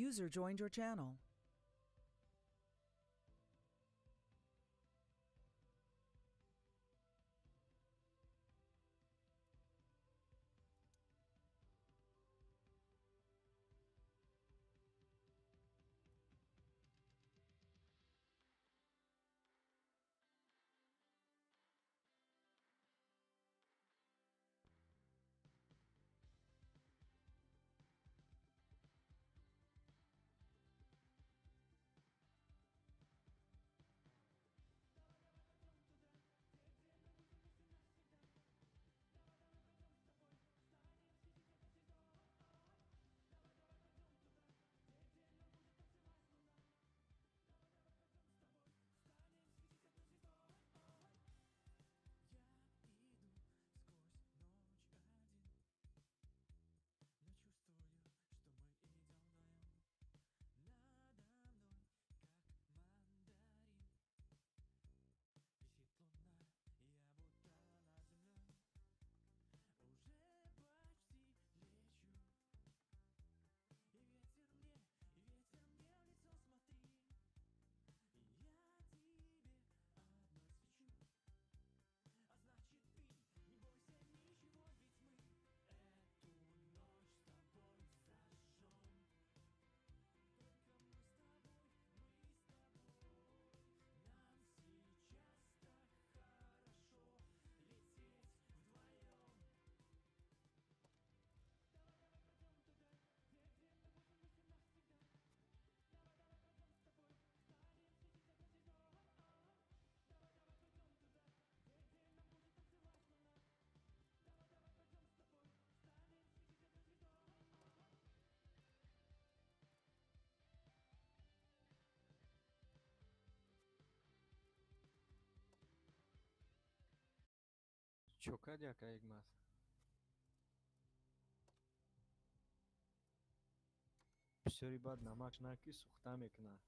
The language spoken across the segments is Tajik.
User joined your channel. Чё кардӣ, ака Ҳикмат? Бисёри бад намак на, ки сӯхта мекунад.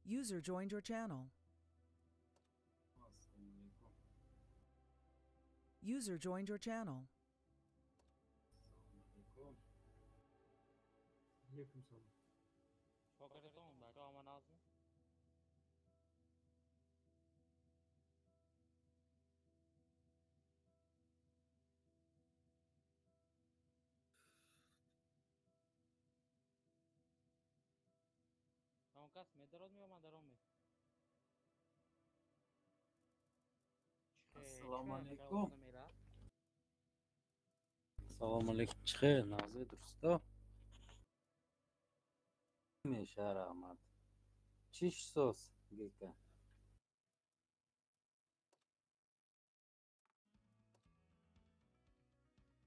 User joined your channel. User joined your channel. Ассалому алайкум. Салому алайкум. Чихе, нағзе дурусто? Меша раҳмат. Чиш сос гека?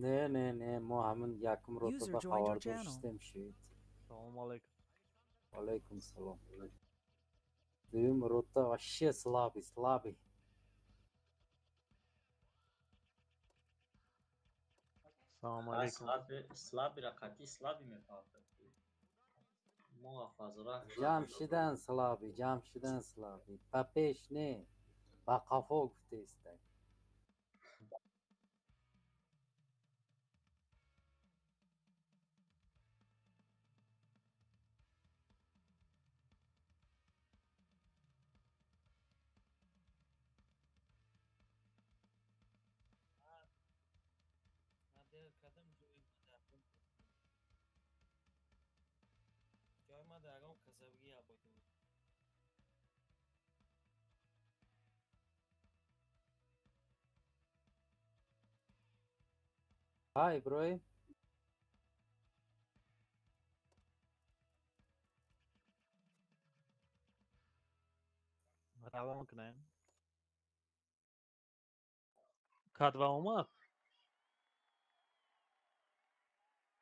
Не, не, не, мо ҳамин якум User ротаба joined your хабардор channel. шудем шид. Салом алейкум. Алейкум салом. Дуюм рота вообще слабый, слабый. Салом алейкум. Слабый рақати слабый мепартад. Мо фазра. Ҷамшидан слабый, ҷамшидан слабый. Ба пеш не, ба қафо гуфтаистай. Ҳа, Иброҳим? Равон кунем. Кадва омад?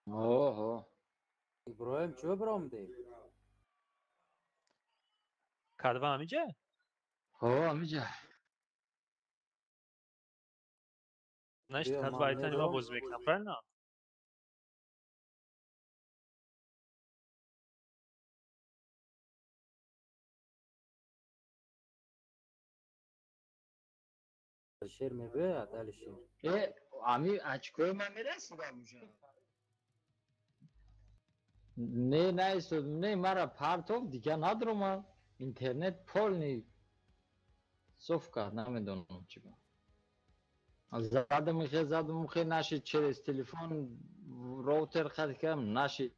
Оҳо. Иброҳим, чӯ биромдӣ? Кадва ҳамиҷа? Ҳо, ҳамиҷа. Значит, Биё, кадва ман айтани ма медорам. бозӣ мекунам, правильно? Алишер мебиёяд, Алишер? Э, ами очкои ман мерасидам уже. Не, наистод, не, мара партов дигар надромад. Интернет полный соф кард, намедонам чӣ ба. Задам хе, задам хе, нашид через телефон роутер хат кардам, нашид.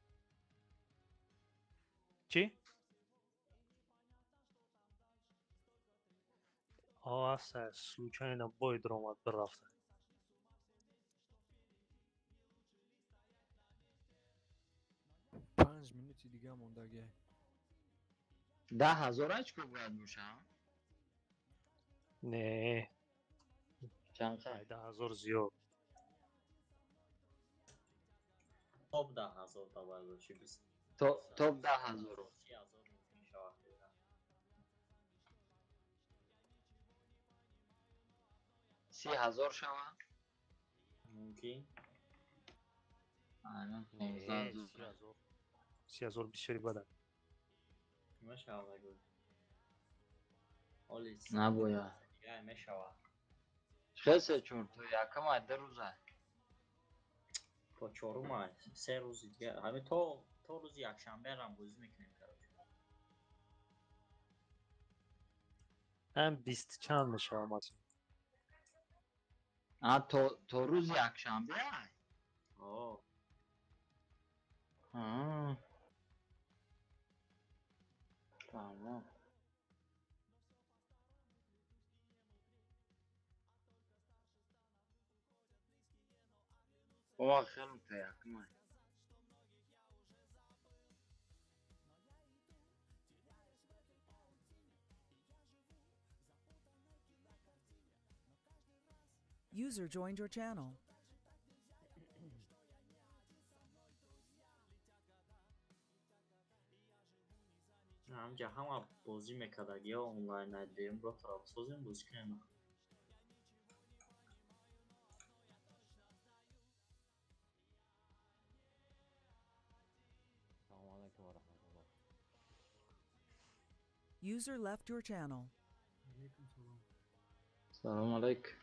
Чӣ? Аса, случайно бой даромад бирафта. 5 минути дига мондагиай. 10 000 очко бояд бошам? Не. Чанд қа? 10 000 зиёд. Топ 10 000 та бояд боши, бист. Топ 10 000. 30 000 мумкин шавад. 30 000 шавад? Мумкин. Ана, Не, 15 000. 30 000. 30 000 бисёри бадад. Мешавад, гӯ. Оли Набояд. Дигар мешавад. Хесе чор то якам ай ду рӯза. То чорум ай, 3 рӯзи дигар. Ҳамин то рӯзи якшанбе рам бозӣ мекунем, короче. Ҳам бист чанд мешавад максимум. А то рӯзи якшанбе ай? О. А. Тамом. О, хеле то якам ай. User joined your channel. Ҳамҷа ҳама бозӣ мекардагиҳо онлайн айдем ро тарафсозем бозӣ кунем. Салому алайкум ва раҳматуллоҳ. User left your channel. Алейкум салом. Салом алейк.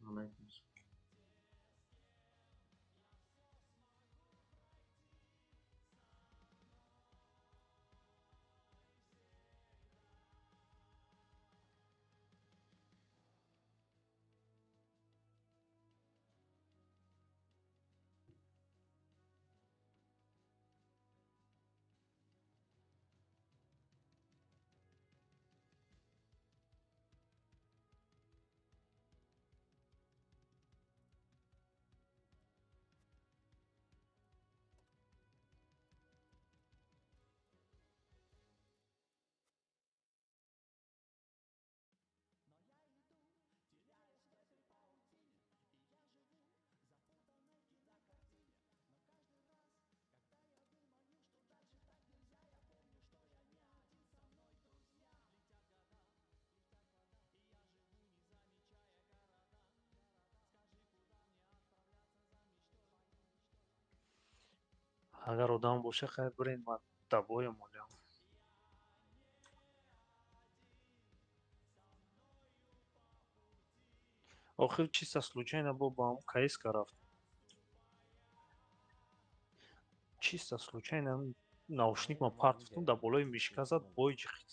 Алейкум. Агар одам боша, хайр, бирен, ман дабоям олям. Охир чисто случайно бо ба ҳам каиска рафт. Чисто случайно наушник ма партофтум, дар болои мишка зад, бой ҷихид.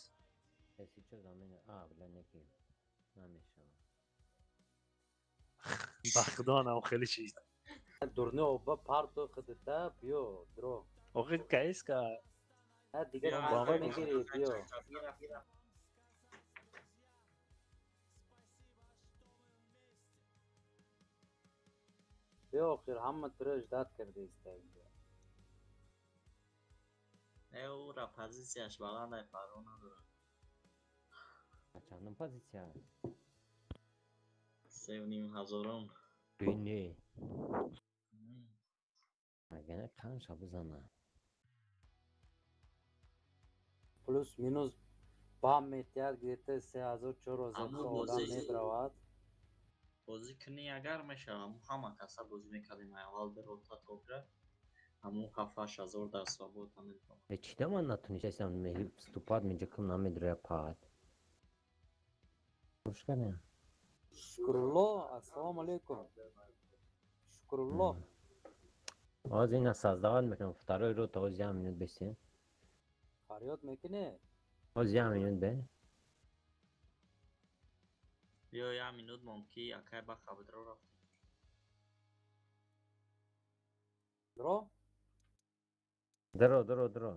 Ба худо, анам хеле чиз. Дурне оба парту худта биё дро. Охир каиска. На дигар мага мегири биё. Биё охир ҳама туро ждать карда иста инҷа. Не, ура позицияш баландай, парво надорад. Чандум позиция? 3,5 ҳазорум. Не. Агана қанша бизана? Плюс минус бам метиҳад, где-то 3000, 4000 Аммо одам бозӣ- мебравад. Бозӣ кунӣ агар мешава, ҳамун ҳама каса бозӣ мекардем, аввал бирота топра, ҳамун 7-8 ҳазор дар свобода метавон. Э, чида ман натунистам вступать меҷакам, намедроя паат. Гӯш кардем. Шукрулло, ассалому алейкум. Шукрулло. Ҳозир ина создавать мекунам второй рота, ҳозир як минут бесен. Фарёд мекунӣ? Ҳозир як минут бе. Биё, як минут монд, ки акай ба хабдро рафтем. Дро? Дро, дро, дро.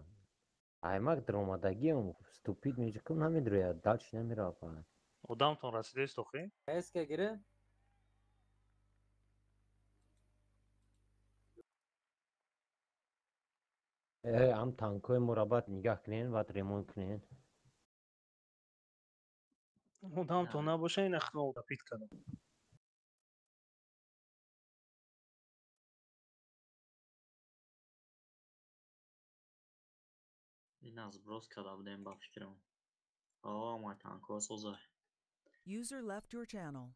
Аймак дромадагиам вступить меҷакам, намедроя, дальше намерава паат. Одамтон расидааст охи? Каиска гире? Э, ам танкҳои моро баъд нигаҳ кунен, баъд ремонт кунен. Одамтон набоша, ин ахно тапит кардам. Ин сброс карда будем, ба фикрам. О, ма танкҳо соза. User left your channel.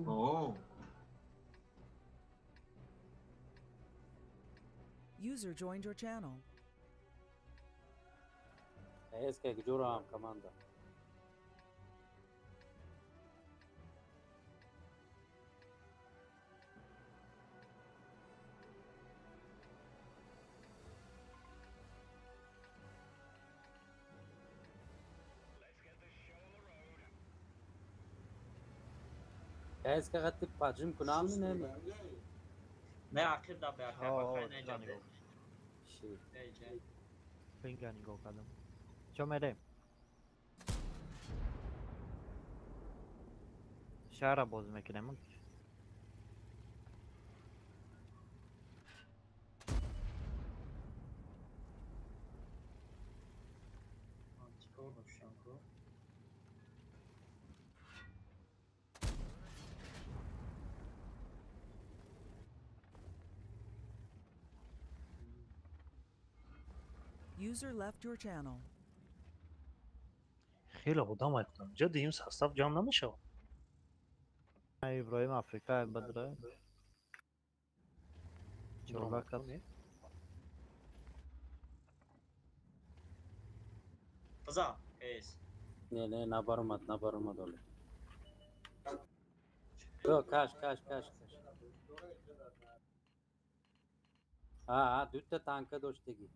О, User joined your channel. Каиска ҷурам команда. Каиска қати паҷим кунам не? Не, ақиб да бе акай Ҳо, бакай ҳо, неҷа бе. нигоҳ. Ши. Неҷа. Финга нигоҳ кардам. Чо мерем? Шаҳра бозӣ мекунем. Ман чӣ кор доштам ку? User left your channel. Хеле одам айкунам. Инҷа дуюм состав ҷамъ намешавад. Иброҳим Африка бадра. Чорда кас. Биза, ҳес. Не, не, набаромад, набаромад оле. Ё, каш, каш, каш, каш. А, а, дута танка доштагӣ.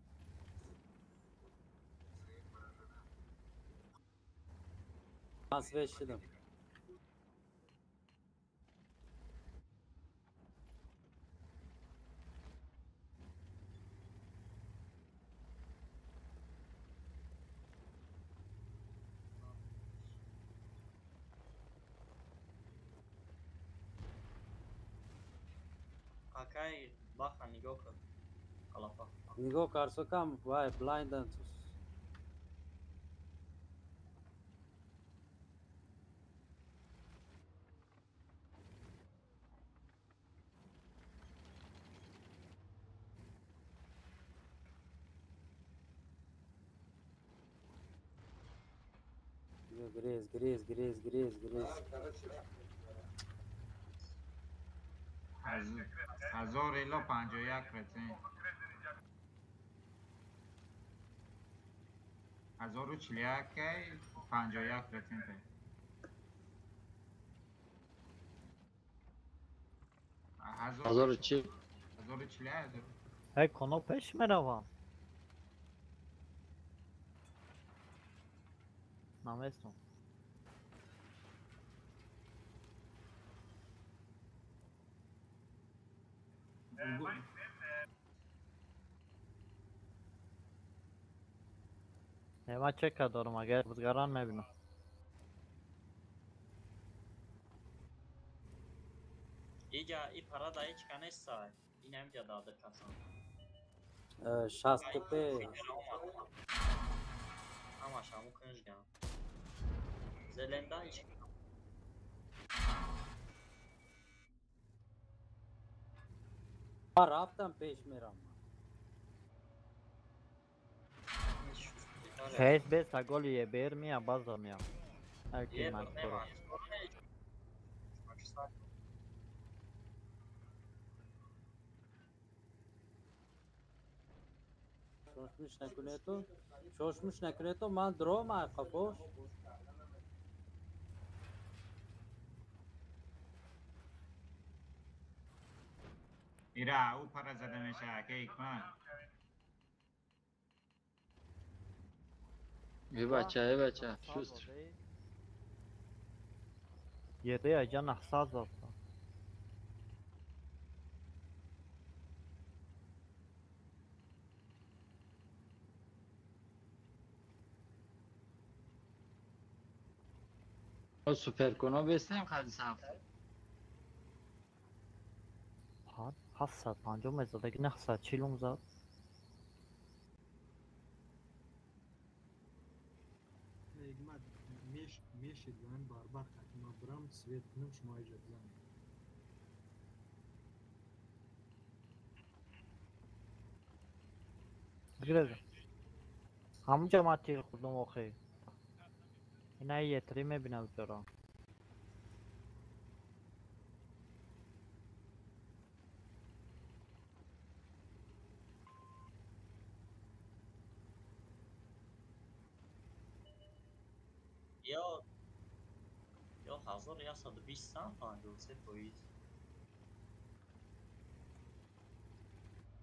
Ман свеж шудам. Акай баха нигоҳ кун. Алафа. Нигоҳ карсокам, вай блайндан. Грез, грез, грез, грез, грез. 1051%. 1041 51%. 1040. 1041. Эй, коно пеш меравам. Наместум. Не, ман чека дорам, агар бузгаран мебинам. Иҷа и парада ҳеҷ ка нестай. Ин ҳамҷа дада касан. 65. Ҳамаш ҳаму кунжган. Зеленда ҳеҷ Ман рафтам пеш мерам. Хес бес голи ебер мия база мия. Ай ман кора. Шошмиш накунету, шошмиш накунету, ман дром ай қафош. Ира, ӯ пара зада мешавад, ке ҳикмат. Эй бача, эй бача, шуст. Еде айҷа 900 зад. Суперкуно бестем хади саф. 750 мезадаги 940 зад. Мешид ман барбар қати ма бурам свет кунам шумо иҷа бизанед. Гиреза. Ҳамунҷа ман тир хӯрдум охир. Ина етри мебинам ҷоро. Ё 1120 53%.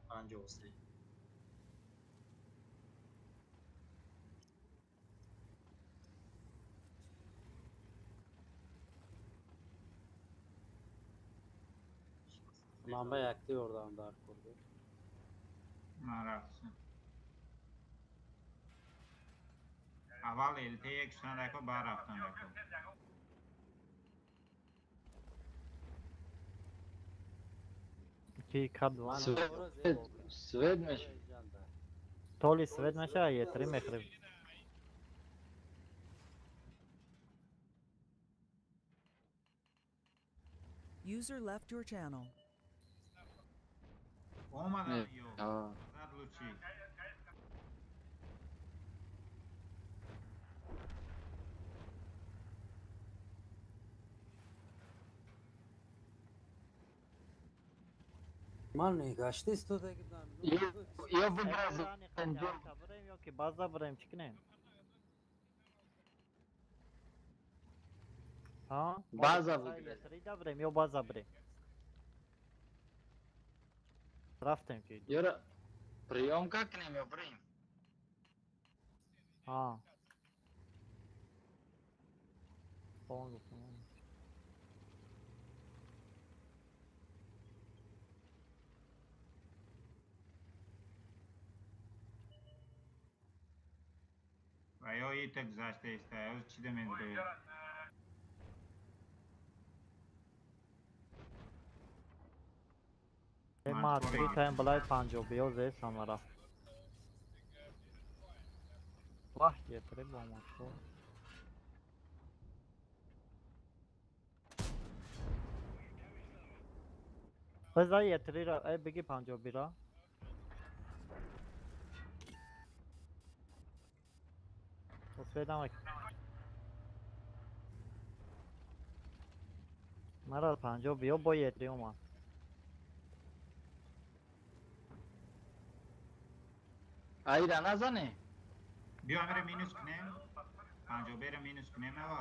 53. Ман ба якти ёрдам дар курду. Ман рафтам. Аввал ЛТ як шудан дако, баъд рафтан дако. Ки кад ван? Свет меша. Толи свет меша, етри мехрем. User left your channel. Омадан ё. Зад лучи. Ман гашта истода будам. Ё бигразем бирем ё ки база бирем, чӣ кунем? Ҳа? База бигразем. Бирем ё база бирем? Рафтем ки. Ёра приёмка кунем ё бирем? Ҳа. Бон гуфтам. Ва ё ита гузашта иста, ё чӣ дамедрояд? Ма три тайм балай панҷо биё зе самара. Ваҳ, етри бо машо. Биза етри ра, эй биги панҷо бира. Успедам. Мара панҷо биё бо етри омад. Айра назане? Биё амира минус кунем. Панҷо бера минус кунем ава.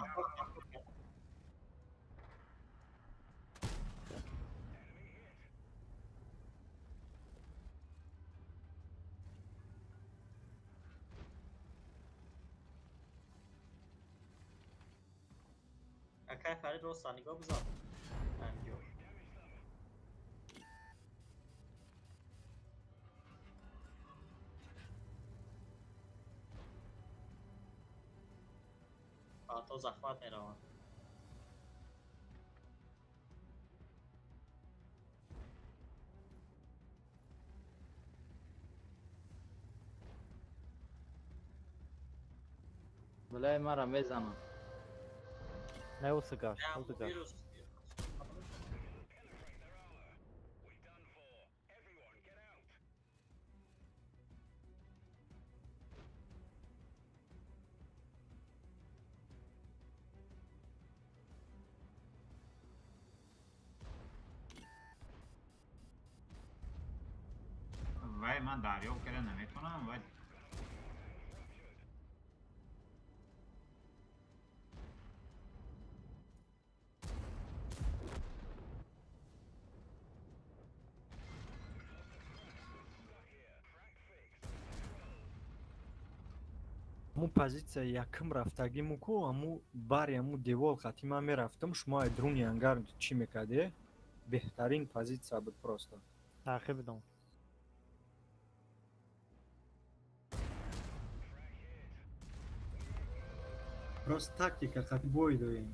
Акай Фарид роста нигоҳ бизан. Панҷо. То захват мераванд. Балай мара мезанам. Не усыгаш, усыгаш. Вай, ман дарёб карда наметавонам, вай. Аму позитсия якм рафтагиму ку, аму бари аму девол хати ман мерафтам, шумо ай друни ангар чӣ мекарде? Беҳтарин позитсия буд просто. Таъқиб бидом. Просто тактика хати бой доем.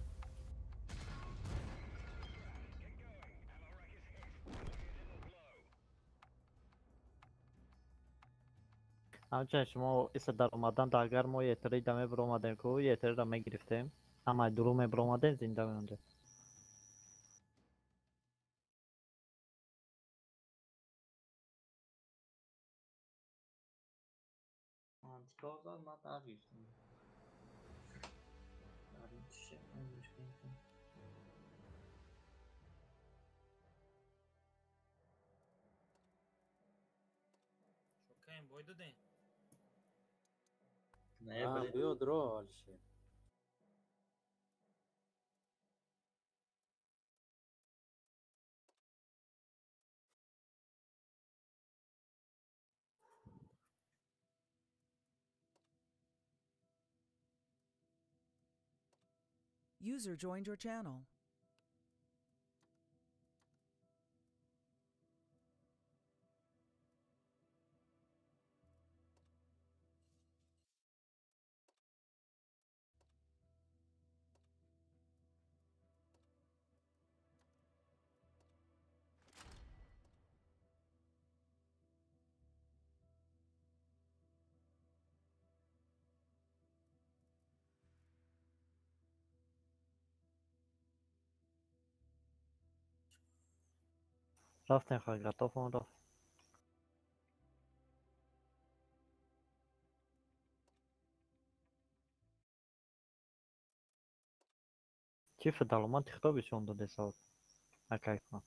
Ҳамчунин шумо иса даромадан, агар мо етри да мебиромадем ку, етриро мегирифтем, ҳамаи дуру мебиромадем, зинда мемондем. Антикор зад, ман даргирифтам. Бой додем? Не, биё дро, Алишер. User joined your channel. Рафтем хай, готов он рафт. Чӣ фидаломан тихто бишон додесад? Акай кунад.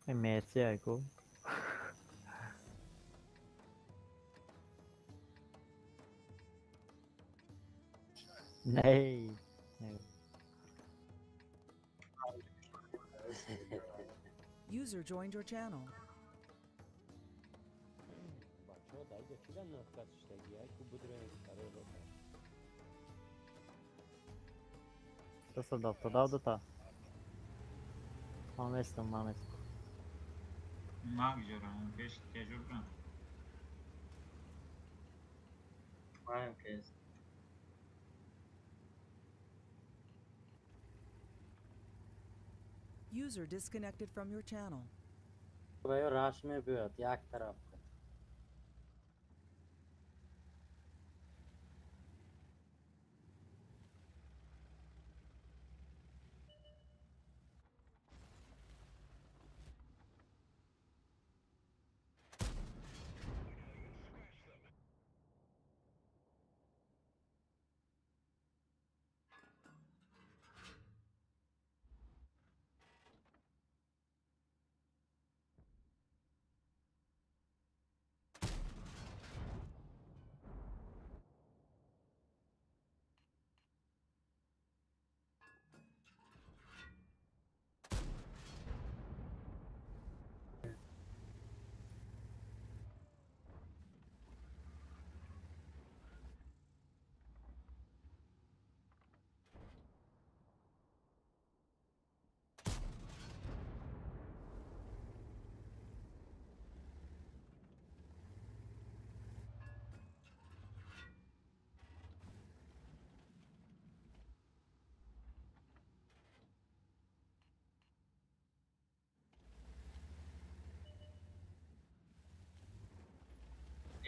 Мерси айку. Не. User joined your channel. Бачаҳо дар инҷа чида нӯҳкас шиштагӣ? Ай ку бидроем барои рота. 372 та. Ман местам, ман местам. Нагзарам, пеш тежур кун. Маем кес. User disconnected from your channel. Ва раш мебиёд як тараф.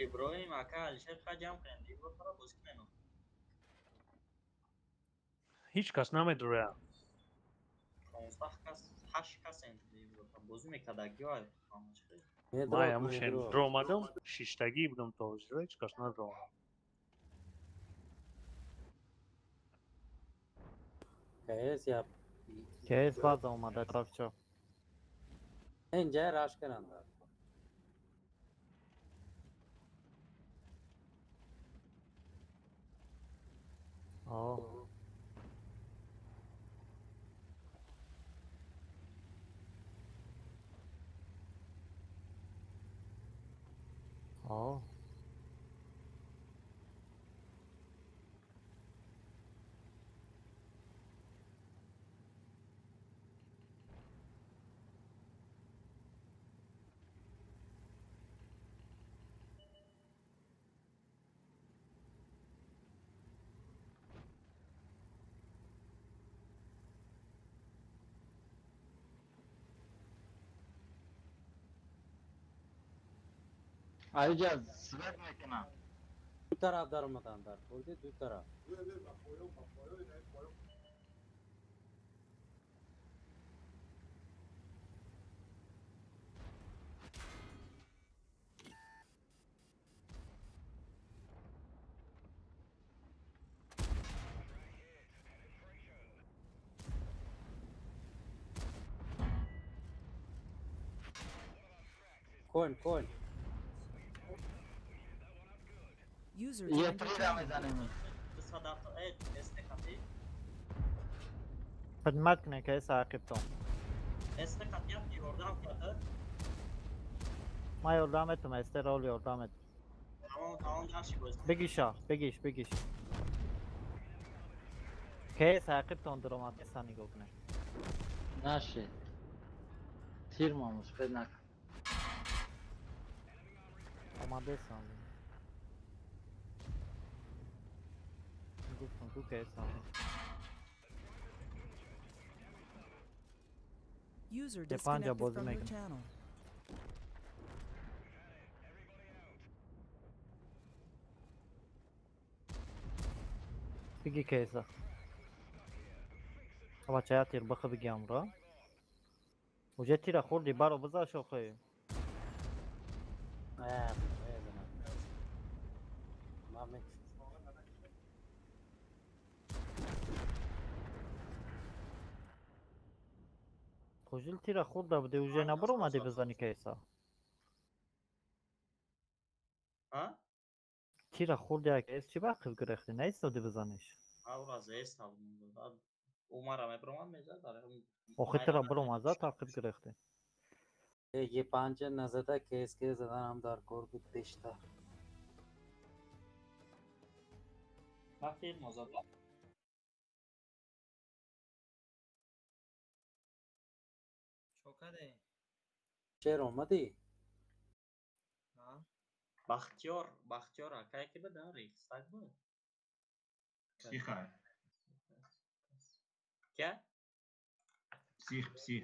Иброҳим ака Алишер ха ҷамъ кунем, Иброҳимро бозӣ кунем. Ҳеҷ кас намедуря. 15 кас, 8 кас бозӣ мекардагиё ҳамаш. Ман ҳамушен дромадам, шиштагӣ будам то ҳозир, ҳеҷ кас надромад. КС я КС баъд омада тарафчо. Инҷа раш кунанд. О. О. Аиҷа свет мекунам. Ду тараф даромадан дар хурди ду тараф. Кон, кон. User Е joined your три channel. мезанем. 270 Хидмат кунед КС ақибтон. ёрдам кард. Ман ёрдам метум, СТ рол ёрдам метум. Тамом, тамом, даши боз. Бигиша, бигиш, бигиш. КС ақибтон даромад, СА нигоҳ кунед. Наши. Тир ма успед накард. Омадесан. Гуфтам ку КС омад. User Де панҷа disconnected бозӣ from your мекунад. channel. Биги КС. Бача я тир баха биги амра. Уже тира хӯрди баро биза шохи. Ман мекушам. Фозил тира хӯрда буде, уже набаромади бизани кейса. А? Тира хӯрди як эс чӣ ба қиб гирехти? Наистоди бизаниш. Аура зест ҳаб. Умара мебромад мезад, охи тира биромад зад тақиб гирехти. Е панҷа назада кейс ке задан ҳам дар кор буд бештар. Ма филм озод. Чокаде? Чер омадӣ? Бахтиёр, Бахтиёр акай ки буд, Рейхстаг буд. Психа. Кя? Псих, псих.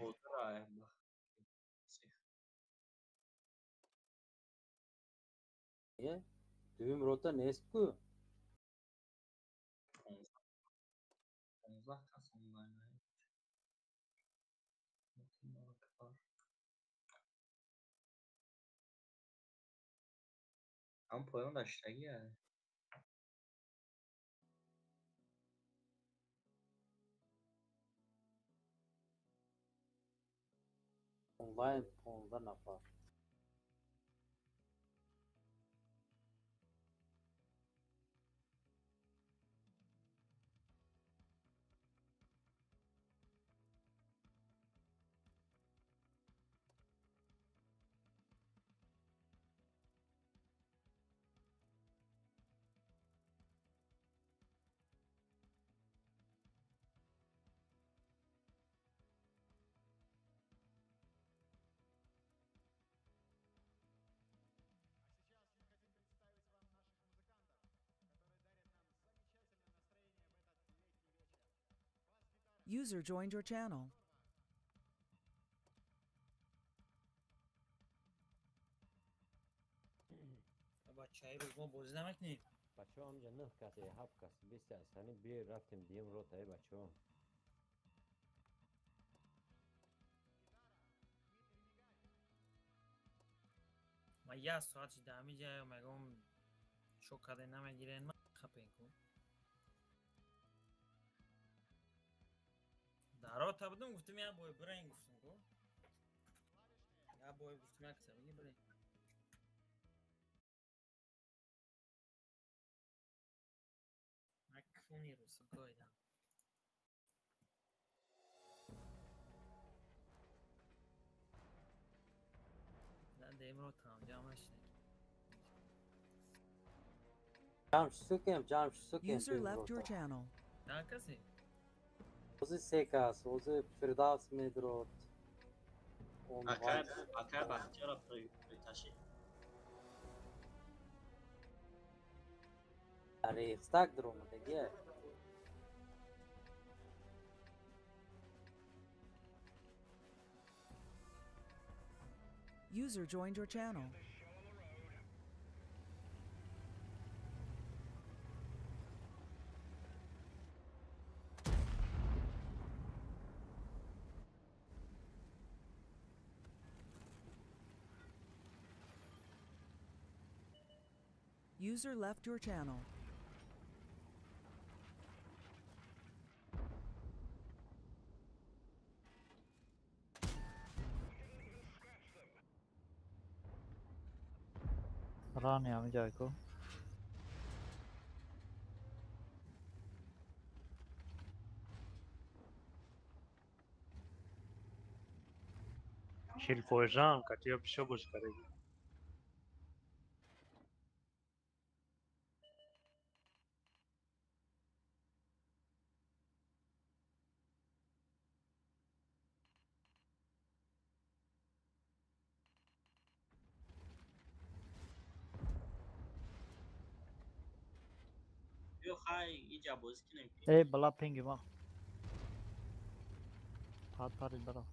Псих. Е, дуюм рота нест ку? 15 кас онлайн. Ҳам поён даштагия. Онлайн 15 нафар. User joined your channel. Бачаи рӯз мо бозӣ намекунем. Бачаҳо ҳамҷа 9 кас, 7 кас, 20 аст. Ҳамин би рафтем дием рота, э бачаҳо. Ма як соат шида ҳамин ҷа мегӯм шо каде намегирен, ма хапен ку. Дар рота будум, гуфтум як бой бирен, гуфтум ку. Як бой гуфтум як каса биги бирен. Куни русу гойдам. Дем ротам ҷамъ нашинак. Ҷамъ шукем, ҷамъ шукем. User left your channel. На касе? Ози се кас, ози Фирдавс медрод. Акай, акай Бахтиёра приташи. Рейхстаг даромадагия. User joined your channel. User left your channel. Рани ҳамин ҷай ку. Шилфоҷан катия бисёр бозӣ кардаги. Эй, бала пинги ма. Пад парид бара.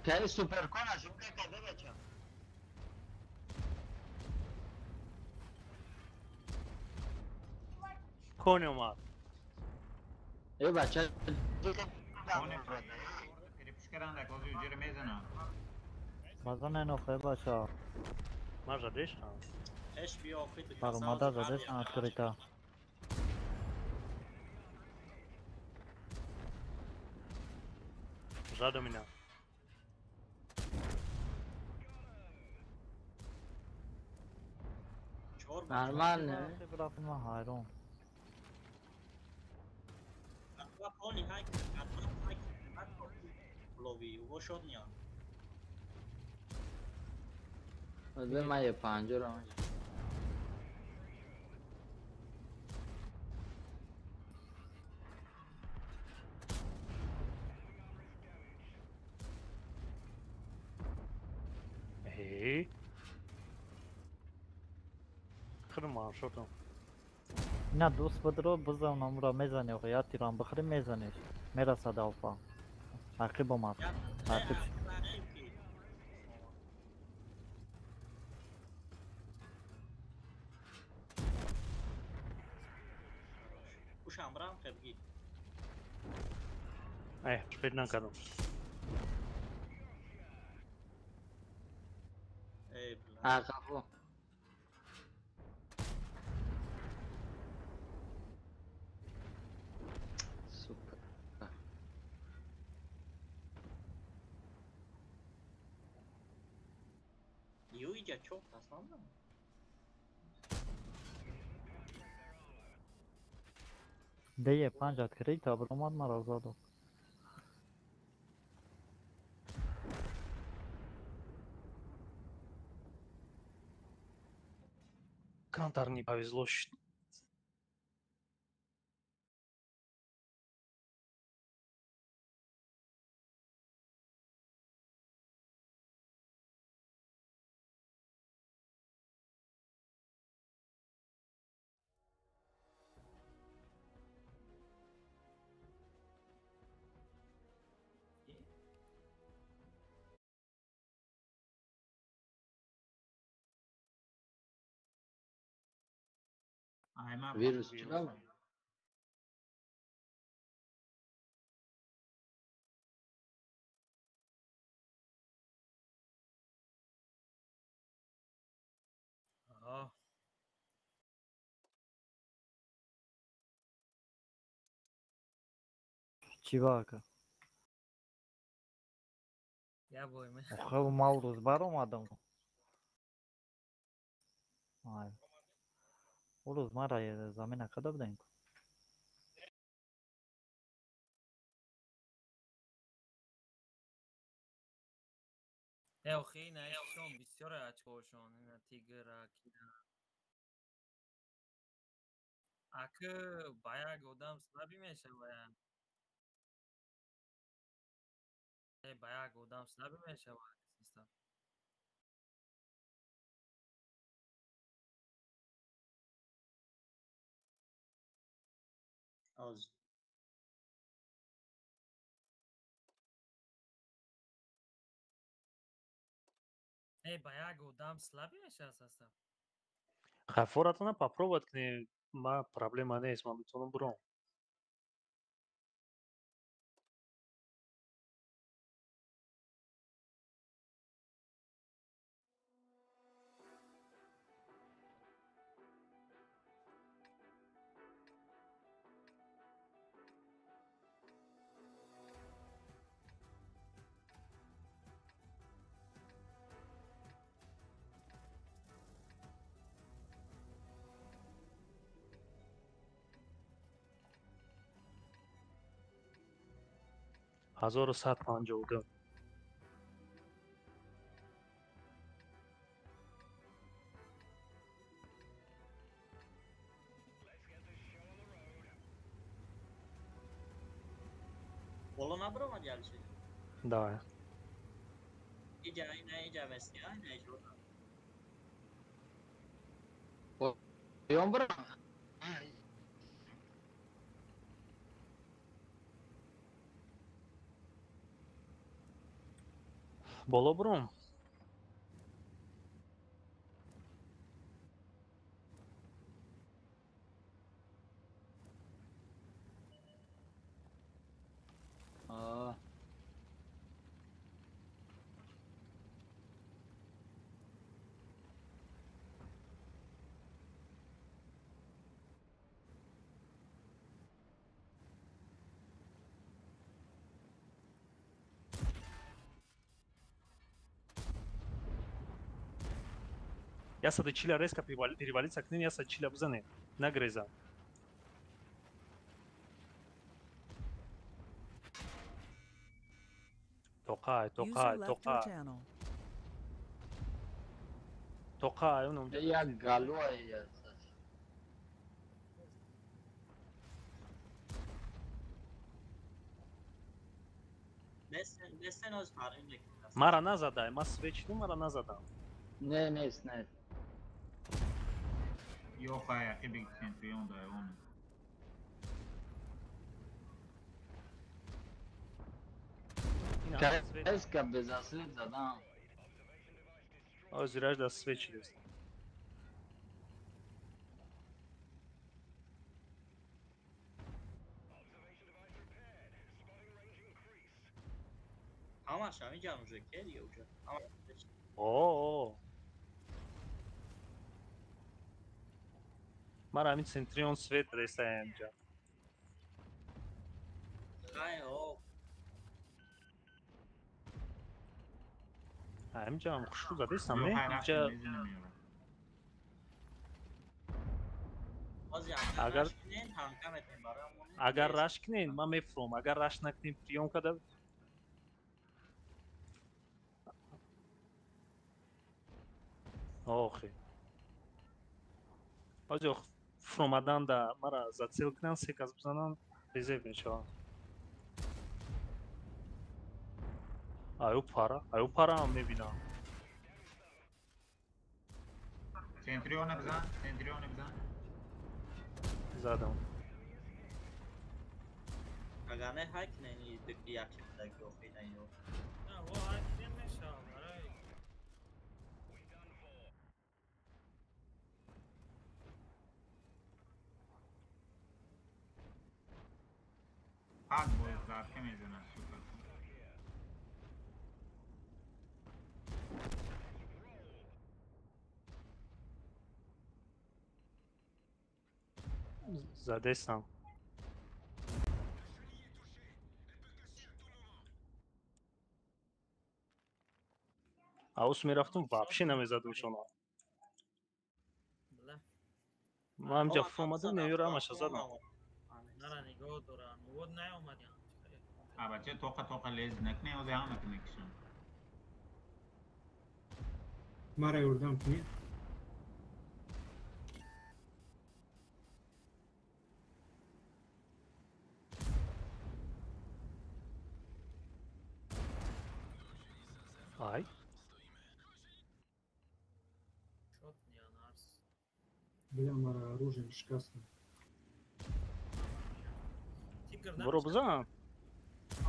Кай суперкона шумка каде бача? Кони омад. Э бача. Перепушкаранда кози уҷера мезанам. Базан охе бача. Ман задешам. Эш биё охи Баромада задешам открыто. Задом меня. Нормально. Ман 50 Эй. Худам шотам. На дӯст бодро бизан амра мезани охе я тиран бихӯри мезаниш. Мерасад алфа. Ақиб омад. Ақиб. Ушам брам хебги. Эй, шпит накардам. Эй, бля. Ақабо. Супер. Юиҷа чоқ аслан. Дее 5 открыто, баромад маро задо. Кантар не повезло. Вирус чиба? Чиба ака? Я бойме. Охе мал рӯз баромадам. Ай. Рӯз мара замина када будем? Э охе ина шон бисёр очкошон, ина тигра, кира. Ака ба як одам слабӣ мешавад. Э ба як одам слабӣ мешавад систем. Аз Э ба як одам слабӣ мешавад систем. Хафоратона попробовать кунем, ма проблема нест, ман метавонам бурам. Ҳазору сад панҷоҳу ду. Боло набаромад ялчи? Давай. Иҷа ина иҷа вестия ина иҷа. Поён бирам. Боло бурум. 140 резко перевалиться кунен, 140 бизанем. Нагреза. Тоқай, тоқай, тоқай. Тоқай, онум. Як галуай. Мара назадай, ма свечну мара назадам. Не, нест, не. Ё хай, ақиби центрион дай он. Каска без аслид задам. Озираш да свечи дест. Ҳамаш ҳамиҷа уже кери уже. О. Мара ҳамин центрион свет ресаем ҷа. Хай, о. Ҳамиҷа ҳам хушрӯ задестам, не? Инҷа агар раш кунен, ман мефуром. Агар раш накунем, приём када охи. Оҷо фуромадан да мара зацел кунан, се кас бизанан, резерв мешавам. Аю пара, аю пара ҳам мебинам. Центрионе бизан, центрионе бизан. Задам. Агар не ҳай кунен, яке будаги охи на ё. На, во ҳай кунен мешавам, барои. Пак бояд зарка мезанад, сука. Задестам. Аус мерафтум, вообще намезадум шуно. Ман ҳамҷа фуромадам, меёра ҳамаша задам. Нара нигоҳ дорам, вот наомадям. А бача тоқа тоқа лез накне, озе ҳама ки мекишам. Мара ёрдам кунед. Ай. Бля, мара оружием шикастно. Буро бизан.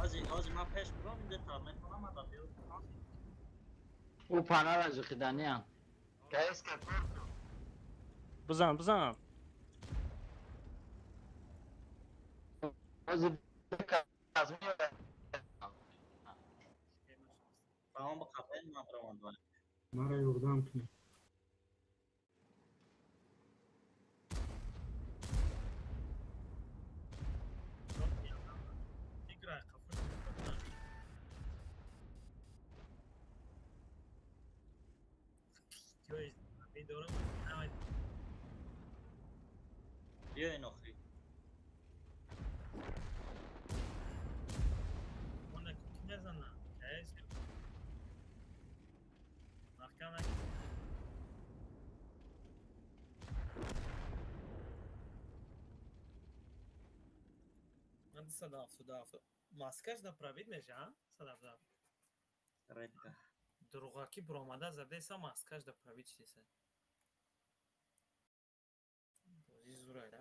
Ози ман пеш бурам, инҷа та метавонам ада биё. Ӯ панара ҷиқиданиям. Каеска кор. Бизан, бизан. Ози кас меояд. Тамом бақафен ман бурамам дувай. Мара ёрдам кунед. Биёен охи. Маскаш да пробит меша, садаф. Редка. Дурғаки буромада задеса маскаш да пробит чиса. Бози зурай, да?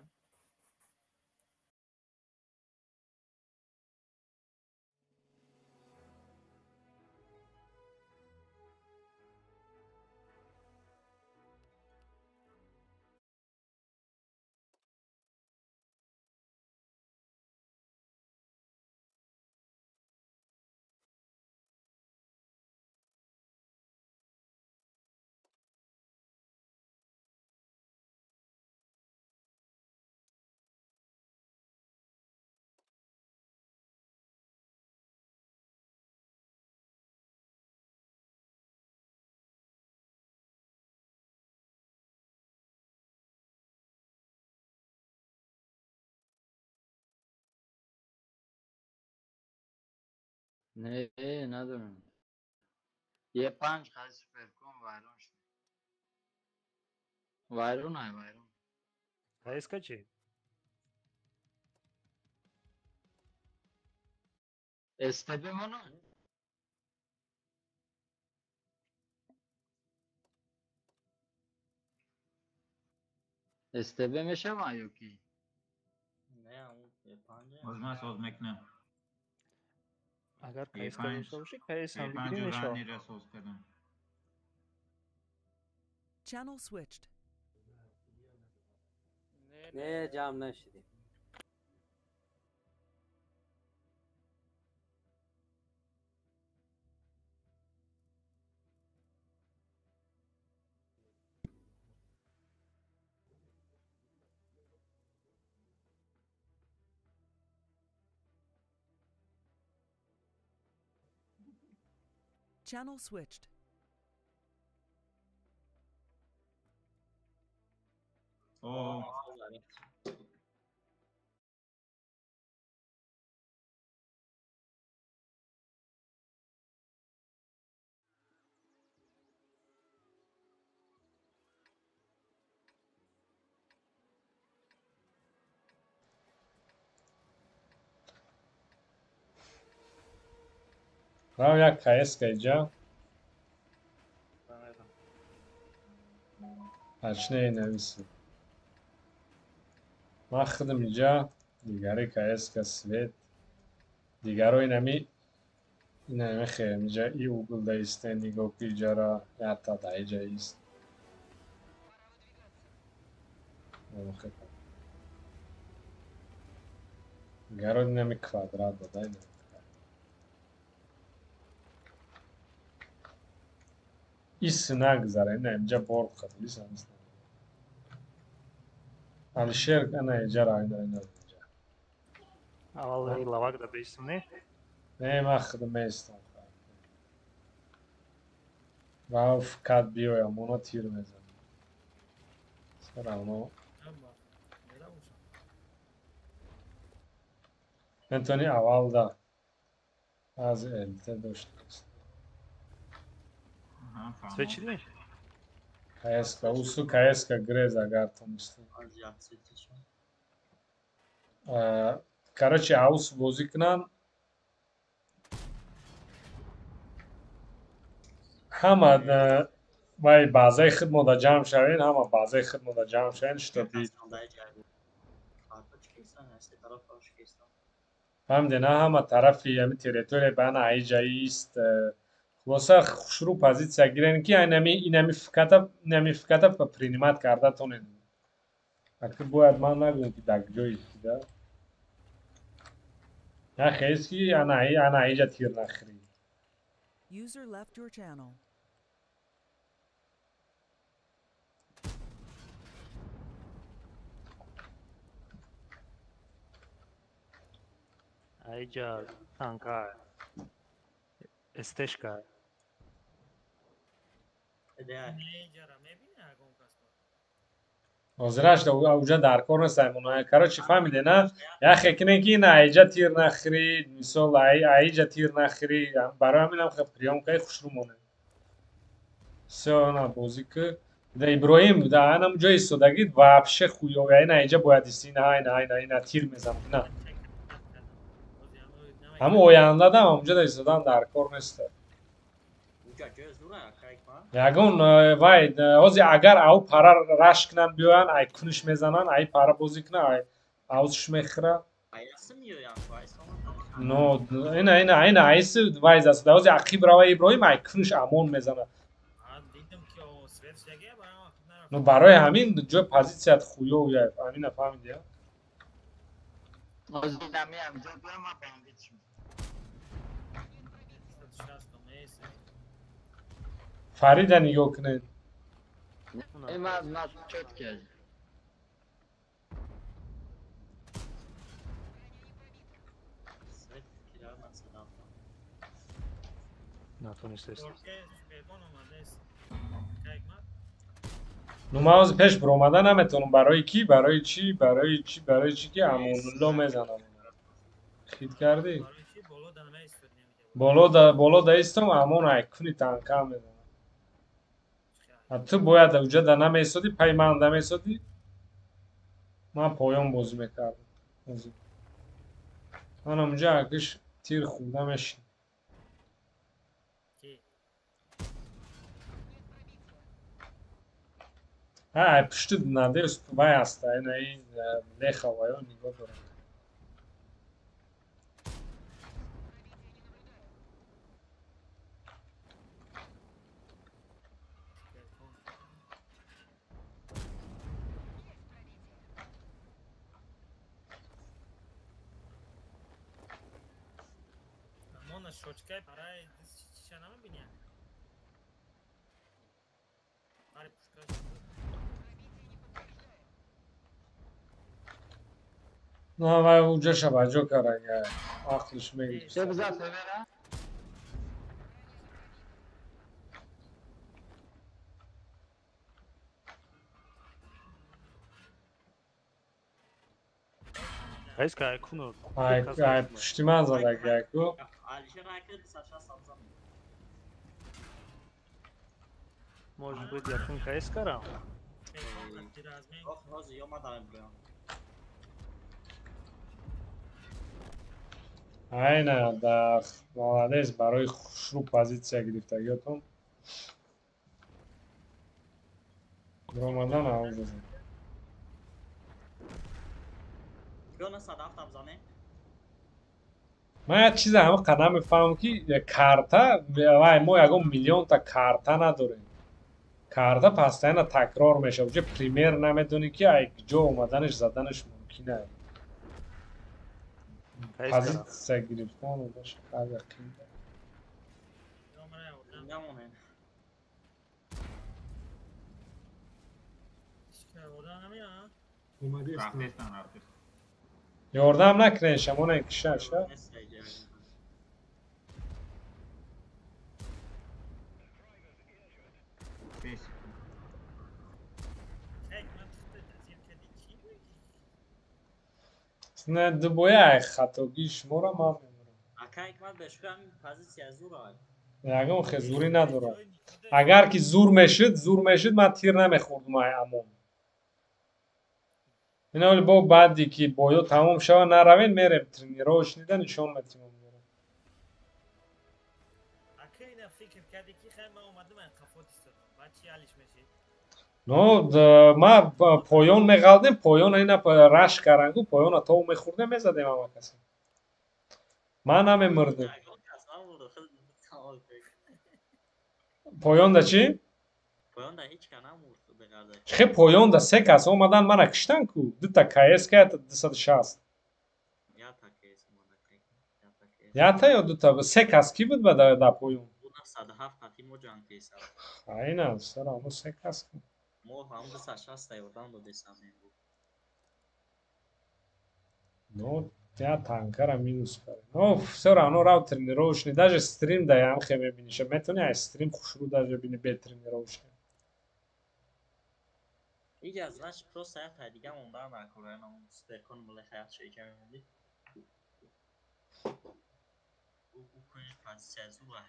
Не, надорам. Е панҷ хай суперкон вайрон шуд. Вайрон ай вайрон. КСК чи? СТБ мона? СТБ мешава ё ки? Не, он Е5. Боз ман соз мекунам. Агар КСК дошта бошӣ, КС ҳам бигирӣ мешава. Е5 соз кардам. Channel switched. Не, ҷамъ нашидем. Channel switched. О, Рав як КСК иҷа. Ачнеи нависи. Ман худам иҷа дигари КСК свет. Дигаро инами инами хем иҷа и угл да исте нигоҳ ки иҷара ята да иҷа ист. Дигаро инами квадрат дада инами. Ис нагзара, ина инҷа борд хад, ис ҳамис нагзара. Алишер ана иҷара, ина ина инҷа. Аввал лавак да беистам, не? Не, ман худам меистам. Рауф кад биёям, оно тир мезанам. Всё равно. Метавонӣ аввал да аз ЛТ дошта бошӣ. Свет чӣ дидем? КСК, усу КСК грез агар тонистӣ. Короче, аус бозӣ кунанд. Ҳама вай баъзаи худмода ҷамъ шавен, ҳама баъзаи худмода ҷамъ шавен, шитоби. Фаҳмиде, на ҳама тарафи ҳами территория ба ана аиҷа ист. Хулоса хушрӯ позитсия гирен ки инами фиката принимат карда тонед. Аки бояд ман нагӯям ки дар ҷои да. Я хез ки ана аиҷа тир нахӯрӣ. User left your channel. Аиҷа танка СТшка. Ҳозираш уҷа дар кор нест аймон. Короче, фаҳмиде, на? Яхе кине ки ина аиҷа тир нахӯрӣ, мисол аиҷа тир нахӯрӣ. Барои ҳаминам хел приёмкаи хушрӯ монед. Всё, ана бозӣ ки. Да Иброҳим, да анам ҷои истодагӣ вообще хуёвия. Ина аиҷа бояд истӣ, ина ина ина ина тир мезанам, ина. Ҳамун ояндадам ҳамунҷо да истодан дар кор нест. Ягон вай ҳозир агар ав пара раш кунанд биёянд, ай куниш мезананд, ай пара бозӣ кунанд, ай авзш мехӯра. Но ина ина ина айси вай засуда. Ҳозир ақиб рава Иброҳим ай куниш амон мезанад. Ну барои ҳамин ҷои позитсият хуёвия. Ҳамина фаҳмидӣ? Фарида нигоҳ кунед. Ну ман ҳозир пеш биромада наметавонам. Барои кӣ? Барои чӣ? Барои чӣ? Барои чӣ ки Амонулло мезанам. Хит кардӣ? Боло да истам, амон ай куни танка медонам. А ту бояд уҷа да намесодӣ, пай ман да месодӣ. Ман поён бозӣ мекардам. Ман онҷа акиш тир хӯрда мешинам. Ҳа, пушти надеюсь, вай ҳаста, ина ин леха вайо нигоҳ дорам. Шочкай барои чиша намебиня? Барои пушка. На вай уҷаша ба ҷо карага ақлш мегирифт. Се биза севера? Ҳайс ка куно. Ай ай пушти ман задага ку. Может быть, якун кайс карам? Айна, да, молодец, барои хушрӯ позитсия гирифтагиётон. Ромадан авза. Ман як чизе ҳама қадам мефаҳмам ки карта, вай мо ягон миллионта карта надорем. Карта постоянно такрор мешавад. Уже пример намедонӣ ки ай ҷо омаданаш заданаш мумкин аст. Позитсия гирифтан бошад хеле қийин. Ёрдам накунед шумо не киша ша. Не дубоя хатогии шуморо ман мемонам. Ягон хе зурӣ надорад. Агар ки зур мешуд, ман тир намехӯрдум ай амон. Ина вале бо баъде ки боё тамом шава наравем, мерем тренировочныйда нишон метимам. Но ма поён меғалдем, поёна ина раш карангу, поёна то мехӯрдем, мезадем ҳама каса. Ман намемурдем. Поёнда чӣ? Хе поёнда се кас омадан мана киштан ку. Дута КС ка 260. Ята ё дута се кас ки буд ба да поён? Айна, сара мо се кас ку. Но я танкара минус кард. Но все равно рав тренировочный, даже стрим да ям хе мебиниша. Метони ай стрим хушру даже бини бе тренировочный. Ига, значит, просто я та дига монда накора, на стеркон муле хаят шейка мемонди. У куниш позиция зура.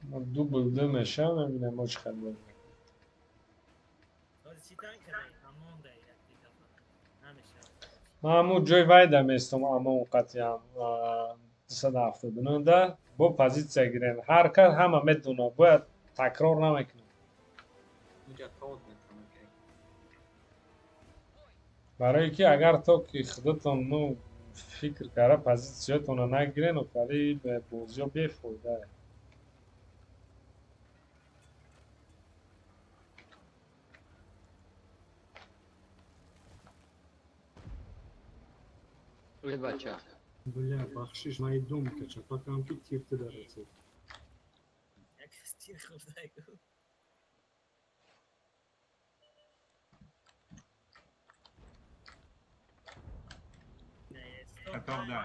Ма дубл д меша мебинем мо чӣ хел бозӣ мекунем. Ман ҳамун ҷои вайда местом, амон қатъиам 279 да бо позитсия гирем. Ҳар кас ҳама медонад, бояд такрор намекунем. Барое ки агар то ки худатон ну фикр карда позитсиятонро нагирен, вале бозиҳо бефоида. Бача. Бля, бахшиш, майдон кача, пакам ки тир ты дарацет. Тир хӯрдай ку. Готов, да.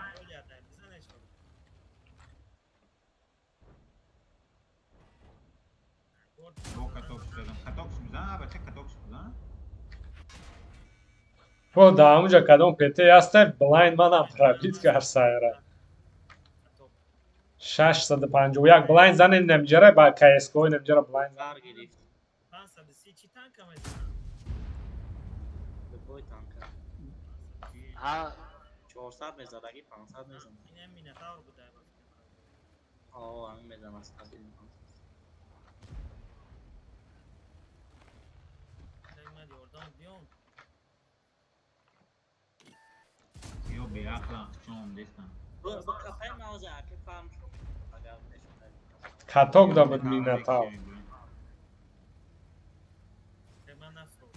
Бо катокш задам. Катокш бизан, бача катокш бизан. По да амуҷа кадом ПТ ҳастай, блайнд манам пробит кард сайра. 651 блайнд занем намҷара ба КСКО намҷара блайнд. Бар гирифт. 530 чӣ танка мезанад? Любой танка. Ҳа 400 мезадаги 500 мезанад. Ин Минотавр буда. О, ҳамин мезанад стабилно. Мад ёрдам биём. Ё беақлам, чом дестам. Бо кафе мавза ки фаҳм шуд. Агар мешуд. Каток да буд Минотавр. Ман нафру.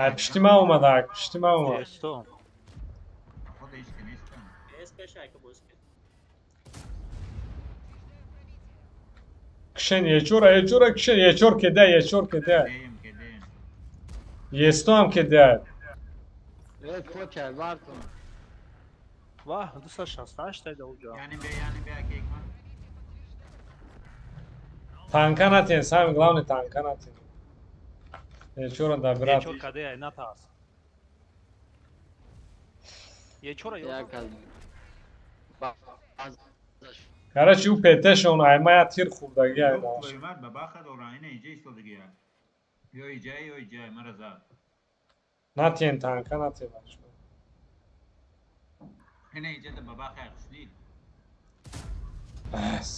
Ай пишти ма омада, ай пишти ма омад. Есто. Хода ҳеч ки нестам. Эс пеша ки боз ки. Кишен ечора, ечора кишен, ечор кеда, ечор кеда. Кедем, кедем. Есто ҳам кеда. Э почай бартон. Ваҳ, 268 тайда уҷа. Яъне бе, яъне бе аки икман. Танка натен, самое главное танка натен. Ечора да брат. Ечор каде ай натарс. Ечора ё. Як аз Короче, ӯ ПТ-шон ай ма я тир хӯрдаги ай даш. Омад ба баха дора, ина иҷа истодаги я. Ё иҷа, ё иҷа, мара зад. Натен танка натен бачо. Ина иҷа да ба баха хушнид. Бас.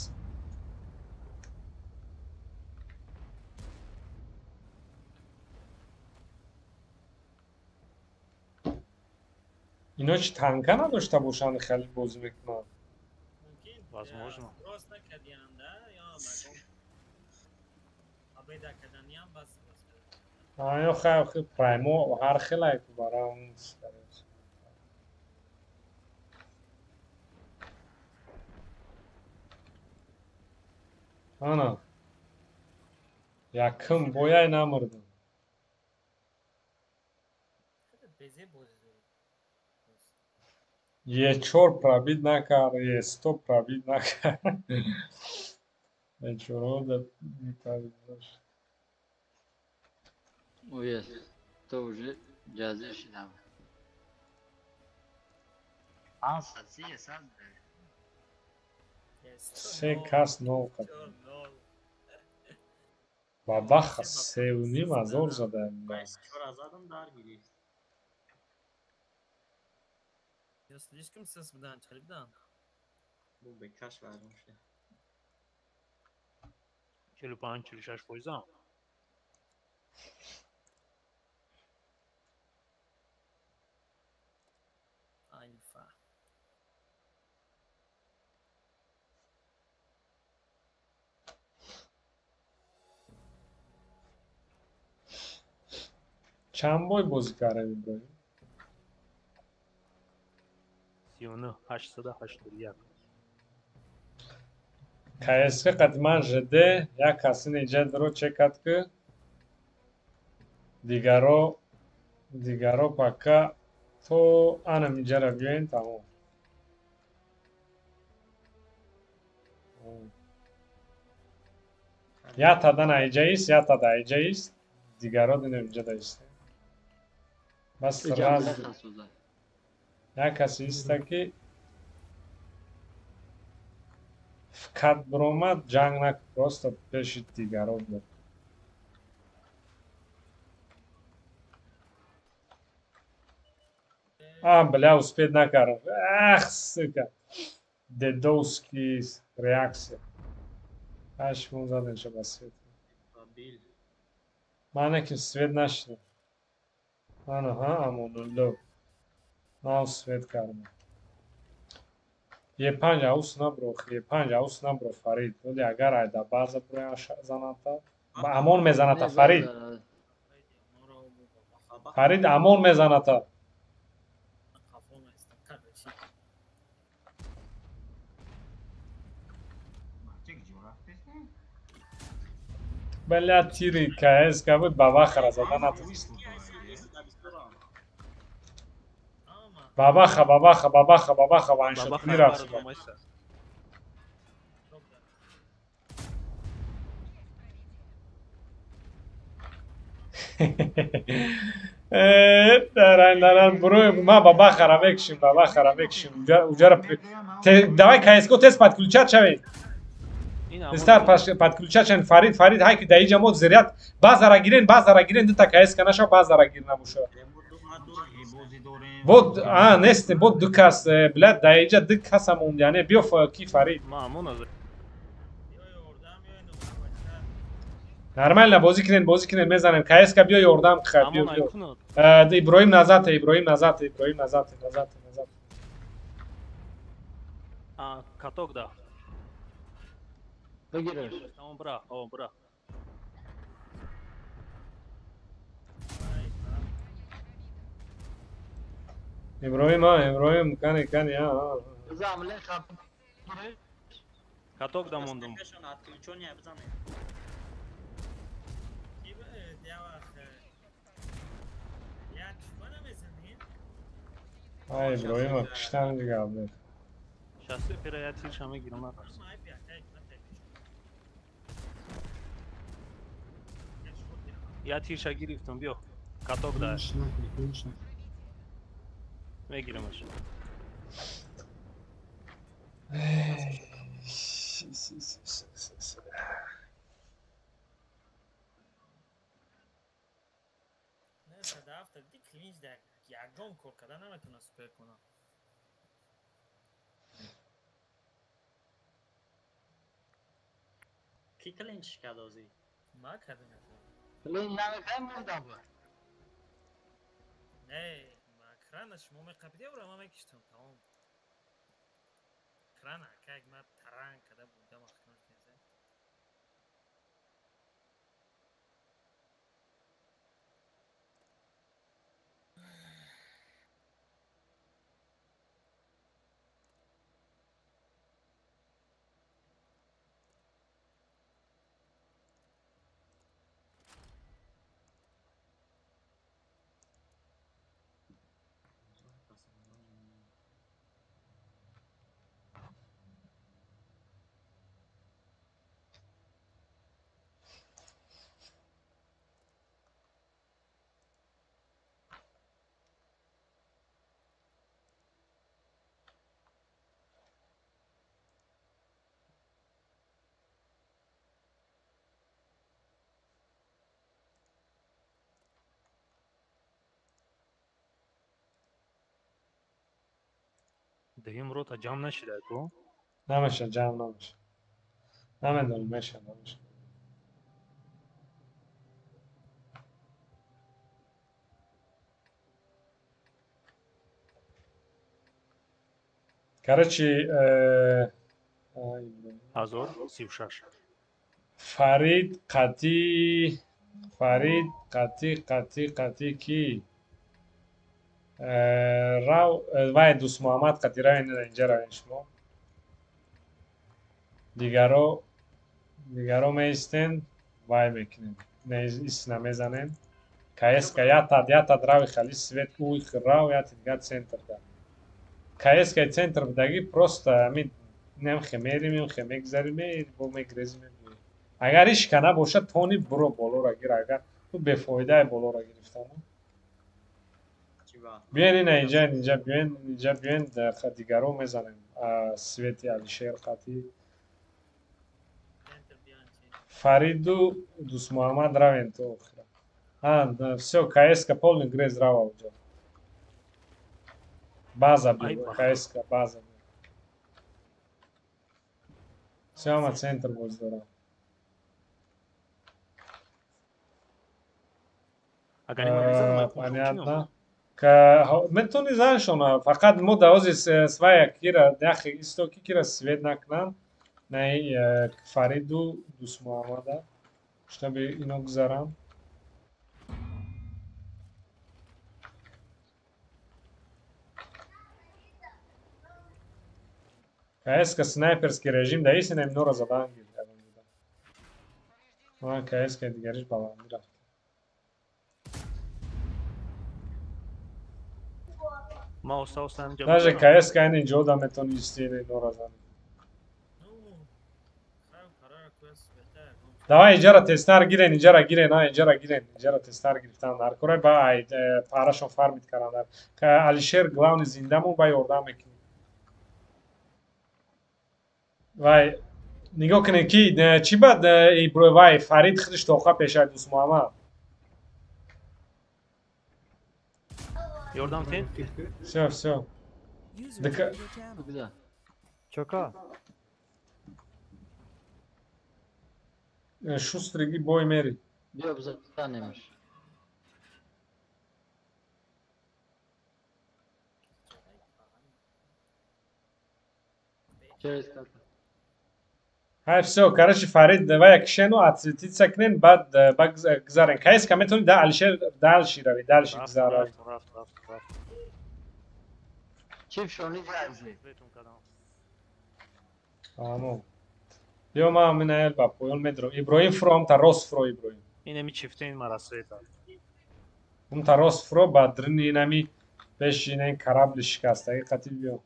Ино чӣ танка надошта бошанд хеле бозӣ мекунанд? Мумкин Возможно. Рост накардианда ё магом. Абеда карданиам бас рост кардан. Ё хай хи праймо ҳар хелай ку барам. Ана. Якум бояй намурдам. Безе бозӣ дорӣ. Е4 пробит накард, Е100 пробит накард. Е4 да пробит нашуд. Уес, то уже ҷазир шидам. 530 сад. Се кас нол кард. Бабаха 3,5 ҳазор задаем. Чора задам дар гирифт. Ё слишком сас будан, чали будан? Бу бекаш вайрон шуд. 45 46 фоиза. Альфа. Чанд бой бозӣ кардем, Иброҳим? 39 881. КСК қадиман ЖД як касин иҷа дро чекад ки дигаро пока то анам иҷара биёен тамом. Я тадан аиҷаист, я тада аиҷаист, дигаро динем иҷа даист. Бас раз як касе иста ки вкат биромад, ҷанг накун, просто пеши дигаро буд. А, бля, успеть накардам. Ах, сука. Дедовский реакция. Аш мон задем ба свет. Бабил. Ман ки свет нашидам. Ана, ҳа, Амонулло. Нав свет кардам. Е5 аус набро, Е5 аус набро, Фарид. Вале агар айда база броя заната, ба амон мезаната Фарид. Фарид амон мезаната. Қафо местам. Короче. Бача ҷо рафтест? Бля, тири КС буд ба вахра зада натавонист. Бабаха, бабаха, бабаха, бабаха, ваншот мерафт. Даран буро ма ба бахара мекшим, ба бахара мекшим. Уҷара давай КСК тез подключать шавед. Тезтар подключать шавед. Фарид, Фарид ҳай ки даиҷа мо зирят базара гирен, базара гирен, дута КСК наша базара гир набуша. Вот, а, нест, вот ду кас, блядь, даиҷа ду каса монд, яъне биё ки Фарид. Нормально, бозӣ кунед, бозӣ кунед, мезанем. КСК биё ёрдам ха, биё, биё. Иброҳим назад, Иброҳим назад, Иброҳим назад, назад, назад. А, каток да. Бигиреш. Тамом, бра, о, бра. Иброҳим, а, Иброҳим, кани, кани, а. Каток да мондум. Ай, Иброҳима киштан дига абд. Шасти пера я тирша мегирам натарс. Я тирша гирифтам, биё. Каток да. Мегирамаш. Не, садафта ди клинч да ягон кор карда наметавонад супер кунад. Ки клинч кард озӣ? Ма кардам. Клинч намехоҳем мурда буд. Не, ма крана шумо меқапидем, ра ма мекиштам, тамом. Крана как ма таранг карда будам маҳкам кардам. Дуюм рота ҷамъ нашида ку? Намеша, ҷамъ намеша. Намедонам, меша, намеша. Короче, 1036. Фарид қатӣ, Фарид қатӣ, қатӣ, қатӣ ки? Рав, вай Дӯстмуҳаммад қатӣ равен, инҷа равен шумо. Дигаро, дигаро меистен, вай мекунем. Ис намезанем. КСК ятад, ятад рави хали свет уй рав, ятад дигар центр да. КСК центр будаги просто ами немхе мерим, немхе мегзарим, бо мегрезим. Агар ишка набошад, тони буро болора гир, агар ту бефоидаи болора гирифтану. Биён ина инҷа, инҷа биён, инҷа биён, дигаро мезанем. Свети Алишер қатӣ. Фариду Дӯстмуҳаммад равен то охира. А, всё, КСК полный грез рава уҷо. База биё, КСК база биё. Всё, ама центр боз дорам. Агар има мезанам, понятно. Метавони заншона, фақат мо дар ози свая кира яхе истоки кира свет накунам, наи Фариду Дӯстмуҳаммада, чтобы ино гузарам. КСК снайперский режим да истина инора задан гирд. КСК дигариш баланд рафт. Ма оста оста ҳамҷа. Даже КСК ин ҷо да метавони истина инора зани. Давай иҷара тестар гирен, иҷара гирен, а иҷара гирен, иҷара тестар гирифтан дар кора ба парашон фармид кардан дар. Алишер главный зиндамон ба ёрдам мекунӣ. Вай нигоҳ кунед ки чӣ бад вай Фарид худаш тоқа пешай Дӯст Муҳаммад. Ёрдам тен? Всё, всё. Чока? Шустриги бой мери. Биё бизанемш. Через карта. Ҳай, всё, короче, Фарид, давай якшену отсветиться кунен, баъд гузарен. Кайска метавонӣ да Алишер дальше рави, дальше гузара. Рафт. Чип шони ҷарзи. Тамом. Биё ман минаел ба поён медурам. Иброҳим фуро, ҳамта рост фуро Иброҳим. Инами чифтаин марасоита. Ҳамта рост фуро ба дрини инами пеши ин корабли шикастагӣ қатӣ биё.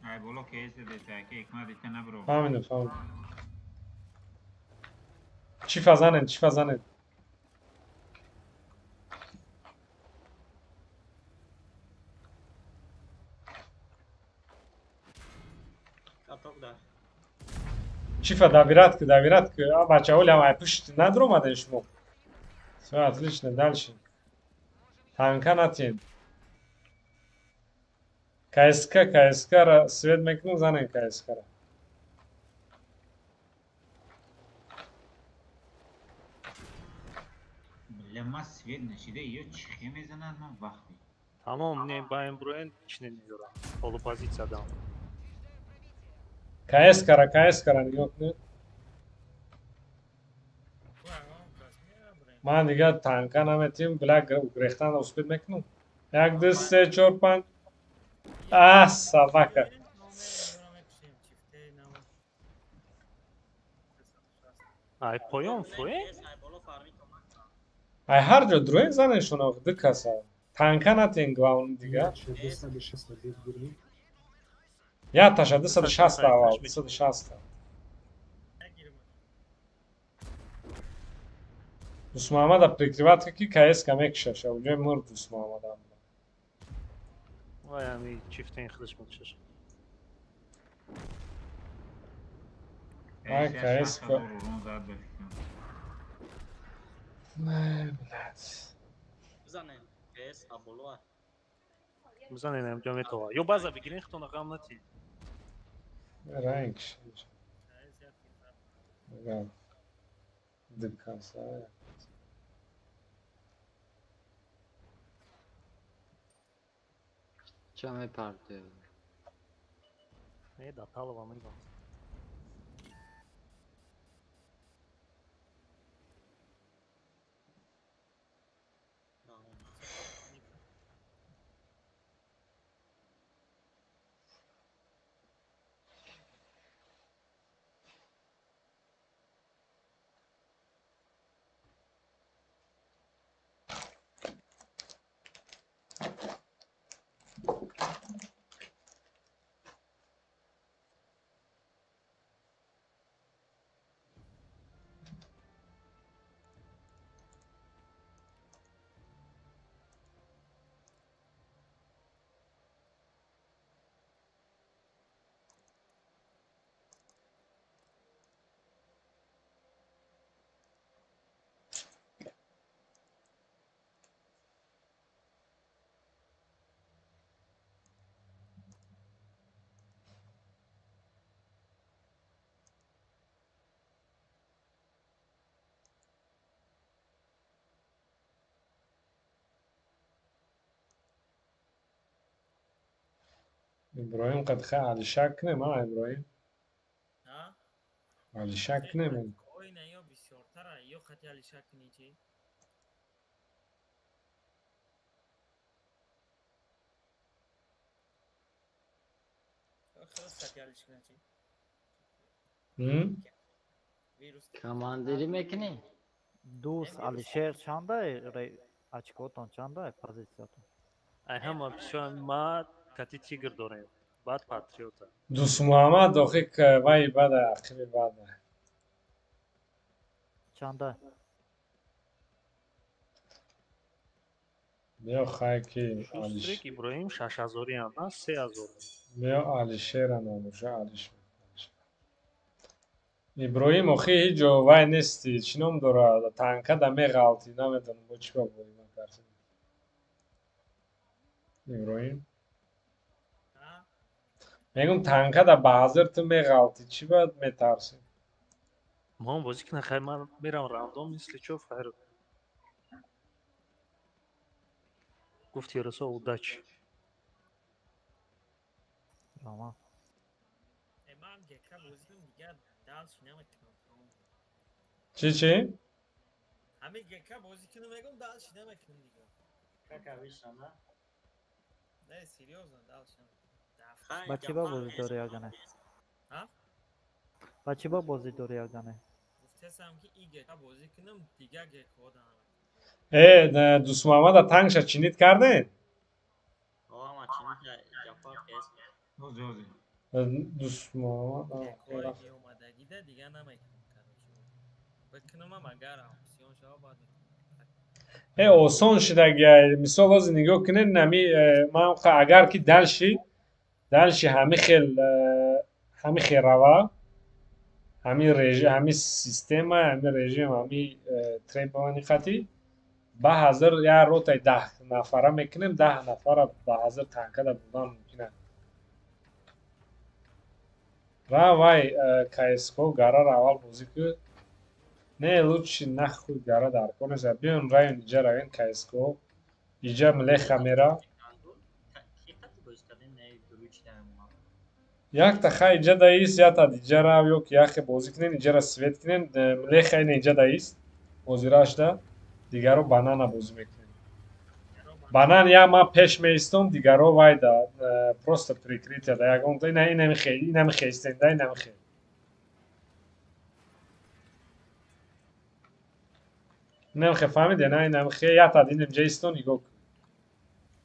Ай боло кейсе дета ки икма дета набро. Фаҳмидам, фаҳмидам. Чӣ фазанен, чӣ фазанен? Чифа добират ки, добират ки. А бачаҳо лям ай пушт надромаден шумо. Всё, отлично, дальше. Танка натен. КСК, КСК ра свет мекунам, занен КСК ра. Ма свет нашида ё чихе мезананд ман вақте. Тамом, не баем броен чине надора. Полупозиция дам. КСК ра, КСК ра нигоҳ кунед. Ман дигар танка наметим, бля грехтан успед мекунам. 1 2 3 4 5. А, собака. Ай поён фуе? Ай ҳар ҷо дуроен занешон ох ду каса. Танка натен главный дигар. Я таша 260 аввал, 260. Дӯст Муҳаммада прикрывать ки КСК мекушаша, уҷои мурд Дӯст Муҳаммада. Вай ами чифтаин худаш мекушаша. Ай КСК. Не, блядь. Бизанем, КС аболоа. Бизанем, амҷо метова. Ё база бигирен, худтона ғам натид. Ранг. Дикаса. Ча мепарте? Не, да талова мегам. иброҳим қад ха алишак кунем, а иброҳим? Алишак кунем. Ойна ё бисёртара, ё қати алишак кунӣ чӣ? Командирӣ мекунӣ? Дӯст Алишер чандай очкотон чандай позициятон? Ай ҳама бисёр ма кати тигр дорем. Баъд патриота. Дӯст Муҳаммад охи вай бада ақиби бада. Чанда? Биё хай ки Шустрик Иброҳим 6000-ам, на 3000. Биё Алишера набоша, Алишер. Иброҳим охи ҳеҷ ҷо вай нести, чӣ ном дорад? Танка да меғалтӣ, намедонам бо чӣ ба бори накард. Иброҳим мегум танка да баҳазир ту меғалтӣ, чӣ баъд метарсӣ? Ман бозӣ кунам, хай ман мерам рандом мисли чо файр. Гуфти Расо удачи. Роман. Ман гека бозӣ кунам дигар дальше намекунам. Чӣ чӣ? Ҳамин гека бозӣ кунам мегум дальше намекунам дигар. Как обычно, да? Не, серьезно, дальше. Ба чӣ ба бозӣ дорӣ ягане? Ҳа? Ба чӣ ба бозӣ дорӣ ягане? Гуфтесам ки и гека бозӣ кунам дигар гекҳо да намекунам. Дӯст Муҳаммада тангша чинит кардед? Ама чинит Ҷафар кес. Ҳозир ҳозир. Дӯст Муҳаммад омадагида дигар намекунам, короче. Бикунамам агар ауксион шава баъд мекунам. Осон шудагиай. Мисол ҳозир нигоҳ кунед, нами ман агар ки дальше дальше ҳами хел ҳами хел рава, ҳами режим, ҳами система, ҳами режим, ҳами требовани хати ба ҳазир як ротаи 10 нафара мекунем, 10 нафара ба ҳазир танкада будан мумкин аст. Ра вай КСКО гарара аввал бозӣ ку. Не, лучше нахуй гара дар кор нест. Биён район иҷа равем КСКО. Иҷа млеха мера. Якта хай иҷа даист, якта иҷа рав, ё ки яхе бозӣ кунен, иҷара свет кунен, млеха ина иҷа даист. Бозирашда дигаро банана бозӣ мекунем. Банан я ма пеш меистом, дигаро вай да просто прикрытие да ягон ина ина михе, ина михе истен, да ина михе. Ина михе фаҳмиде, на ина михе, якта динем ҷа истон нигоҳ кун.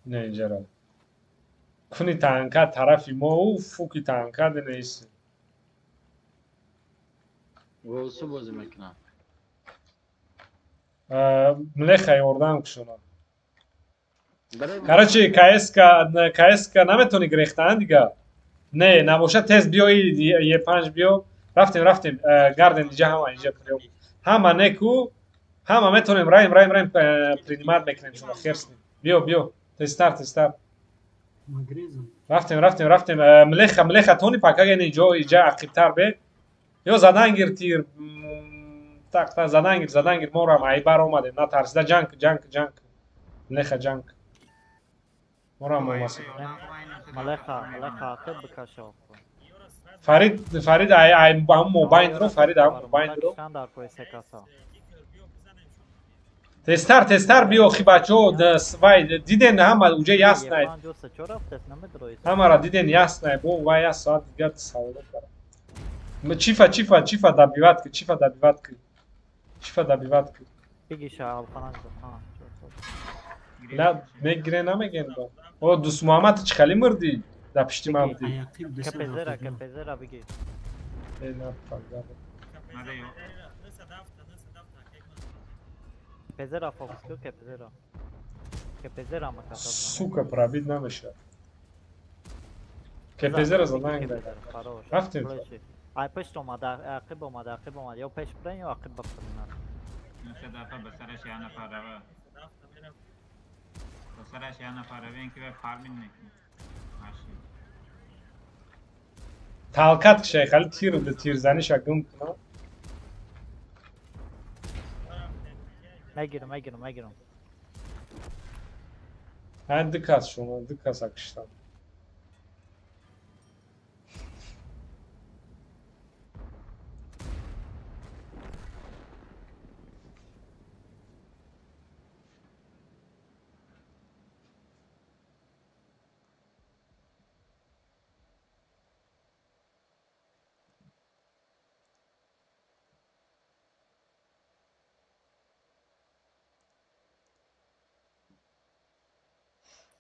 Ина иҷара. Куни танка тарафи мо у фуки танка дина ист. Восу бозӣ мекунам. Млеха ёрдам кушона. Короче, КСК наметони гирехтан дига. Не, набоша тез биё Е5 биё. Рафтем, рафтем. Гарден иҷа ҳама иҷа приём. Ҳама неку, ҳама метонем раим, раим, раим принимат мекунем шумо херсни. Биё, биё. Тезтар, тезтар. Рафтем, рафтем, рафтем. Млеха, млеха тони пакаген иҷо, иҷа ақибтар бе. Ё задан гир тир. Так, так, задан гир, задан гир. Мо рам айбар омадем. Натарсида ҷанг, ҷанг, ҷанг. Млеха ҷанг. Морам омаси. Млеха, млеха ақиб бикашо. Фарид, Фарид ай ай ҳам мобайнро, Фарид ҳам мобайнро. Тезтар, тезтар биё хи бачаҳо, вай диден ҳама уҷа яснай. Ҳамара диден яснай, бо вай як соат дигар саволо кардам. Чифа, чифа, чифа добивать ки, чифа добивать ки. Чифа добивать ки. Бигиша алфананг. На, мегире намегирем ба. О, Дӯст Муҳаммад чӣ хали мурдӣ? Да пишти ман будӣ. КПЗ-ра, КПЗ-ра биги. Э, на, пага. КПЗ-ра фокус ку, КПЗ-ра. КПЗ-ра макаса. Сука, пробит намешавад. КПЗ-ра задан гирад. Рафтем. Ай пешт омада, ақиб омада, ақиб омада. Ё пеш бирен, ё ақиб бипирен. 9 дафъа ба сараш як нафар рава. Ба сараш як нафар равен ки вай фармин мекунад. Талкат кишай, хали тир тирзаниша гум кунам. Мегирам, мегирам, мегирам. Ҳай ду кас шумо, ду каса киштам.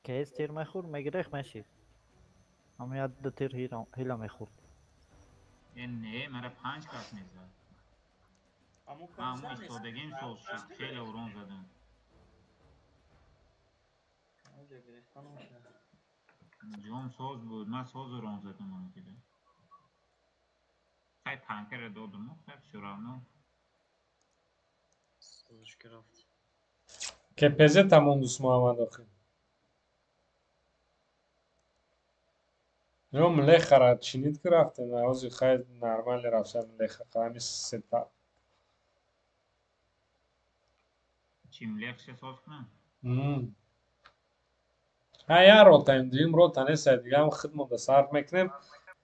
КС тир мехӯрд, мегирех мешид. Ҳамин як ду тир ҳила мехӯрд. Э не, мара панҷ кас мезад. Ман ҳамун истодагим соз шид, хеле урон задам. Ҷон соз буд, ман соз урон задам он дида. Хай танкера додуму, хай всё равно. Созиш гирифт. КПЗ тамом дӯст Муҳаммад охир. Ё млехара чинид ки рафтем, ҳозир хай нормали рафта млеха, ҳами сета. Чӣ млехше соз кунам? Ҳа як ротаем, дуюм рота нест, дигаам хидмонда сарф мекунем.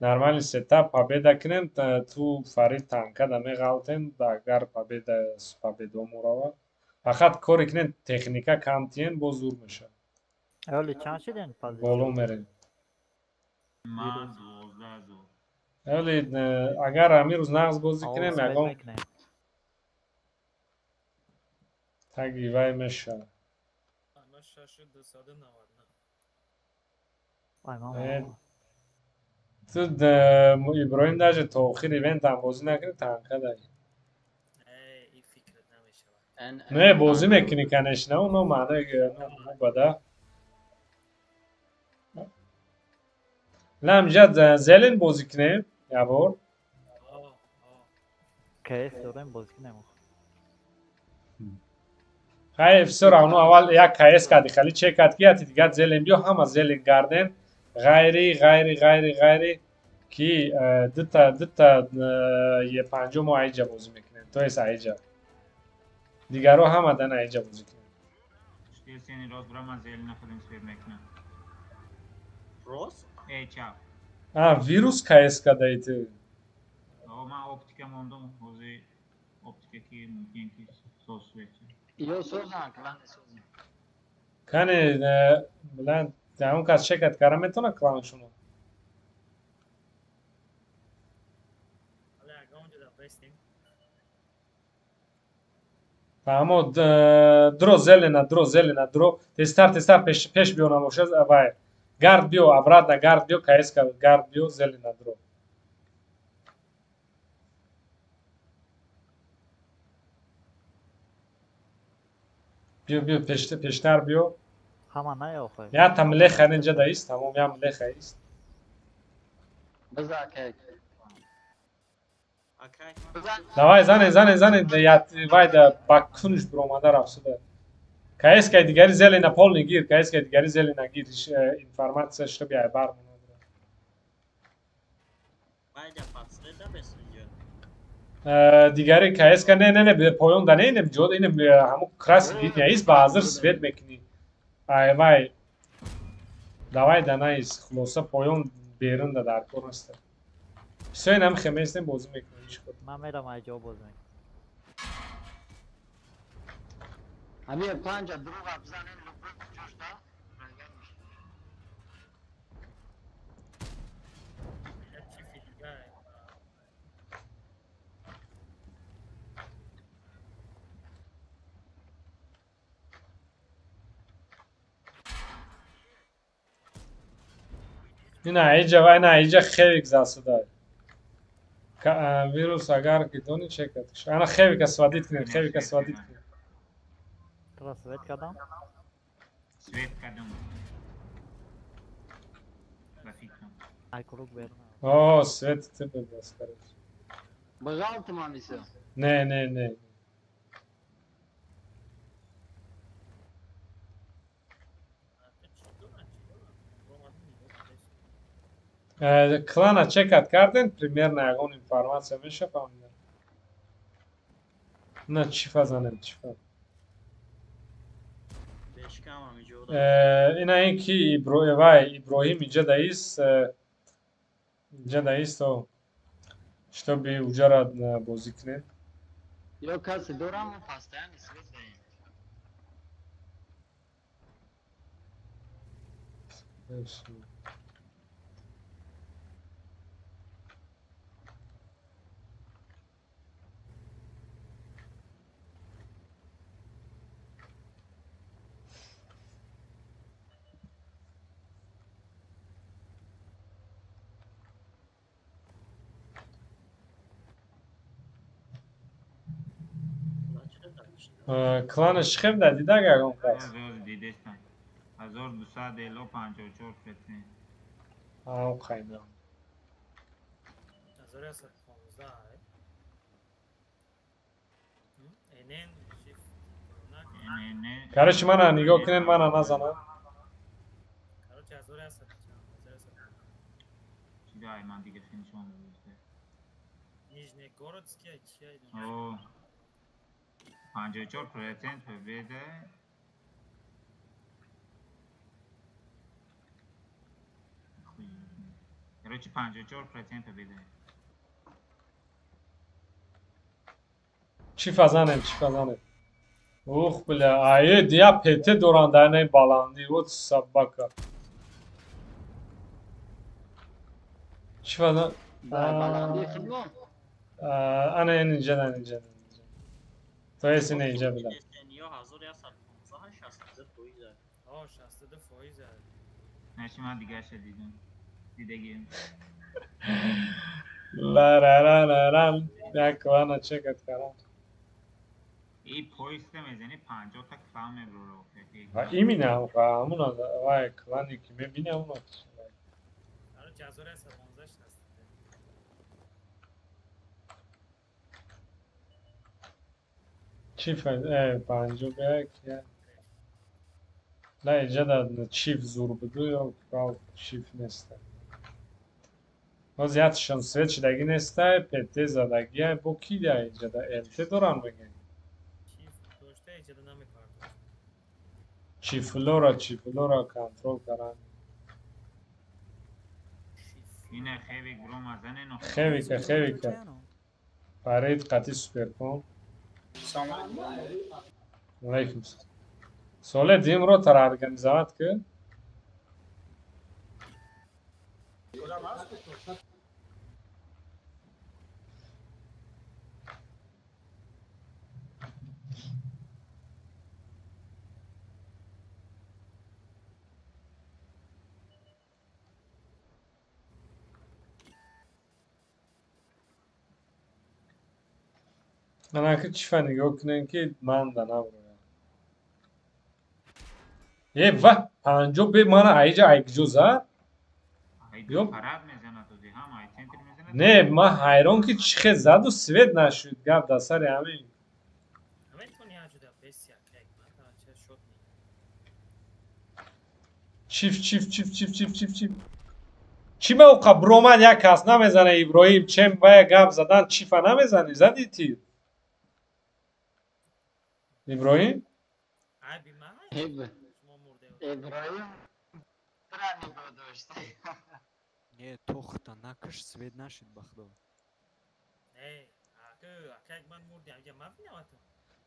Нормали сета победа кунем, ту Фарид танкада меғалтем, агар победа победо мурава. Фақат коре кунем техника кам тиен, боз зур мешавад. Оли чанд шиден позитсия? Боло мерем. Ман 12 000. Оли агар ҳамин рӯз нағз бозӣ кунем, ягон таги вай мешавад. Ту Иброҳим даже то охир ивентам бозӣ накунӣ, танка даи. Не, бозӣ мекунӣ, конечно, но маънои бада. На ҳаминҷа зелен бозӣ кунем якбор. КС дорем бозӣ кунем. Хай всё равно аввал як КС кади, хали чек кад ки ати дигар зелен биё, ҳама зелен гардем. Ғайри, ғайри, ғайри, ғайри ки дута Е50 мо аиҷа бозӣ мекунем. То есть аиҷа. Дигарро ҳама дан аиҷа бозӣ кунем. Сени рост бира, ман зелена худем свет мекунам. Рост? Эй, чап. А, вирус КС кадаи ту. О, ман оптика мондум, ҳозир оптика ки мумкин ки соз свет. Ё созан, клани созан. Кане, билан, ҳамон кас чекат кара метавонад кланшуно? Фаҳмо, дро зелена, дро зелена, дро. Тезтар, тезтар пеш пеш биё набошад, вай. Гард биё, обратно гард биё, КС гард биё, зелена дро. Биё, биё, пештар биё. Ҳама наёхай. Я там млеха инҷа даист, тамом, я млеха ист. Биза ке. Давай, зане, зане, зане, вай да ба кунш биромада рафсуда. КС кай дигари зелена полный гир, КС кай дигари зелена гир, информация чтобы ай бар дигари КС ка не, не, не, поён да не, не, ҷо ине ҳамун красный линия ист, ба ҳазир свет мекунӣ. Ай вай. Давай да наист, хулоса поён берун да дар кор нест. Всё инам хеместем бозӣ мекунем ҳеҷ кор. Ман мерам ай ҷо бозӣ мекунам. Ҳамин панҷа дурӯға бизанем ҷош да. Ина иҷа вай на иҷа хевик засуда. Вирус агар ки дони чекат. Ана хевика сводит кунем, хевика сводит кунем. Тура свет кардам? Свет кардам. Ба фикрам. Ай круг берун. О, свет ты бебас, короче. Бажалтым амиса. Не, не, не. Клана чекат карден, примерно ягон информация меша фаҳмидам. На чифа занем, чифа. Ина ин ки вай Иброҳим инҷа даист, инҷа даист, то чтобы уҷара бозӣ кунем. Ё касе дорам, постоянно свет даем. Кланаш чӣ хел да дида ягон кас? Дидестам. 1200 эло 54%. Ау қайна. 1115. Энен шифт. Короче, мана нигоҳ кунед, мана назанам. Короче, 1100. Чидай ман дига нишон додам. Нижнегородский чи? О. 54% победа. Короче, 54% победа. Чӣ фазанем, чӣ фазанем? Ух, бля, ае, дия ПТ доранд дар наи баландӣ, вот собака. Чӣ фазан? Баландӣ хидмат? Ана инҷа, инҷа. То есть ина инҷа бля. Ё 1115 62%. О, 62%. Наши ман дигаша дидам. Дидагим. Ла ра ра ра ра. Як клана чекат карам. И поиста мезани 50 та клан меброра. Ва именно ҳамун вай клани ки мебинам ҳамун. Короче, 1115 62. Чиф 51 на инҷа дар чиф зур буду ё чиф неста. Боз якшон свет шидаги нестай, ПТ задагия, бо ки да инҷа да ЛТ дорам мегӯям. Чиф дошта инҷа да намепардохт. Чифлора, чифлора контрол каран. Ина хевик брома занено. Хевика, хевика. Фарид қати суперкон. Алейкум салом. Соле димро тара организовать ки? Анаки чифа нигоҳ кунем ки ман да наброям. Е ва 50 бе мана айҷа айкҷо зад? Не, ман ҳайрон ки чӣ хел заду свет нашуд, гап дар сари ҳамин. Чиф чиф чиф чиф чиф чиф чиф. Чӣ мавқа бромад як кас намезана Иброҳим, чем вая гап задан чифа намезанӣ, зади тир? Иброҳим? Иброҳим тра нигоҳ дошт. Не, тохта накаш, свет нашид ба худо. Не, акак ман мурдам, инҷа ман бинаватам.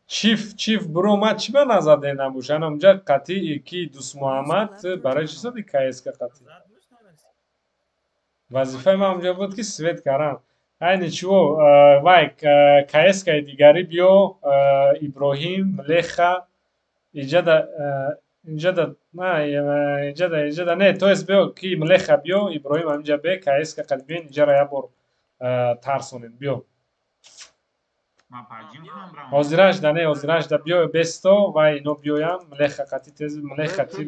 Чиф, чиф бромад чӣ ба назаде набуш? Ана унҷа қатӣ ки Дусмуҳаммад барои чӣ зади КСК қатӣ? Вазифаи ман унҷа буд ки свет карам. Ай ничего, вай КСК-и дигарӣ биё, Иброҳим, Леха, инҷа да инҷа да на инҷа да не, то есть биё ки Млеха биё, Иброҳим ҳаминҷа бе, КСК қад биён инҷаро як бор тарсонем, биё. Ҳозираш да не, ҳозираш да биё бесто ва ино биёям, Млеха қати тез Млеха тир.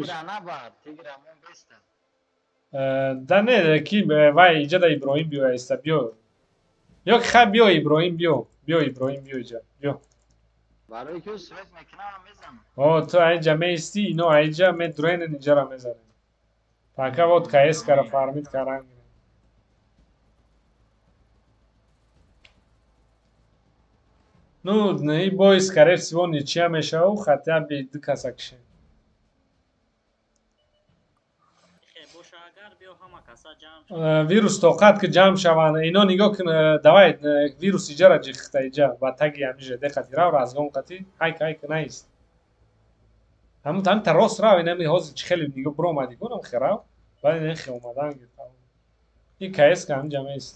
Да не, ки вай инҷа да Иброҳим биё иста биё. Ё ки хай биё Иброҳим биё, биё Иброҳим биё инҷа, биё. Барои ки свет мекунам мезанам. О, ту айҷа меистӣ, ино айҷа медроенен инҷара мезанем. Пока вот КСК-ро фармид каран. Ну, и бой, скорее всего, ничья мешаву, хотя бы ду каса кишем. Вирус тоқат ки ҷамъ шаванд, ино нигоҳ кун, давай вирус иҷара ҷихта иҷа, ба таги ҳамиҷа деқати рав разгон қати, ҳайк ҳайк наист. Ҳамун ҳамин та рост рав, инами ҳозир чӣ хеле нигоҳ биромадӣ кунам хе рав, баъд ин хе омадан гирифт. Ин КСК ҳаминҷа меист.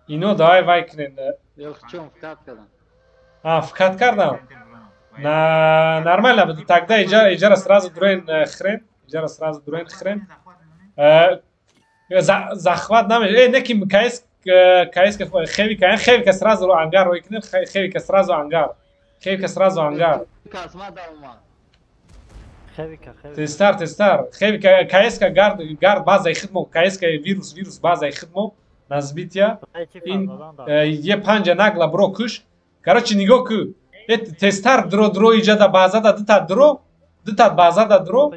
Ино давай вай кунен. Ёхчон вкат кардам. А, вкат кардам? На нормально, тогда иҷара сразу дуроен хрен, иҷара сразу дуроен хрен. Захват намеш. Э, не ки КС КС Хевика, Хевика сразу ангар рой кунед, Хевика сразу ангар. Хевика сразу ангар. Хевика, Хевика. Тестар, тестар. Хевика, КС гард, гард базаи хидмо, КС вирус, вирус базаи хидмо. Назбития. Ин е панҷа нагла бро куш. Короче, нигоҳ ку. Тестар дро дро иҷада базада дута дро, дута базада дро.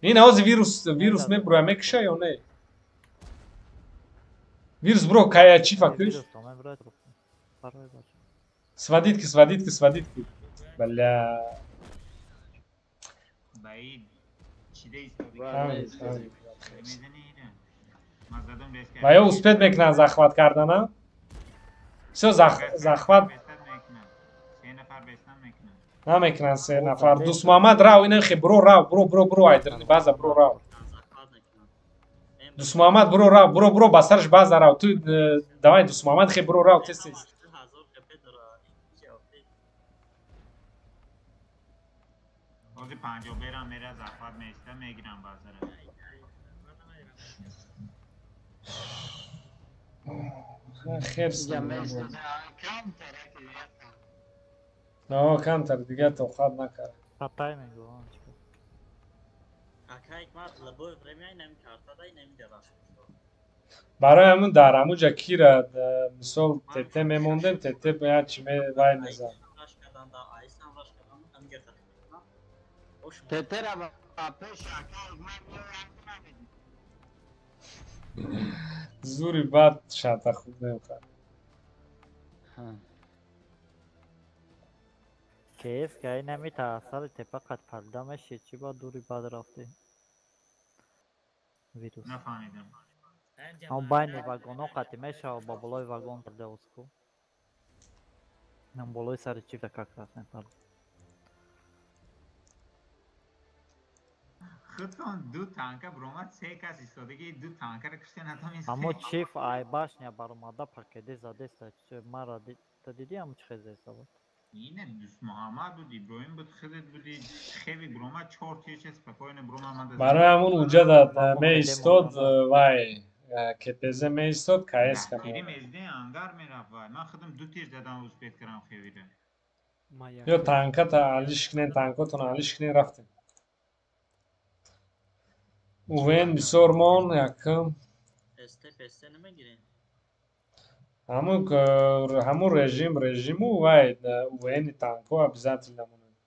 Ин ҳози вирус, вирус мебуроя мекуша ё не? Вирус бро, кая чифа куш? Сводитки, сводитки, сводитки. Бля. Ва ё успет мекунанд захват кардана? Всё, захват намекунанд се нафар. Дусмуҳаммад рав, инахе бро рав, бро бро бро айдирни база бро рав. Дусмуҳаммад бро рав, бро бро ба сараш база рав. Ту давай Дусмуҳаммад хе бро рав тез тез. Ҳозир 50 берам мера захват меиста мегирам базара. Херс. Но камтар дига тоқат накард. Патай мегӯ. Барои ҳамун дар ҳамуҷа кира мисол ТТ мемондем, ТТ бояд чи вай мезад. Зури бад шата хуб мехӯрд. КС ка намета сари тепа қад парда мешид, чӣ ба дури бад рафтӣ? Вирус. Нафаҳмидам. Ам байни вагоно қати мешава, ба болои вагон парда уску. Нам болои сари чифта как раз мепард. Худтон ду танка бромад, се кас истодагӣ ду танкаро кушта натонистед. Аммо чиф ай башня баромада пакеде задеста, мара та дидӣ ҳамун чӣ хезеста буд? Ине Дусмуҳаммад буд, Иброҳим буд, худат будӣ, хеви бромад, чор тирча спокойно бромамада. Барои ҳамун уҷа меистод вай КПЗ меистод, КС ка. Тири мезде ангар мерафт вай. Ман худам ду тир задам успет кардам хевиро. Ё танката алиш кунен, танкотон алиш кунен рафтем. УВН бисёр мон якм. СТ ФСТ намегирем. Ҳамун режим режиму вай УВН танко обязательно монанд.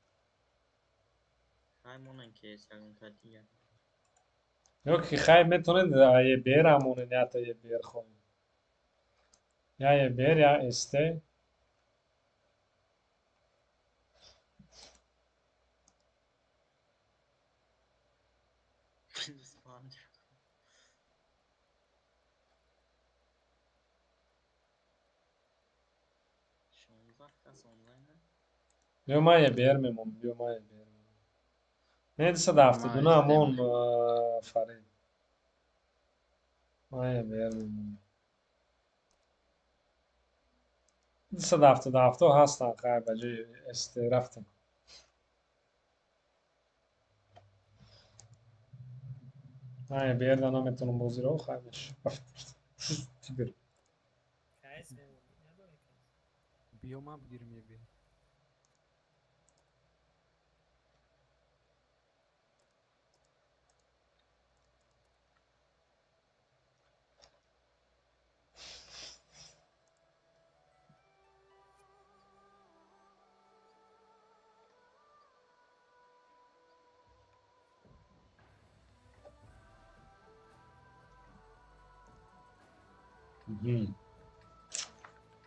Хай монанд ки ягон катия. Ё ки хай метонед ЕБР ҳамонед ята ЕБР хоҳем. Я ЕБР я СТ. Ё ман ЕБР мемонам, ё ман ЕБР мемонам. Не 272 ҳамон Фарид. Ман ЕБР мемонам. 277 ҳастанд, хай ба ҷои СТ рафтем. Ман ЕБР да наметавонам бозиро, хай меш. Рафт. Шуз тигр. Биё ман бигирем ЕБР.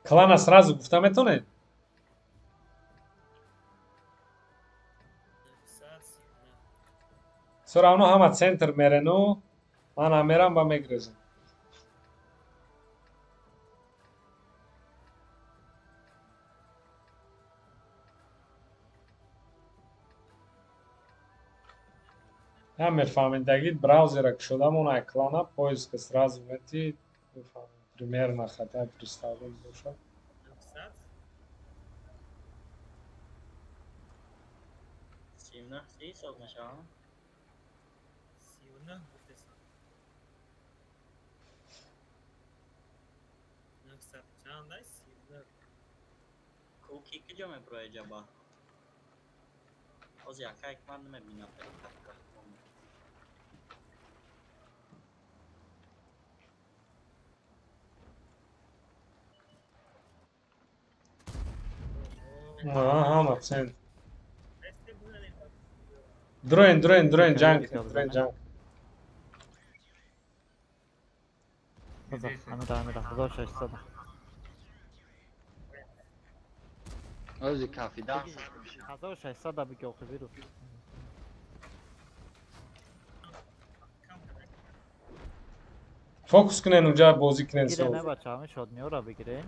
Клана сразу гуфта метонед? Всё равно ҳама центр мерену, ман ҳам мерам ба мегрезам. Я мефаҳмидагид браузера кушодамон ай клана поиска сразу мети мефаҳмед. Примерно хотя представлять бошад. Чандай? Ки куҷо меброяд ҷаба? Ҳозир яка як ман намебинам. Ҳама центр. Дроен, дроен, дроен, ҷанг, дроен, ҷанг. Ҳамира, ҳамира, 1600. Ози кафидан. 1600 биги охи биру. Фокус кунен унҷа бозӣ кунен. Гире не бача, ҳамин шодниёра бигирен.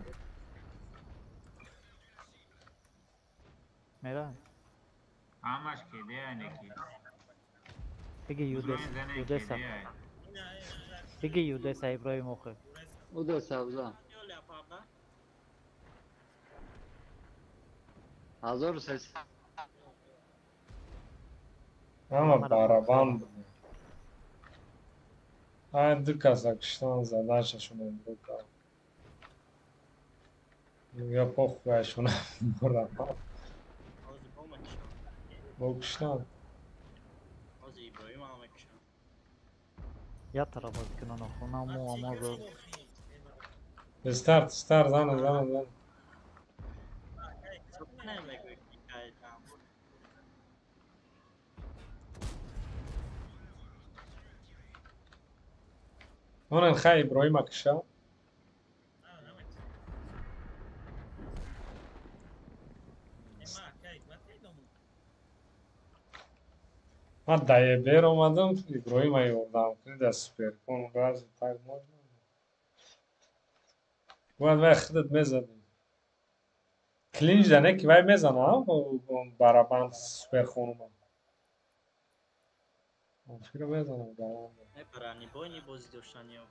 Мера. Ҳамаш кедея неки. Биги юдес, юдеса. Биги юдеса Иброҳим охи. Удеса уза. 1300. Ҳама барабан буд. Ай ду каса киштан задачашон ду кар. Я похуяшона бурам. Бо киштан. Ҳозир Иброҳим ҳама мекушам. Я тара бозӣ кунан охо, на мо амозо. Старт, старт, зана, зана, зана. Онен хай Иброҳима киша. Ман да ЕБР омадам, Иброҳима ёрдам кунӣ да суперкон разве так можно? Бояд вай худат мезадӣ. Клинч да не ки вай мезана, барабан суперхонума. Фикр мезанам барабан. Не бронебойни бозӣ доштан ё.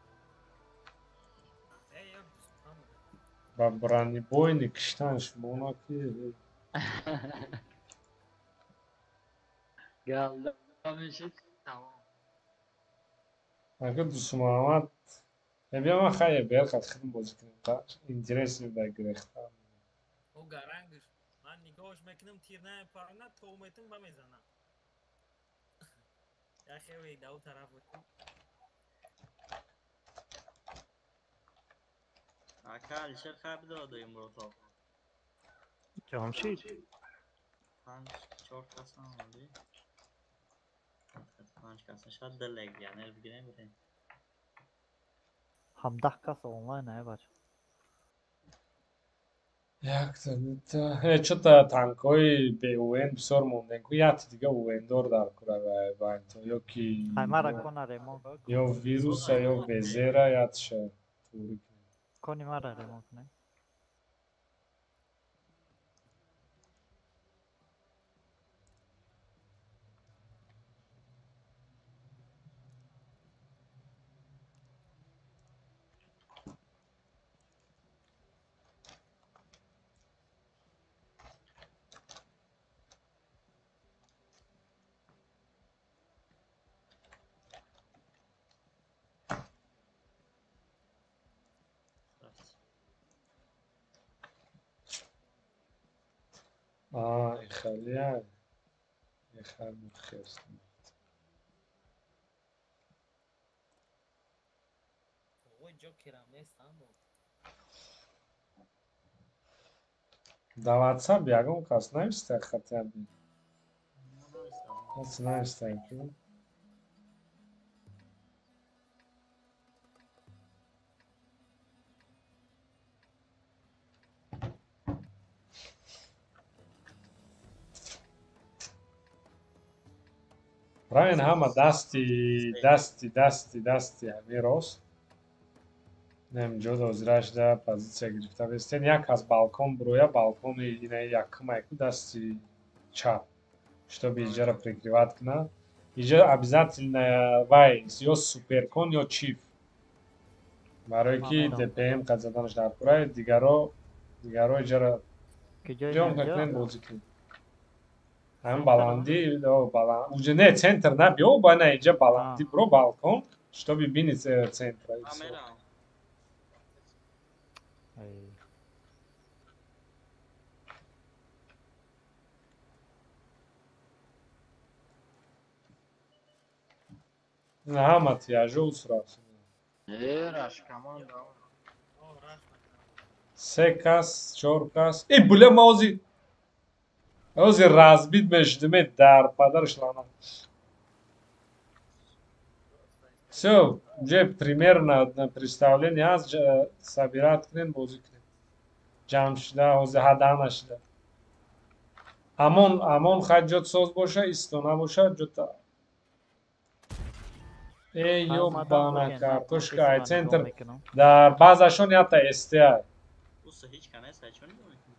Ба бронебойни киштан шумона ки. Галда мешид тамом. Ака Дусмуҳаммад Э, биё ман хай ЕБР қад хидм бозӣ кунем. Интересно да гирехта. О гарангш. Ман нигоҳш мекунам тир намепарна, то метум ба мезанам. Я хеле да у тараф буд. Ака Алишер хай бидоду имрӯз. Ҷамшид. 5 4 кас омадӣ. 5 кас шояд ду легионер бигирем бирем. 17 кас онлайн ай бача. Якта дута. Э, чота танкҳои беУН бисёр мондем ку якта дига УНдор дар кура вайнто ё ки Ай мара кона ремонт. Ё вируса ё везера ятша тури кунем. Кони мара ремонт кунем. Ихалия. Ихал хест. Ой, Ҷокерам нестам бо. Дар WhatsApp ягон кас нависта хотя бы. Кас нависта ки. Равен ҳама дасти дасти дасти дасти ҳами рост. Нем ҷо дозира шуда позитсия гирифта бестен. Як аз балкон буроя, балкони ина якумай ку дасти чап. Чтобы иҷара прикрывать куна. Иҷа обязательно вай ё суперкон ё чиф. Барое ки ДПМ қад заданаш дар курай, дигаро иҷара приёмка кунен бозӣ кунед. Ҳам баландӣ, баланд. Уже не центр на биё, ба на иҷа баландӣ бро балкон, чтобы бини центра. Ҳама тияжо ус рафт. Э, раш команда. Се кас, чор кас. Э, бля, ма ози разбит мешидиме дар падарш лана. Всё, уже примерно представление ҳаст, собирать кунем, бозӣ кунем. Ҷамъ шуда, ҳозир ҳада нашуда. Амон, амон хай ҷот соз боша, исто набоша, ҷота. Э, ёбана картошка, ай центр дар баъзашон ята СТ. Уса ҳеҷ ка нест, ай чо нигоҳ мекунӣ?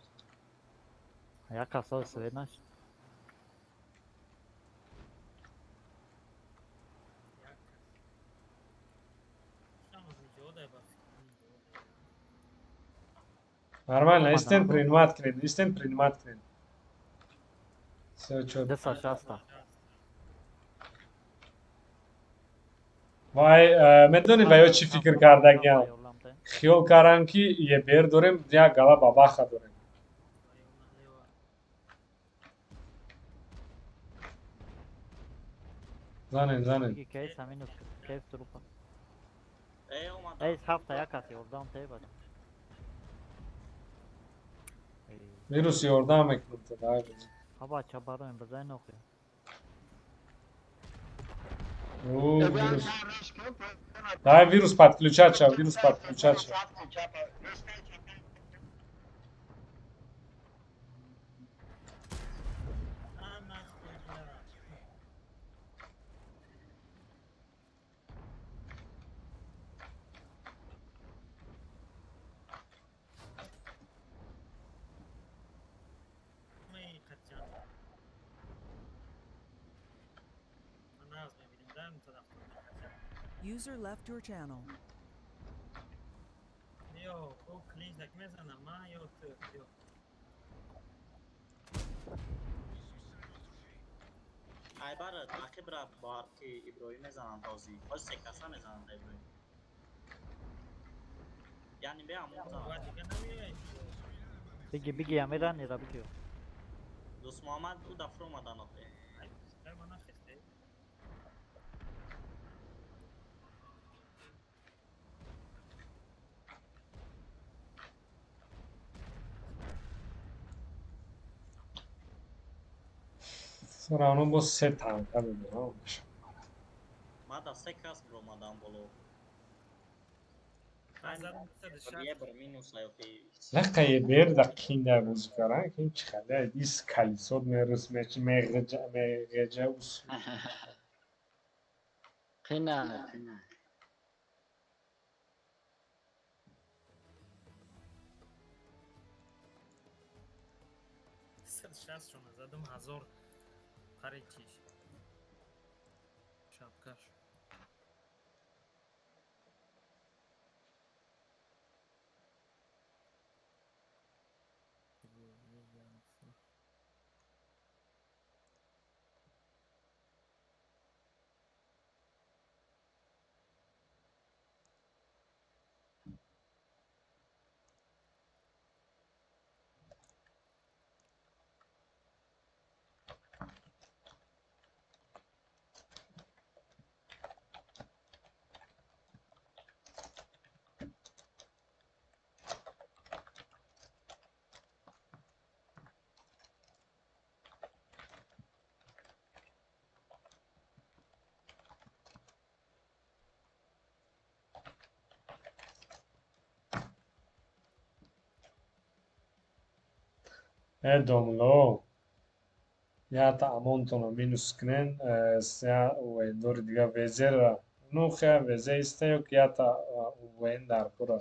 Як касо свет нашд. Нормально, истен принимать кунед, истен принимать кунед. Всё, чё. 260. Вай, медонӣ ба ё чӣ фикр кардагиам? Хиёл кардам, ки ЕБР дорем, як гала бабаха дорем. Занем, занем. Биги кейс ҳамин кейс трупа. Эй, ҳафта як кас ёрдам те бада. Вирус ёрдам мекунад то дай бозӣ. Ҳа бача бароем бизай нохи. О, вирус. Давай вирус подключать шав, вирус подключать шав. User left your channel. Ё, ӯ клинч мезанам, ман ё ту, ё. Ай бара, ақиб ра бар ки Иброҳим мезананд ҳозир. Ҳозир се каса мезананд Иброҳим. Яъне бе амон зананд. Биги, биги, амира нира биги. Дӯст Муҳаммад ӯ дафр омадан охе. Равно бо се танка бибирам. Ма да се кас бромадам боло. Лақа ЕБР да қинда бозӣ кардан, ки чӣ хеле ис калисод мерус меч меғеҷа меғеҷа ус. Қина, қина. Шастшона задам ҳазор қариб чиш. Шапкаш. Э, домло. Ята амонтоно минус кунен, я уэндори дига везера. Ну хе везе иста ё ки ята уэн дар кура.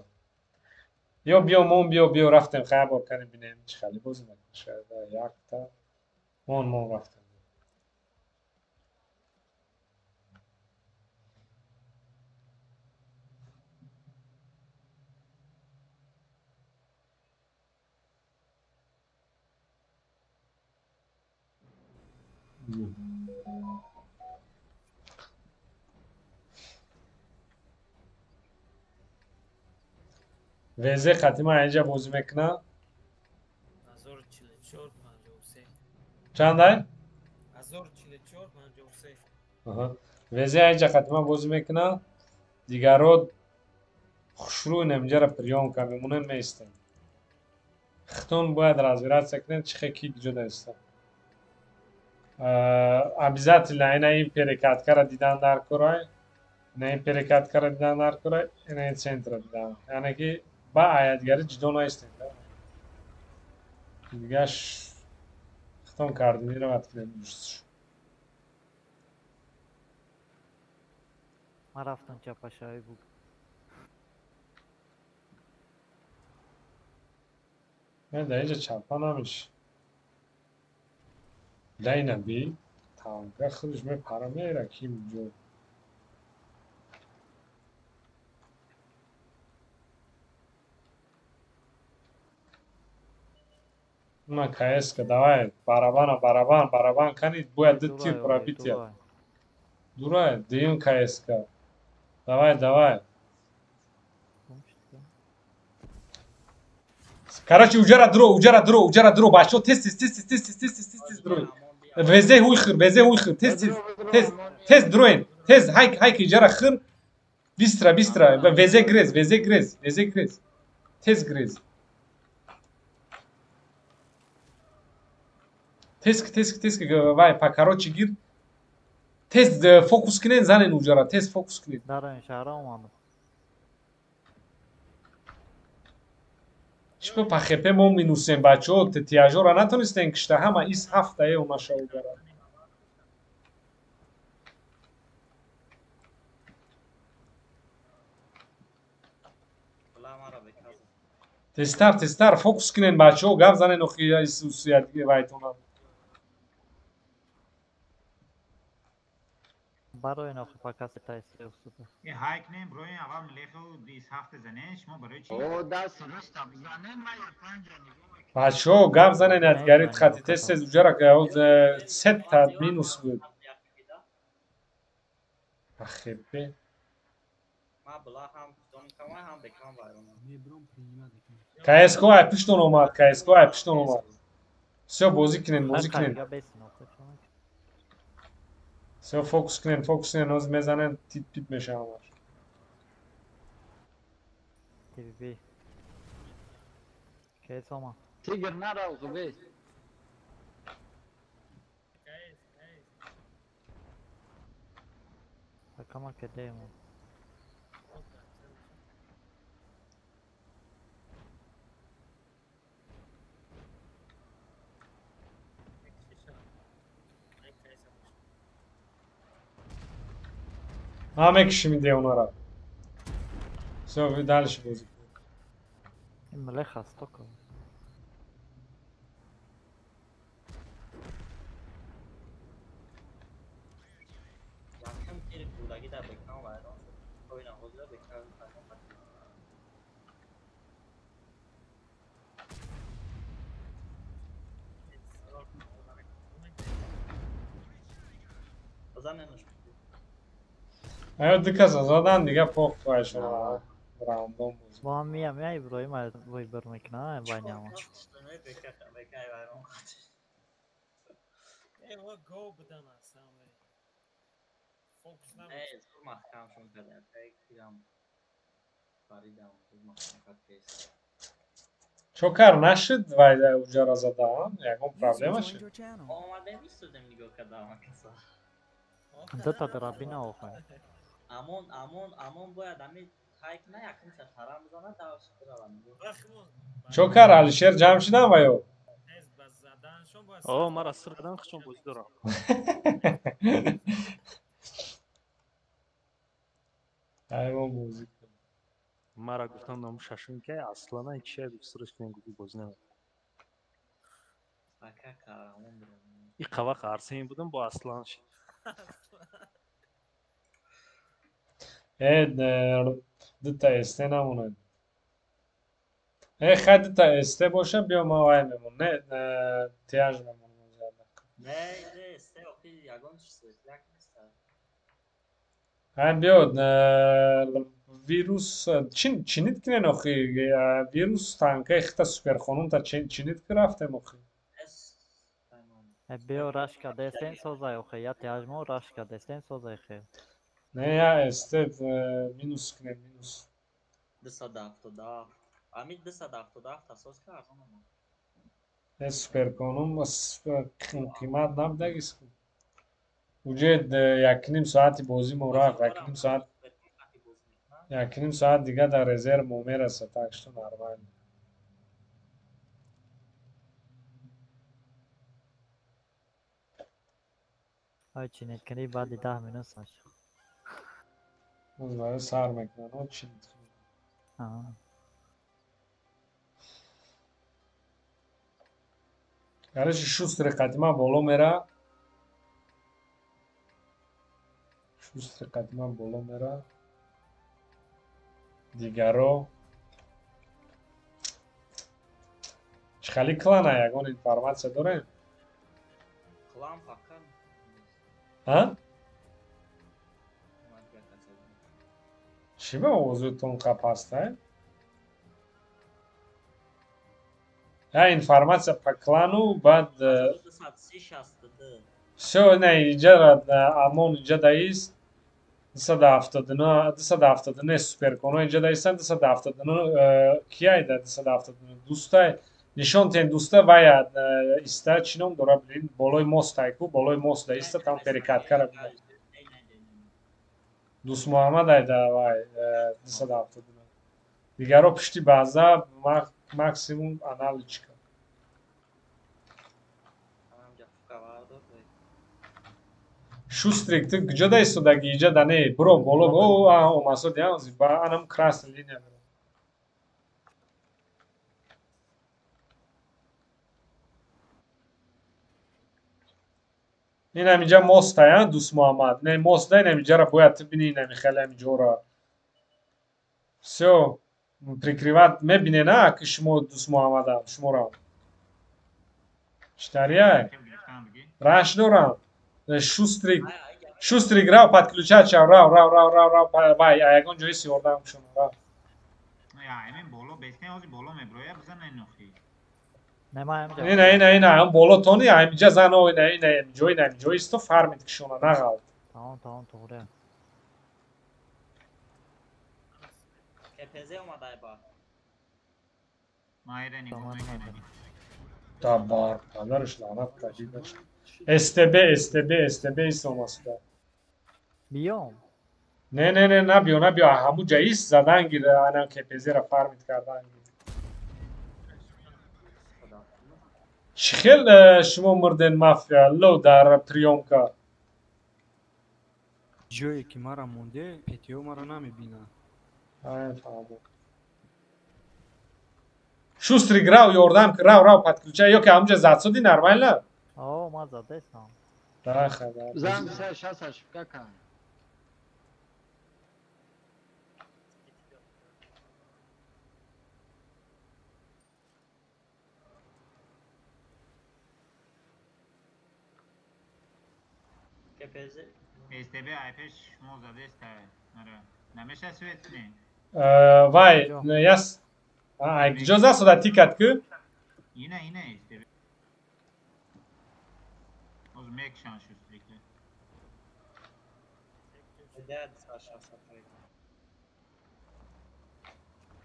Ё биё мон биё биё рафтем хай бор кани бинем чӣ хеле бозӣ мекунад. Шояд якта мон мон рафтем. Везе хатима инҷа бозӣ мекунад? 1044 53. Чандай? 1044 53. Аҳа. Везе айҷа қатима бозӣ мекунад, дигарро хушрӯ инаминҷара приёмка мемонем, меистем. Хитон бояд разбираться кунед, чӣ хел ки ҷо даиста. Обязательно ина ин перекаткара дидан дар корай, ина ин перекаткара дидан дар корай, ина ин центра дидан. Яъне ки ба аядигари ҷидо наистем. Дигаш хитон координировать кунед. Ман рафтам чапашавӣ буд. Не, дар инҷа чапа намеши. Лайна би танка худаш мепара мера ким ҷо. На КС-ка, давай, барабана, барабан, барабан канид, бояд ду тир пробития. Дурай, дуюм КС-ка. Давай, давай. Короче, уҷара дро, уҷара дро, уҷара дро, бачаҳо тез тез тез тез тез тез тез тез тез дроин. Везе ҳуй хир, везе ҳуй хир, тез тез тез тез дроин. Тез ҳайк ҳайк иҷара хир. Бистра, бистра, везе грез, везе грез, везе грез. Тез грез. Тез тез тез вай па короче гир. Тез фокус кунед, занен уҷара, тез фокус кунед. Дар ин шаҳра омадам. Чӣ ба пахепе мо минусем бачаҳо, тиажора натонистем кишта, ҳама ис ҳафтае омаша угара. Тезтар, тезтар фокус кунед бачаҳо, гап занен охи вайтона. Барои нохи пакаси тайси устуда. Э ҳайк не, брои аввал млеху ис ҳафта занен, шумо барои чӣ? О, даст роста бизанен, ман я панҷа нигоҳ мекунам. Бачаҳо гап занен ядгарит хати тез тез уҷара сета минус буд. Ахебе. КСК ай пиштон омад, КСК ай пиштон омад. Всё, бозӣ кунед, бозӣ кунед. Всё, фокус кунед, фокус кунед, ноз мезанед, тип тип мешавад. ТВ. КС омад. Тигр нарав, бес. Такама кедемо. Ма мекишим идеонара. Всё, вы дальше бозӣ кунед. Ин млеха стока. Аё ду каса задан, дига пох вайшона раундон бозӣ. Бо ҳам миям, я Иброҳим выбор мекунам, байни ҳама. Чокар нашид вай уҷара задан, ягон проблема шид? Дута драбина охай. Амон, амон, амон бояд ами хайк на якумша тарам бизанад, давш биравад. Чокар Алишер ҷамъ шидан ва ё? О, мара сир кардам, хичон бозӣ дорам. Ай мо бозӣ кунем. Мара гуфтам наму шашум ки аслан ай чия гуфт сирш кунем гуфт бозӣ намекунам. Ака қаҳрамон бирам. И қавақ Арсен будам бо Аслан шид. Э, дута СТ намонад. Э, хай дута СТ боша, биё ма вай мемон. Не, тиаж мемон. Не, не, СТ охи ягон светляк нест. Хай биё вирус чинид кунен охи вирус танкаи хита суперхонумта чинид ки рафтем охи. Биё рашка дестен созай охе, я тяжмо рашка дестен созай хе. Не, я эстет минус кунем, минус. 277. Ами 277 асос ка арзон омад. Не суперконум қимат набудагис. Уже 1.5 соати бозӣ мо рафт, 1.5 соат. 1.5 соат дига дар резерв мо мерасад, так что нормально. Ай чинет кунӣ баъди 10 минут саш. Боз барои сар мекунанд, о чинет кунӣ. Короче, шустри қадима боло мера. Шустри қадима боло мера. Дигаро. Чӣ хали клана ягон информатсия дорем? Клан пока. А? Чӣ ба овозутон қапаста? Я информация по клану, баъд всё, не, иҷа амон иҷа даист 279 279 суперконо иҷа даистанд 279 кияйда 279 дустай нишон тен дуста вая иста чӣ ном дора блин болои мост айку болои мост даиста там перекаткара буда Дӯст Муҳаммад айда вай 279 дигаро пушти база максимум аналичка. Шустрик, ту куҷо да истодаги? Иҷа да не, биро боло, о, омасо диам, ба анам красный линия биро. Инам инҷа мост ая, Дӯст Муҳаммад. Не, мост да, инам инҷара бояд ту бини, инам хеле ҳамин ҷора. Всё, прикрывать мебине на, ки шумо Дӯст Муҳаммада, шуморо. Читария? Раш дорам. Шустрик, Шустрик рав подключать шав, рав, рав, рав, рав, рав, вай, ягон ҷои сиёрдам шумо, рав. Ина, ина, ина, ам боло тони, ам инҷа зан, о, ина, ина, ҷой, ина, ҷой исто фармид кишона, нағалт. Тамом, тамом, туғри. КПЗ омад айба. Да бар, падараш лаънат кардидаш. СТБ, СТБ, СТБ истомасуда. Биём. Не, не, не, набиё, набиё, ҳамун ҷа ист задан гир, ана КПЗ-ра фармид кардан гир. Чӣ хел шумо мурден мафия, ло дар приёмка? Ҷое ки мара монде, ПТО мара намебинад. Ай, фаҳмидам. Шустрик рав, ёрдам ки рав, рав, подключай, ё ки ҳамун ҷа задсуди нормально? О, ма задестам. Да, хабар. Зан 60 ошибка кан. КПЗ СТБ айпеш шумо задеста. Ара. Намеша свет не. Вай, яс. Ай, куҷо засуда тикат ку? Ина, ина СТБ. Оз мекшан шустрика.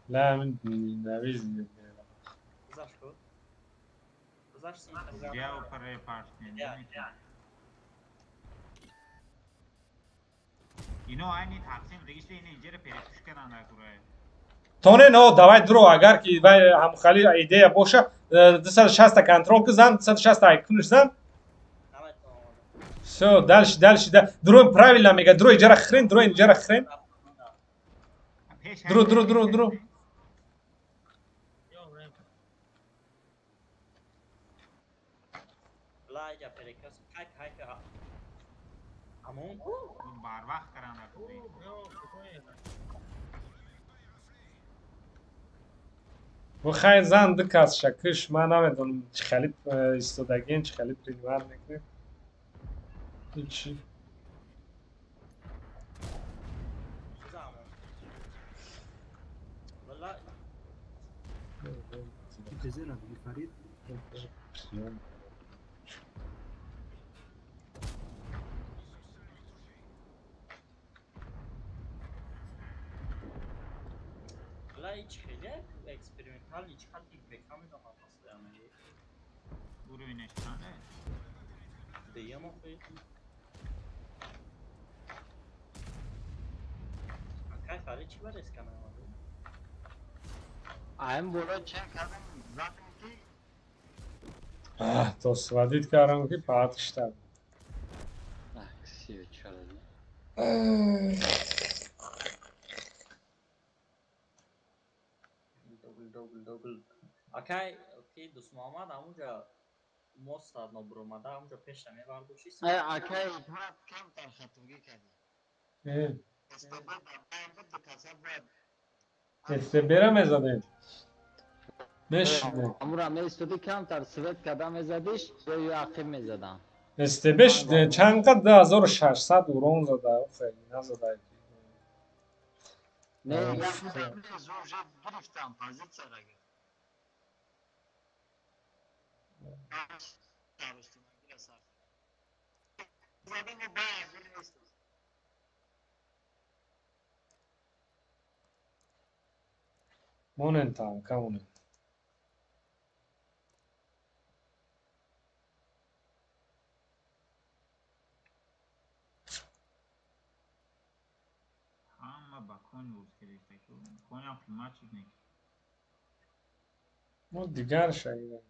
ла, ман навиз. Зря паре партне. Ино айни тақсим дигиште ина инҷера перепуш кардан дар курае. Тоне, но, давай дро, агар ки вай ҳамхали идея боша, 260 контрол ки зан, 260 айкуниш зан. Всё, дальше, дальше, да. Дро правильно мега, дро иҷара хрен, дро иҷара хрен. Дро, дро, дро, дро. Хайр зан ду кас шакиш, ман намедонам чӣ хали истодагиен, чӣ хали принимат мекунем. Ҳичи. Ай чӣ хеле экспериментали чӣ қадр бека медонам постоянно. Уровень чанда? Дуюм охи. Акай Фарид чӣ бар эска наомадӣ? Аим боло чен кардам, задам ки То сводить кардам ки паат киштам. Акси чара. Догл догл догл. Акай ки Дусмуҳаммад ҳамунҷа мост нобуромада ҳамунҷа пеша мебардошти. Ай акай брат камтар хатогӣ кардӣ. СТБ буд, ду каса бояд. СТБ-ра мезадем. Мешидем. Амура меистоди камтар свет када мезадиш ё ё ақиб мезадам. СТБ чанд қад 2600 урон зада, хеле назада. Не, як уже гирифтам позитсияра. Монен танка монен. Ҳама ба конь боз гирифта ки коням қимат шуд не. Мо дигар шагирем.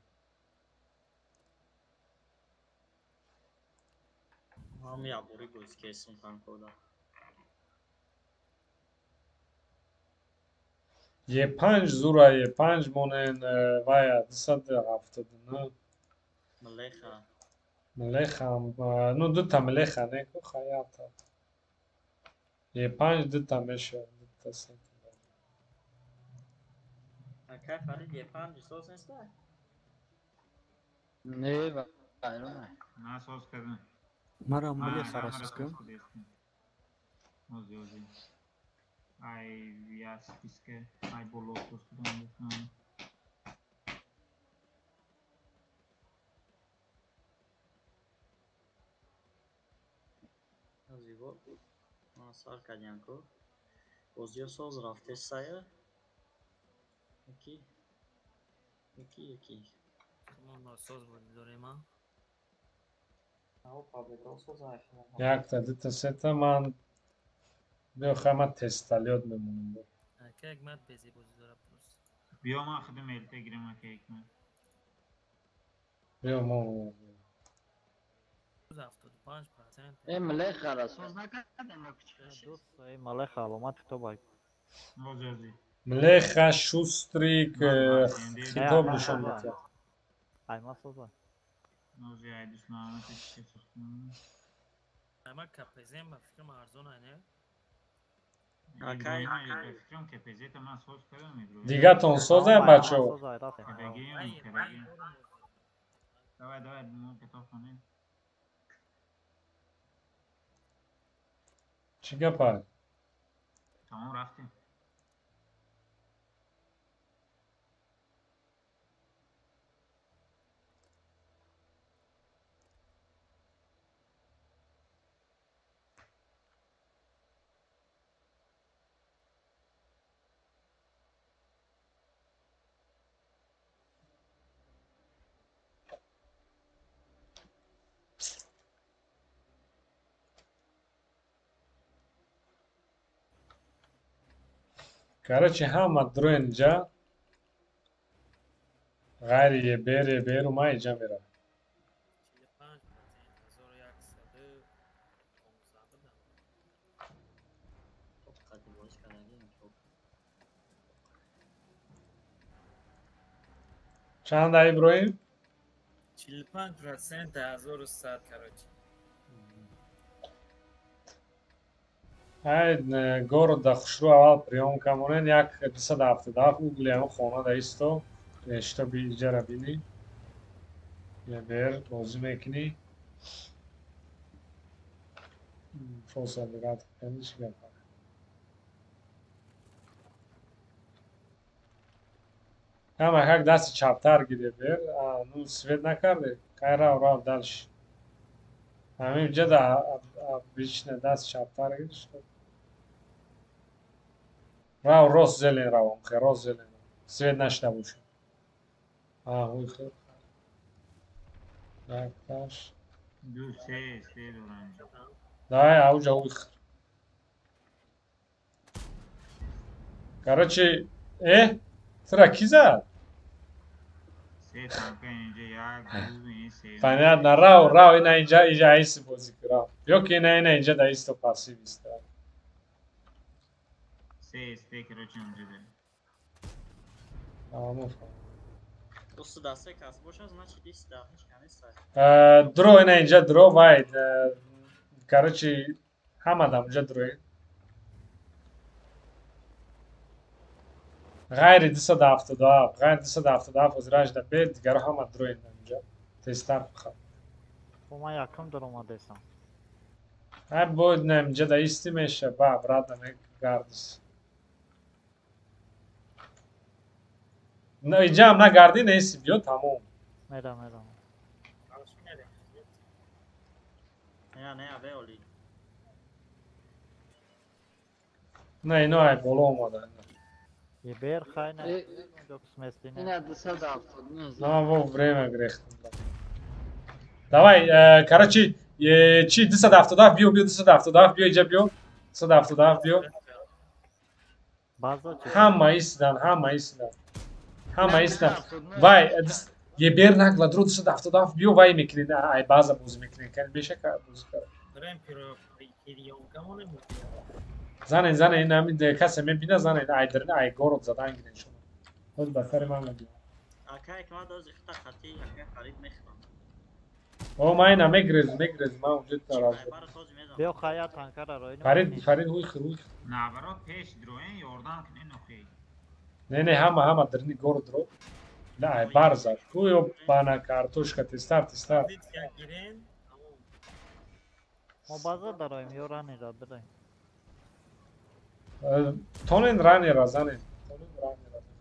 Ҳам ябори боз кесум танкода. Е5 зура Е5 монен вая 279. Млеха. Млеха, ну дута млеха не ку хаята. Е5 дута меша, дута сета. Акай Фарид Е5 соз неста? Не, вайрон. На соз кардам. Мара млеха ра соз кардам. Ози ози. Ай я списке, ай боло соз кардам. Ози во ма сар кардям ку. Бозиё соз рафтесая. Яки. Яки яки. Мо носоз бозӣ дорем, а? Ао победо соз айхма. Якта, дута, сета ман биё хама тесталёт мемонам. Ака Ҳикмат безӣ бозӣ дора просто. Биё ман худам элте гирам ака Ҳикмат. Биё мо. 75%. Э млеха ра соз накардем ё кичка. Дӯст, э млеха аломат хитоба. Ози ози. Млеха Шустрик хитоб нишон медиҳад. Ай ма соза. Ози ай Дусмуҳаммад чӣ сохтам. Ама КПЗ ба фикрам арзон ай, не? Акай фикрам КПЗ-та ман соз кардам Иброҳим. Дигатон созай бачо. Кардагиам, кардагиам. Давай, давай, мо китоб хонем. Чӣ гапа? Тамом рафтем. Короче, ҳама дроен ҷа ғайри ебер еберу ма иҷа меравам. 45% 1115 будам. Қадим боз кардагиам топ. Чанда Иброҳим? 45% 1100 короче. Ай города хушрӯ аввал приёмка монен як 277 угли ҳамн хона да исто шитоби иҷара бинӣ. Ебер бозӣ мекунӣ. Фоса дигат кунӣ чӣ гапа? Ҳама как дасти чаптар гире бер, ну свет накарде, кай рав рав дальше. Ҳамин ҷа да обычно даст чаптар гириш. Рав рост зелен равам, хе рост зелен. Свет нашида бошад. А, ҳуй хел. Так, таш. 2 3 3 дорам. Давай, ауҷа ҳуй хел. Короче, тура ки зад? Се танка инҷа 1 2 3. Понятно, рав, рав, ина инҷа, инҷа айси бозӣ ки рав. Ё ки ина, ина инҷа да исто пассив иста. 3 3 короче инҷа да. Ама фаҳмидам. Дусу да се кас боша, значит ист да ҳеч кас нест. Дро ина инҷа дро вай, короче, ҳама дам инҷа дрои. Ғайри 277, ғайри 277 ҳозираш да бе, дигаро ҳама дрои инҷа. Тезтар бихаб. Хо ман якум даромадесам. Ай боид на инҷа да исти меша, ба обратно мегардис. На инҷа ҳам нагардӣ, на исти биё тамом. Мерам, мерам. Не, не, аве оли. На ино ай боло омада. Ебер хай на сместине. Ина 279. На во время грехтам. Давай, короче, чи 277 биё, биё 277 биё, инҷа биё. 277 биё. База чи? Ҳама истидан, ҳама истидан. Ҳама истидан. Вай, ебер нагла дро 277 биё, вай мекунед, ай база бозӣ мекунед. Кани беша бозӣ кара. Занен, занен, ин ҳамин касе мебина, занен, ай дрин, ай город задан гирен шумо. Ҳоз ба сари ман мебинам. Акай ҳикмат ози хита хати, акай Фарид мехӯрам. О, ман ина мегрез, мегрез, ман унҷо тараф. Биё хая танкара рои. Фарид, Фарид, ҳуй хир, ҳуй хир. Наоборот, пеш дроен ёрдам кунен охи. Не, не, ҳама, ҳама дрини город ро. На, ай бар зад. Ку ё бана картошка, тестар, тестар. Мо база дароем ё ранера дароем. Тонен ранера занен. Тонен ранера занен.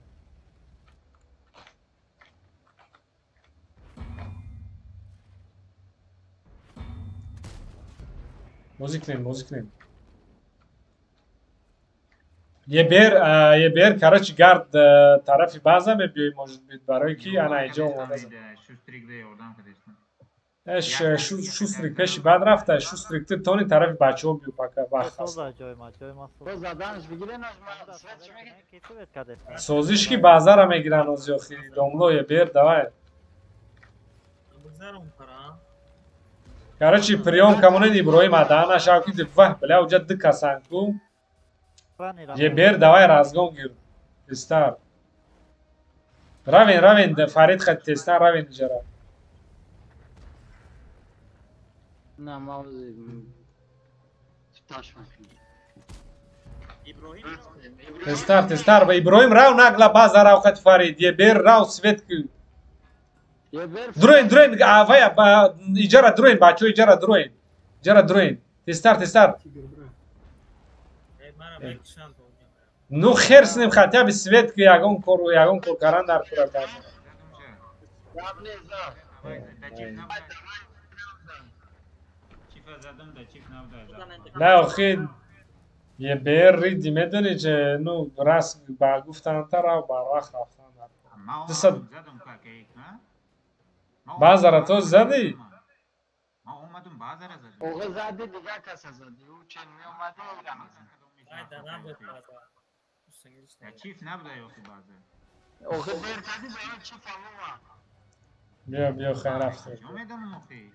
Бозӣ кунем, бозӣ кунем. Ебер, ебер, короче, гард тарафи база мебиёй, может быть, барои ки ана инҷо омода зад. Шустрик да ёрдам кардестам. Шустрик пеши бад рафта, шустрик ту тони тарафи бачаҳо биё пока вақт ҳаст. Созиш ки базара мегиранд ози охи, домло ебер, давай. Короче, приём камонед Иброҳим адаана шав ки ваҳ, бля, уҷа ду касан ку. Ебер, давай разгон гир. Тестар. Равен, равен, Фарид хат тестар, равен иҷара. На, маузи таш мекунем. Тестар, тестар, ба Иброҳим рав нагла база рав хат Фарид. Ебер рав свет ку. Дроин, дроин, авай, иҷара дроин, бачаҳо иҷара дроин. Иҷара дроин. Тестар, тестар. Ну хер с ним, хотя бы свет ки ягон кор, ягон кор каран дар кура база. На, охи, ебер риди медони, че ну рас ба гуфтан та рав барвақт рафтан дар кура. Базара то задӣ? Ман омадам базара задам. Оға задӣ, дигар каса задӣ. Ӯ чен меомадӣ, ира мезад. Чиф набуда ёхи база. Оға бер кардӣ, ба ё чиф омад. Биё, биё, хайр рафтем. Чо медонам охи?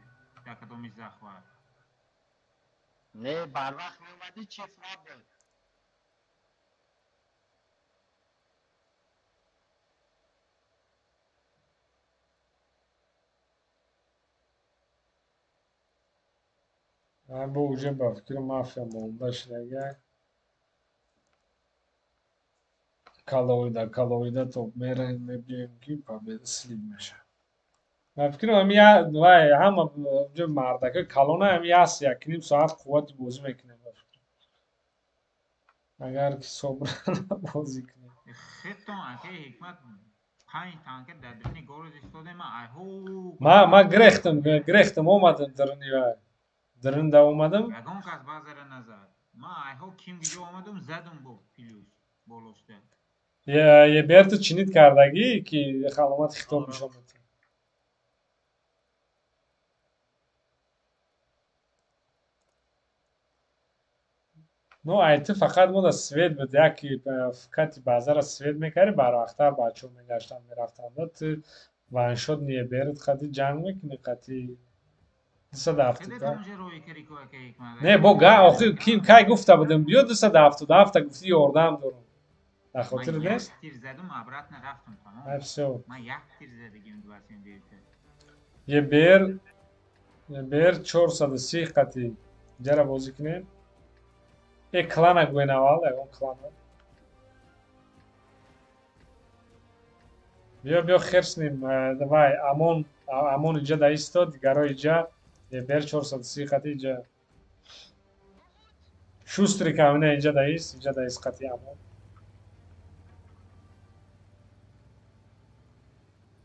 Дар кадоми захват. Не, барвақт меомадӣ, чиф набуд. Бо уже ба фикри мафия монда шудага. Калоида, калоида топ мераем, мебиёем ки победа слив мешавад. Ба фикрам ҳами вай ҳама ҷо мардака калона ҳами яс як ним соат қуввати бозӣ мекунем ба фикрам. Агар ки собрана бозӣ кунем. Хетон акай ҳикмат панҷ танка дар даруни город истодем, айҳо. Ма гирехтам, гирехтам омадам даруни вай. Дарунда омадам. Ягон кас базара назад. Ма айҳо ким гиҷо омадам, задам бо плюс. Болошда. Ебер ту чинит кардагӣ ки аломати хитоб нишон медиҳад. Ну ай ту фақат мо да свет буд, яки кати базара свет мекардӣ, барвақттар бачаҳо мегаштанд, мерафтанд. Ту ваншот еберит қати ҷанг мекунӣ қати 277. Не, бо га охи ким кай гуфта будем, биё 277 гуфти ёрдам дорам. Дар хотир нест? Тир задум, обратно рафтам, тамом. Ай всё. Ман як тир задагим 29. Ебер 430 қати ҷара бозӣ кунем. Э клана гӯен аввал, ягон клана. Биё, биё херсним, давай, амон, амон иҷа да истод, дигаро иҷа. Ебер 430 қати иҷа. Шустрик ҳамина иҷа да ист, иҷа да ист қати амон.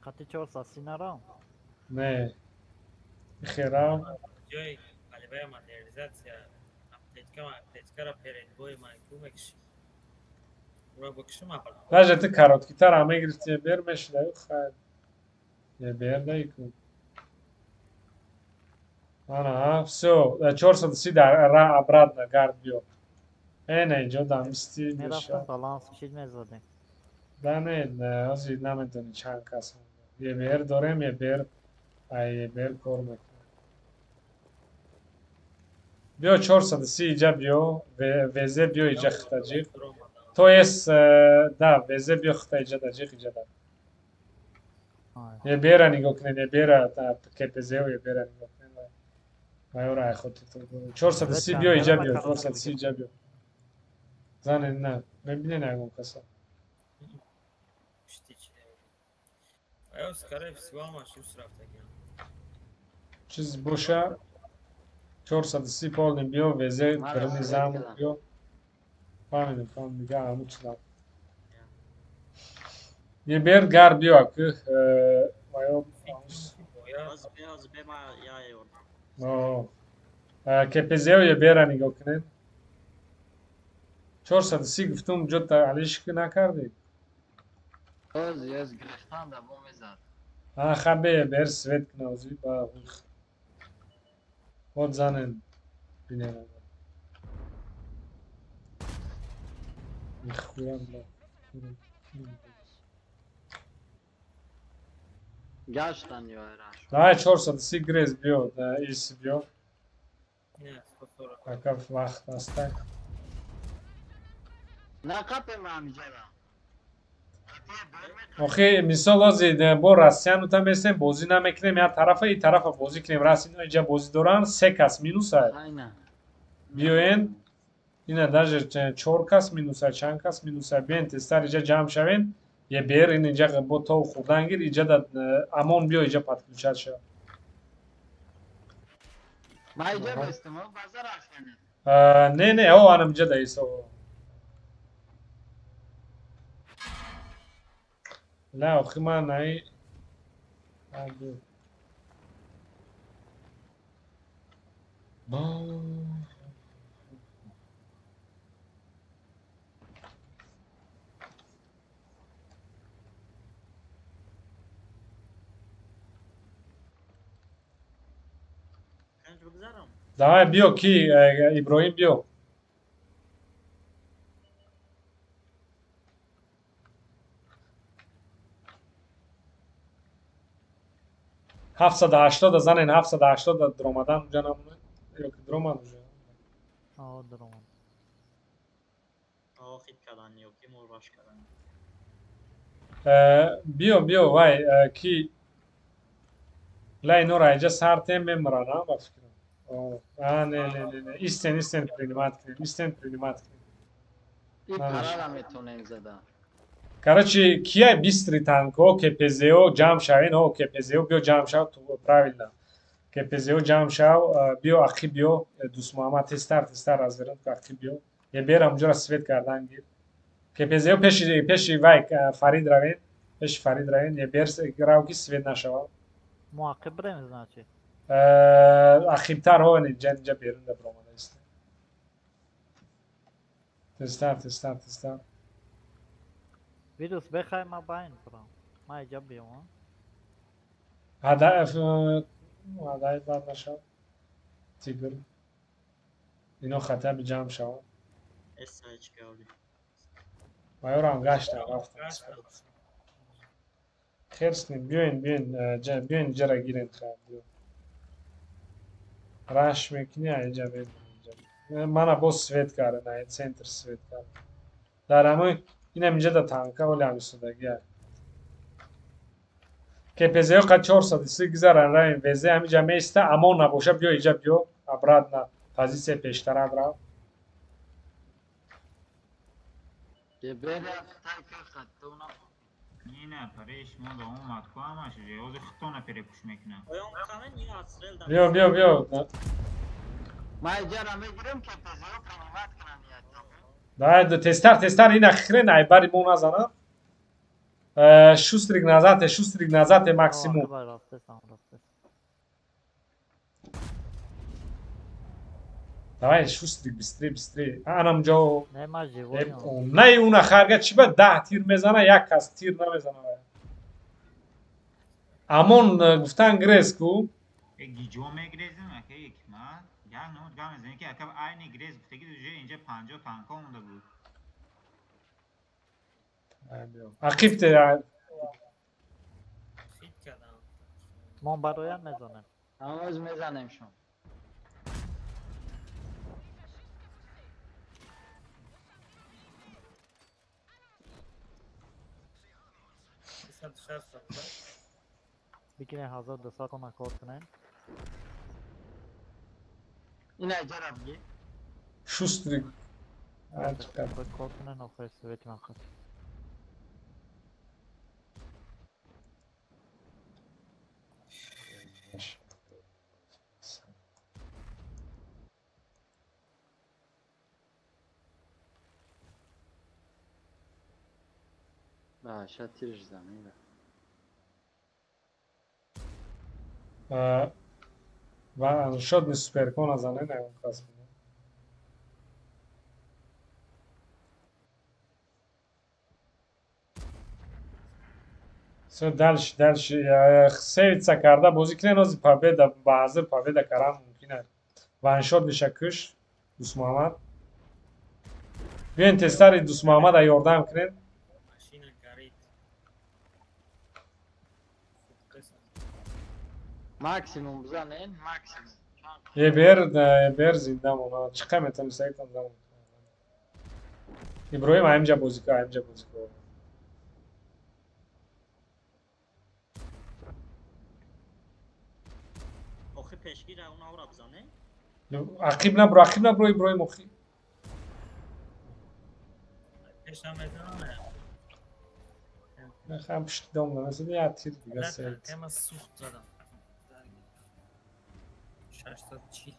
Қати 430 нарав? Не. Херав. Ҷои қалибаи модернизатсия аптечкара передбои майку мекши. Ура бикшим аввал. Даже ту короткитар ҳам мегирифти, ебер мешуда, хайр. Ебер даику. Ана, всё, 430 дар ра обратно гард биё. Э, не, иҷо дамисти Мерафтам баланс чиз мезадем. Да не, ҳозир наметони чанд кас. Ебер дорем, ебер, ай ебер кор мекунем. Биё 430 иҷа биё, ВЗ биё иҷа хитаҷиқ. То ес, да, ВЗ биё хита иҷа даҷиқ иҷа да. Ебера нигоҳ кунед, ебера, КПЗ-о ебера нигоҳ кунед. Майора ай хотир 430 биё иҷа биё, 430 иҷа биё. Зане, на, мебинед ягон каса. Чиз боша 430 полни биё, ВЗ дурни зам биё. Фаҳмидем, фаҳмидем, дига ҳамун чизам. Ебер гар биё, аки майо. КПЗ-о ебера нигоҳ кунед. 430 гуфтум, ҷота алишки накардӣ? Оз гирифтан да бо мезад. А хабе ебер свет кунад, ози ба вот занен бинем. Нихуя бла. Гаштан ё раш. Давай 430 грез биё, да ис биё. Ака вақт аста. Нақапем ҳамиҷара. Охи мисол ози бо Россияну та месем бозӣ намекунем, як тарафа и тарафа бозӣ кунем. Рас ино иҷа бозӣ доранд, се кас минус ай. Биёен, ина даже 4 кас минус ай, чанд кас минус ай. Биёен тезтар иҷа ҷамъ шавен. Ебер ин иҷа бо тов хӯрдан гир, иҷа да амон биё иҷа подключат шав. Ма иҷа бестам, базар афканед. Не, не, о анам иҷа да исо. Не, охи ман ай. Давай биё ки Иброҳим биё. 780 занен, 780 дромадан уҷа намона ё ки дромад уҷа? О, дромад. Охит кардан ё ки мураш кардан. Биё, биё, вай ки ла инора иҷа сартем мемирана ба фикрам. А, не, не, не, не, истен, истен принимать кунем, истен принимать кунем. И парара метонем зада. Короче, кия быстрый танко, КПЗО ҷамъ шавен, о КПЗО биё ҷамъ шав, ту правильно. КПЗО ҷамъ шав, биё ақиб биё, Дӯстмуҳаммад тезтар, тезтар развернут ку ақиб биё. Еберам уҷора свет кардан гир. КПЗО пеши пеши вай Фарид равен, пеши Фарид равен, ебер рав ки свет нашавад. Мо ақиб бирем, значит. Ақибтар ҳо инҷа инҷа берун да баромада ист. Тезтар, тезтар, тезтар. Вирус бехай ма байн бурам. Ма иҷа биём. Адай бад нашав. Тигр. Ино хатя би ҷамъ шаванд. Майорам гаштам рафтам. Херсни биёин биёин биёин иҷара гирен хайр биё. Раш мекунӣ аиҷа бен. Мана боз свет кард, ай центр свет кард. Дар ҳамои инам инҷа да танка оли ҳамисодагӣ ай. КПЗ-ҳо қад 403 гузаран равем ВЗ ҳамиҷа меиста, амон набоша биё иҷа биё обратно позитсия пештарат рав. Биё биё биё. Давай тезтар тезтар ина хрен ай бари мо назанад. Шустрик назад, шустрик назад максимум. Давай шустрик быстрее быстрее. Анам ҷо. Не уна харга чи ба 10 тир мезана, як кас тир намезана. Амон гуфтан грез ку. Гиҷо мегрезем, ака ҳикмат. Як нот гам мезанем ки ака айни грез гуфтаги уже инҷа 50 танка омада буд. Ақиб те. Мон бароям мезанем. Ҳамоз мезанем шон. Бигирен 1200 кона кор кунем. Ина иҷара бигир. Шустрик. Кор кунен охири свети ман хат. Баша тирш замин. Ва шод ни суперкона занен ай он кас. Все дальше дальше сейвица карда бозӣ кунен ози победа ба ҳазир победа кардан мумкин аст. Ваншот меша куш Дусмуҳаммад. Биёен тезтари Дусмуҳаммада ёрдам кунен. Максимум бизанен, максимум. Ебер зинда мона. Чиқа метавонистагитон занед. Иброҳим ҳаминҷа бозӣ кун, ҳаминҷа бозӣ кун. Охи пешгира он авра бизане? Ақиб набро, ақиб набро Иброҳим охи. Пешам мезанам. Мехоҳам пушти дом намесади як тир дига сел. Тема сухт задам. 640.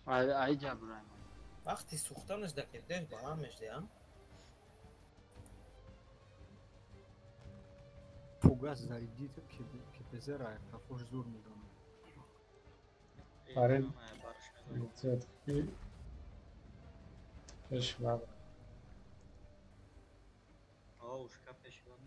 Ай ҷабраим. Вақти сӯхтанаш дар кирдеш баланд мешдиам. Фугас зарядит КПЗ-ра кафош зур медонад. Фарид пеш баб. Ушка пеш баб.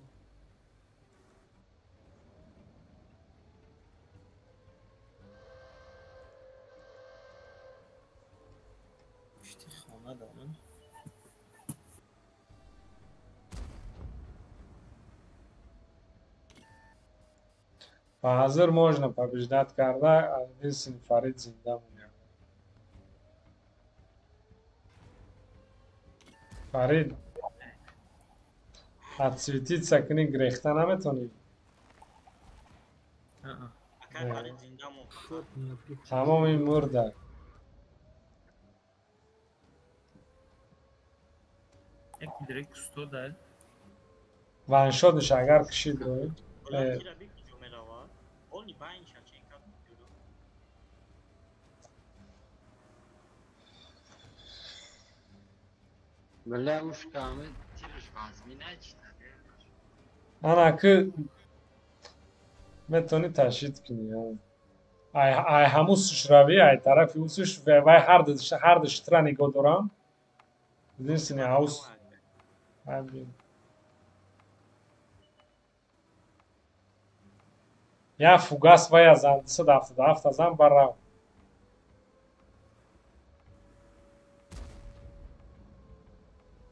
Ба ҳазир можно побеждать карда, единственный Фарид зинда монад. Фарид, отсветиться кунӣ грехта наметонӣ? Тамоми мурда. Ваншодиш агар кишид рӯй. Ана ки метавонӣ ташид кунӣ. Ай ҳамун сушравӣ, ай тарафи ӯ суш вай ҳарду штра нигоҳ дорам. Единственный аус. Ай, Я фугас вая зан, 277 зан барав.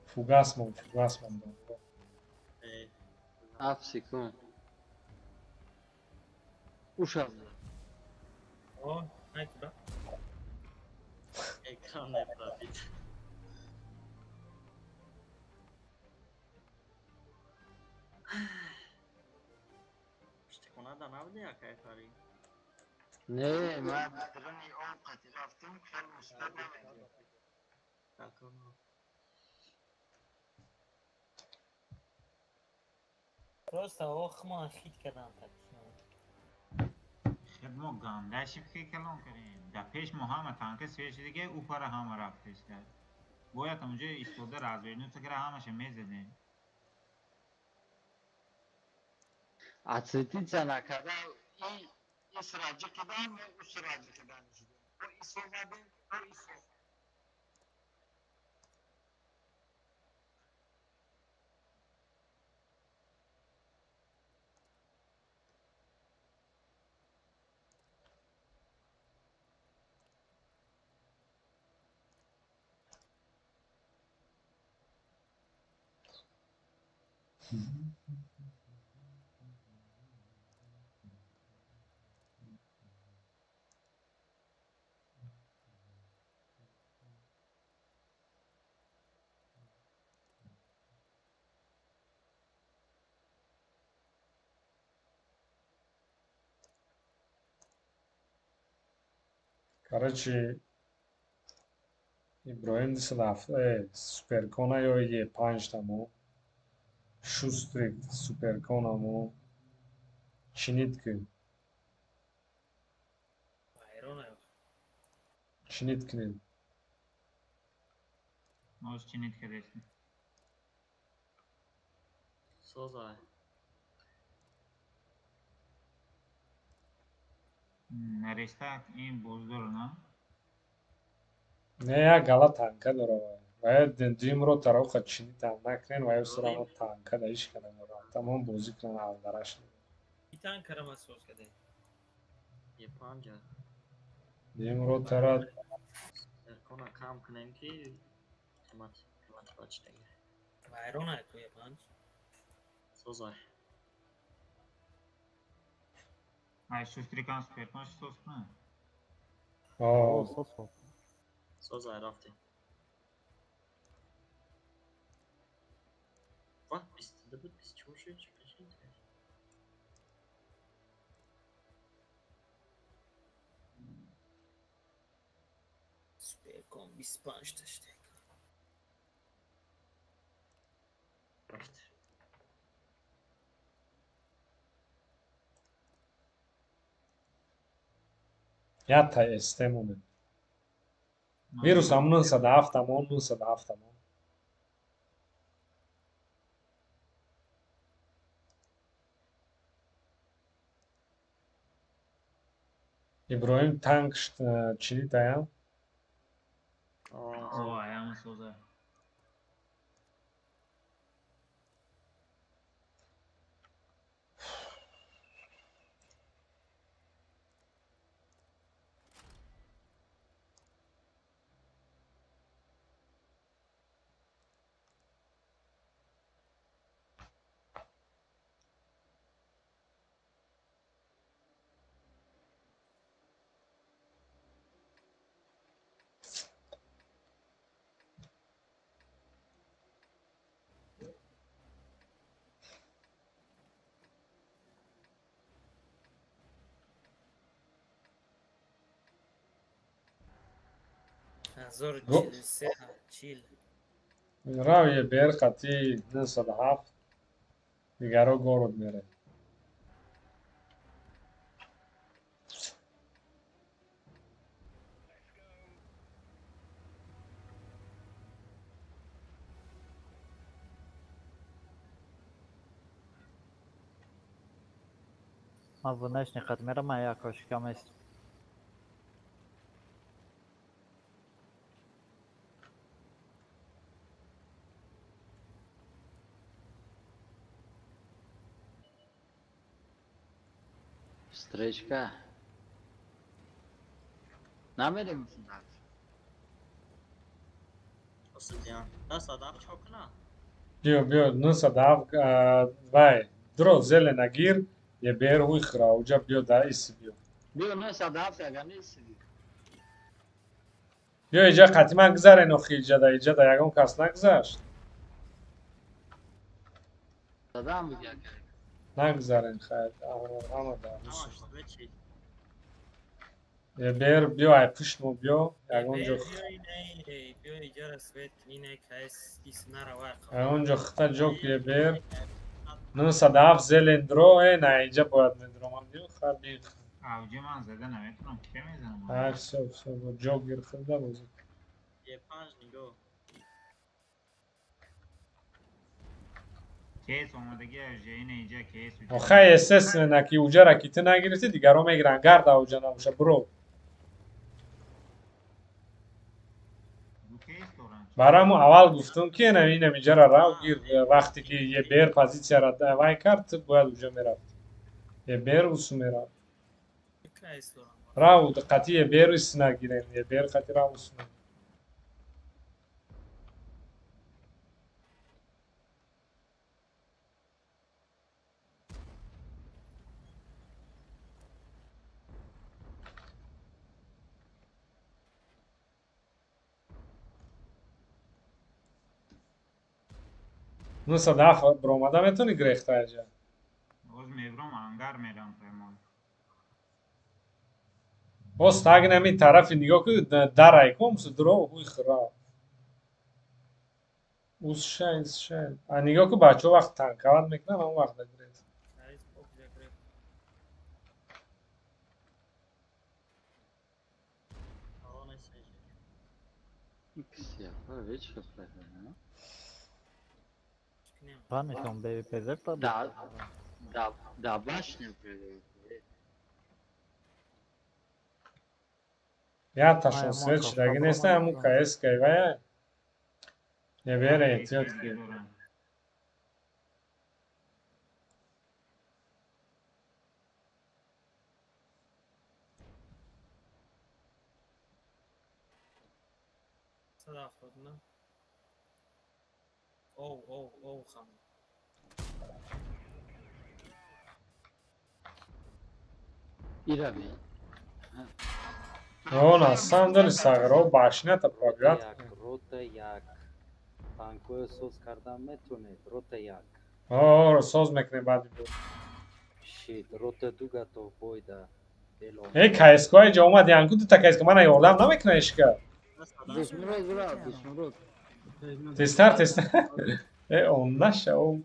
Фугас мон, фугас мон. 7 секунд. Ушав. О, ай куда? Экран не пробит. Штикона набуди акай фари? Не, ман дрони об қати рафтам, хел мусбат намедиҳам. Просто ох ман хит кардам так. Хел мо ганда шифки калон кардем. Да пеш мо ҳама танка свеш диге ӯ пара ҳама рафтеш дар. Бояд онҷо истода развернуться кара ҳамаша мезадем. Отсветиться накарда и сраҷи кидан, ӯ сраҷи кидан шудем. Ӯ исо задем, ӯ исо. Короче, Иброҳим 207 суперкона ё Е5 тамо. Шустрик суперконамо. Чинит ки. Чинит кунед. Моз чинит кардем. Созай. Нареста ин боздор на? Не, як гала танка дора. Ва димро тароқа чинит ам накунен ва ё сурамо танка да иш кана дора. Тамом бозӣ кунан алдараш. И танкара ма соз кардем. Е5. Димро тара Суперкона кам кунем ки қимат қимат бачтаги. Вайрона ку Е5. Созай. Ай шустрикан суперкон соз кунам. О, соз. Созай рафтем. Ва, 22 буд, 24 шуд, чӣ кашид? Суперкон 25 та штек. Рафт. Ята СТ монед. Вирус ам 907 амон, 907 амон. Иброҳим танк чинит аям? О, аям соза. 1043 40. Равие бер қати 907 дигаро город мере. Ман внешний хат мерам, як кошкам аст. Встречка. Намерем Биё, биё, 907 вай, дро зелена гир, ебер хуйхра, уҷа биё да иси биё. Биё 907 ага неси. Биё иҷа қатиман гузарен охи иҷада, иҷада ягон кас нагузашт. Задам буд як. Нагузарен хайр, ҳама да. Ебер биё ай пушт мо биё, ягон ҷо ягон ҷо хита ҷо ки ебер 907 зелен дро, э на иҷа бояд медромам биё хар бин. Авҷи ман зада наметавонам, ке мезанам? Ҳар всё, всё, ҷо гир хӯрда бозӣ. Е5 нигоҳ. Кейс омадагӣ ин иҷа кейс. Охай естественно ки уҷара ки ту нагирифтӣ, дигарон мегиранд, гарда уҷа набоша, бро. Барои аввал гуфтум ки инам иҷара рав гир, вақте ки ебер позитсияра вай кард, ту бояд уҷа мерафтӣ. Ебер усу мерафт. Рав қати ебер ис нагирем, ебер қати рав усу. 907 бромада метавонӣ гирехта аҷа? Боз мебром, ангар мерам прямой. Боз тагин ҳамин тарафи нигоҳ кун, дарай ком дро ҳуй хира. Уз шай, шай. А нигоҳ кун бачаҳо вақт танкават мекунанд, ҳамон вақт гирехт. Панишон БВПЗ Да, да, да, башня ПВП. Я ташон свет шидаги неста, ҳамун КС кайвая. Ебера эҳтиёт ки. Оу, оу, оу, хам. Ирави. О, на самом деле сагро башнята проград. Рота як. Танкоя соз кардан метонед, рота як. О, соз мекунем баъди бо. Шит, рота ду готов бойда. Э, КСК иҷа омад, янку дута КСК мана ёрдам намекуна ишка. Тезтар, тезтар. Э, он наша, он.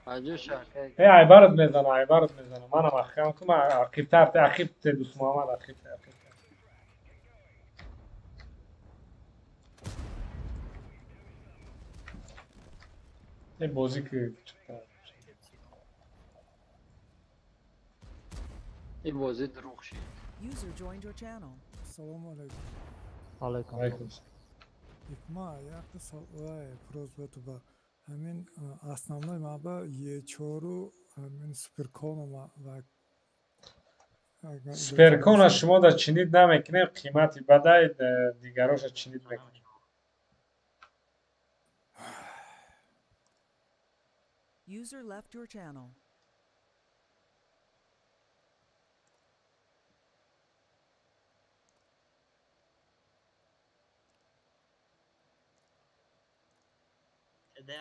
Э, айбарат мезана, айбарат мезана. Манам ахкам кум, ақибтар, ақиб те дӯст Муҳаммад, ақиб те, ақиб те. Э, бозӣ ки чиқта. Ин бозӣ дурӯғ шид. User joined your channel. Салому алейкум. Алейкум. Алейкум. Икма, якта савол просьба ба ҳамин основной маба Е4 ҳамин суперкона ва Суперкона шумо да чинид намекунем, қимати бадай, дигароша чинид мекунем. User left your channel.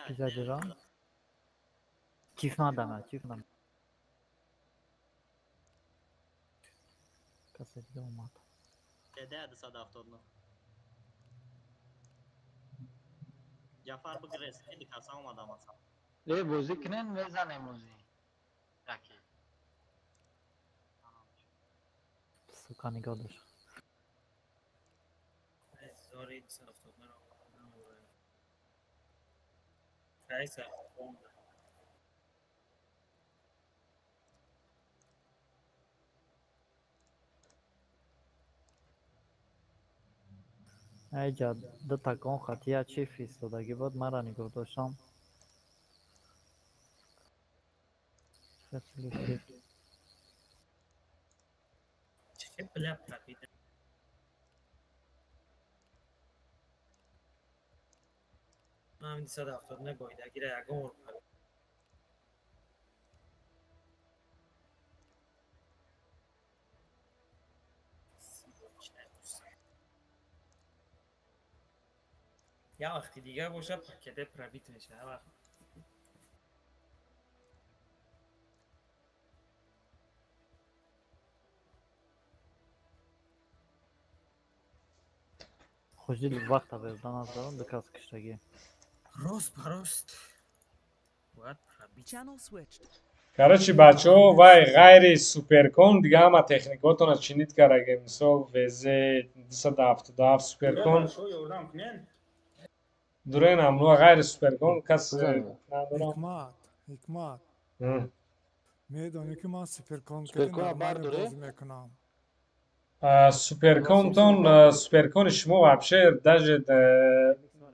Güzel Киф надама, киф надама. Касе дига омад. Деде 279. Ҷафар бигрез, хеле каса омадам аса. Э, бозӣ кунен, мезанем бозӣ. Яке. Сука нигоҳ дошт. Зори 279. Кайса. Айҷа дута гон хатия чи фистодагӣ буд, мара нигоҳ доштам. 147. Чӣ бля пробида. Ман ҳамин 279 гоидагира ягон бор пробид. Я вақти дигар боша пакете пробит мешава. Хождил вақта бердан аз дарон дукас киштагӣ. Рост ба рост. Бояд пробит. Channel switched. Короче, бачаҳо, вай ғайри суперкон дига ҳама техникаотона чинид кардаге. Мисол ВЗ 277 суперкон. Ёрдам кунен. Дурен амнуа ғайри суперкон кас надорам. Ҳикмат, Ҳикмат. Медонӣ ки ман суперкон Суперкон бардоре? бозӣ мекунам. Суперконтон, суперкони шумо вообще даже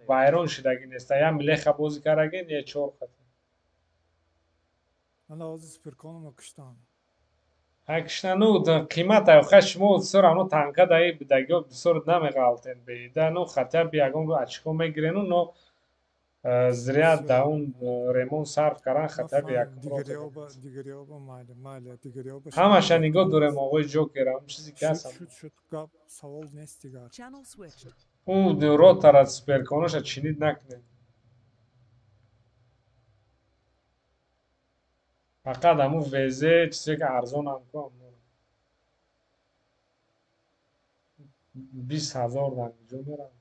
вайрон шудагӣ нест. Я милеха бозӣ кардаген, я чор хат. Ман ҳозир суперкономо куштам. Кишна, ну қимат ха шумо бисёр ҳамно танка даи бидагиҳо бисёр намеғалтен беида, ну хотя бы ягон очко мегирену, но зря да он ремонт сарф кардан, хотя бы якум Дигариёба майли, майли, дигариёба. Ҳамаша нигоҳ дорем, оғои Ҷокер, ҳам чизе ки ҳаст. Шуд, шуд, гап савол нест дигар. Channel switched. Ӯ ротара суперконоша чинид накунед. Фақат ҳамун ВЗ чизе ки арзонам ку ҳамонро. 20 000 дан куҷо мерам?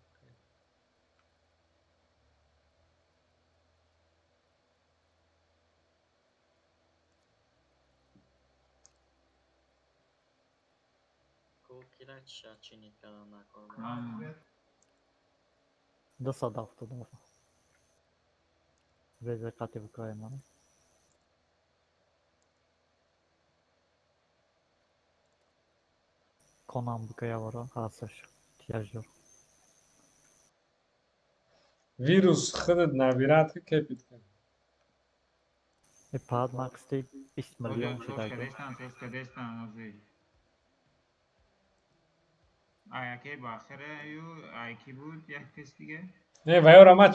Кира чиша чинид кардан накор. 277. ВЗ қати букаи ман. Конам букая вара ҳасташ. Тияждор. Вирус худат набират ки кепит кун. Э пад максти 20 миллион шудаги. Кадестан, сес кадестан озӣ. Аяке бахире ю, айки буд як кас дига. Не, вайора ма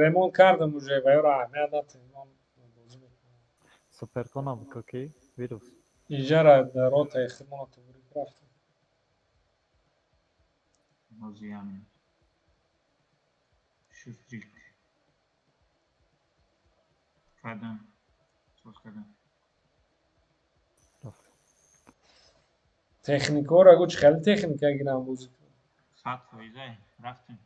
ремонт кардам уже, вайора аҳамият натем. Ман бозӣ мекунам. Суперконам бука ки вирус. Иҷара ротаи худмона тубрик рафтем. Бозиам. Шустрик. Кардам. Соз кардам. Техникаҳоро гӯ чӣ хеле техника гирам бозӣ кунам. 100%-ай рафтем.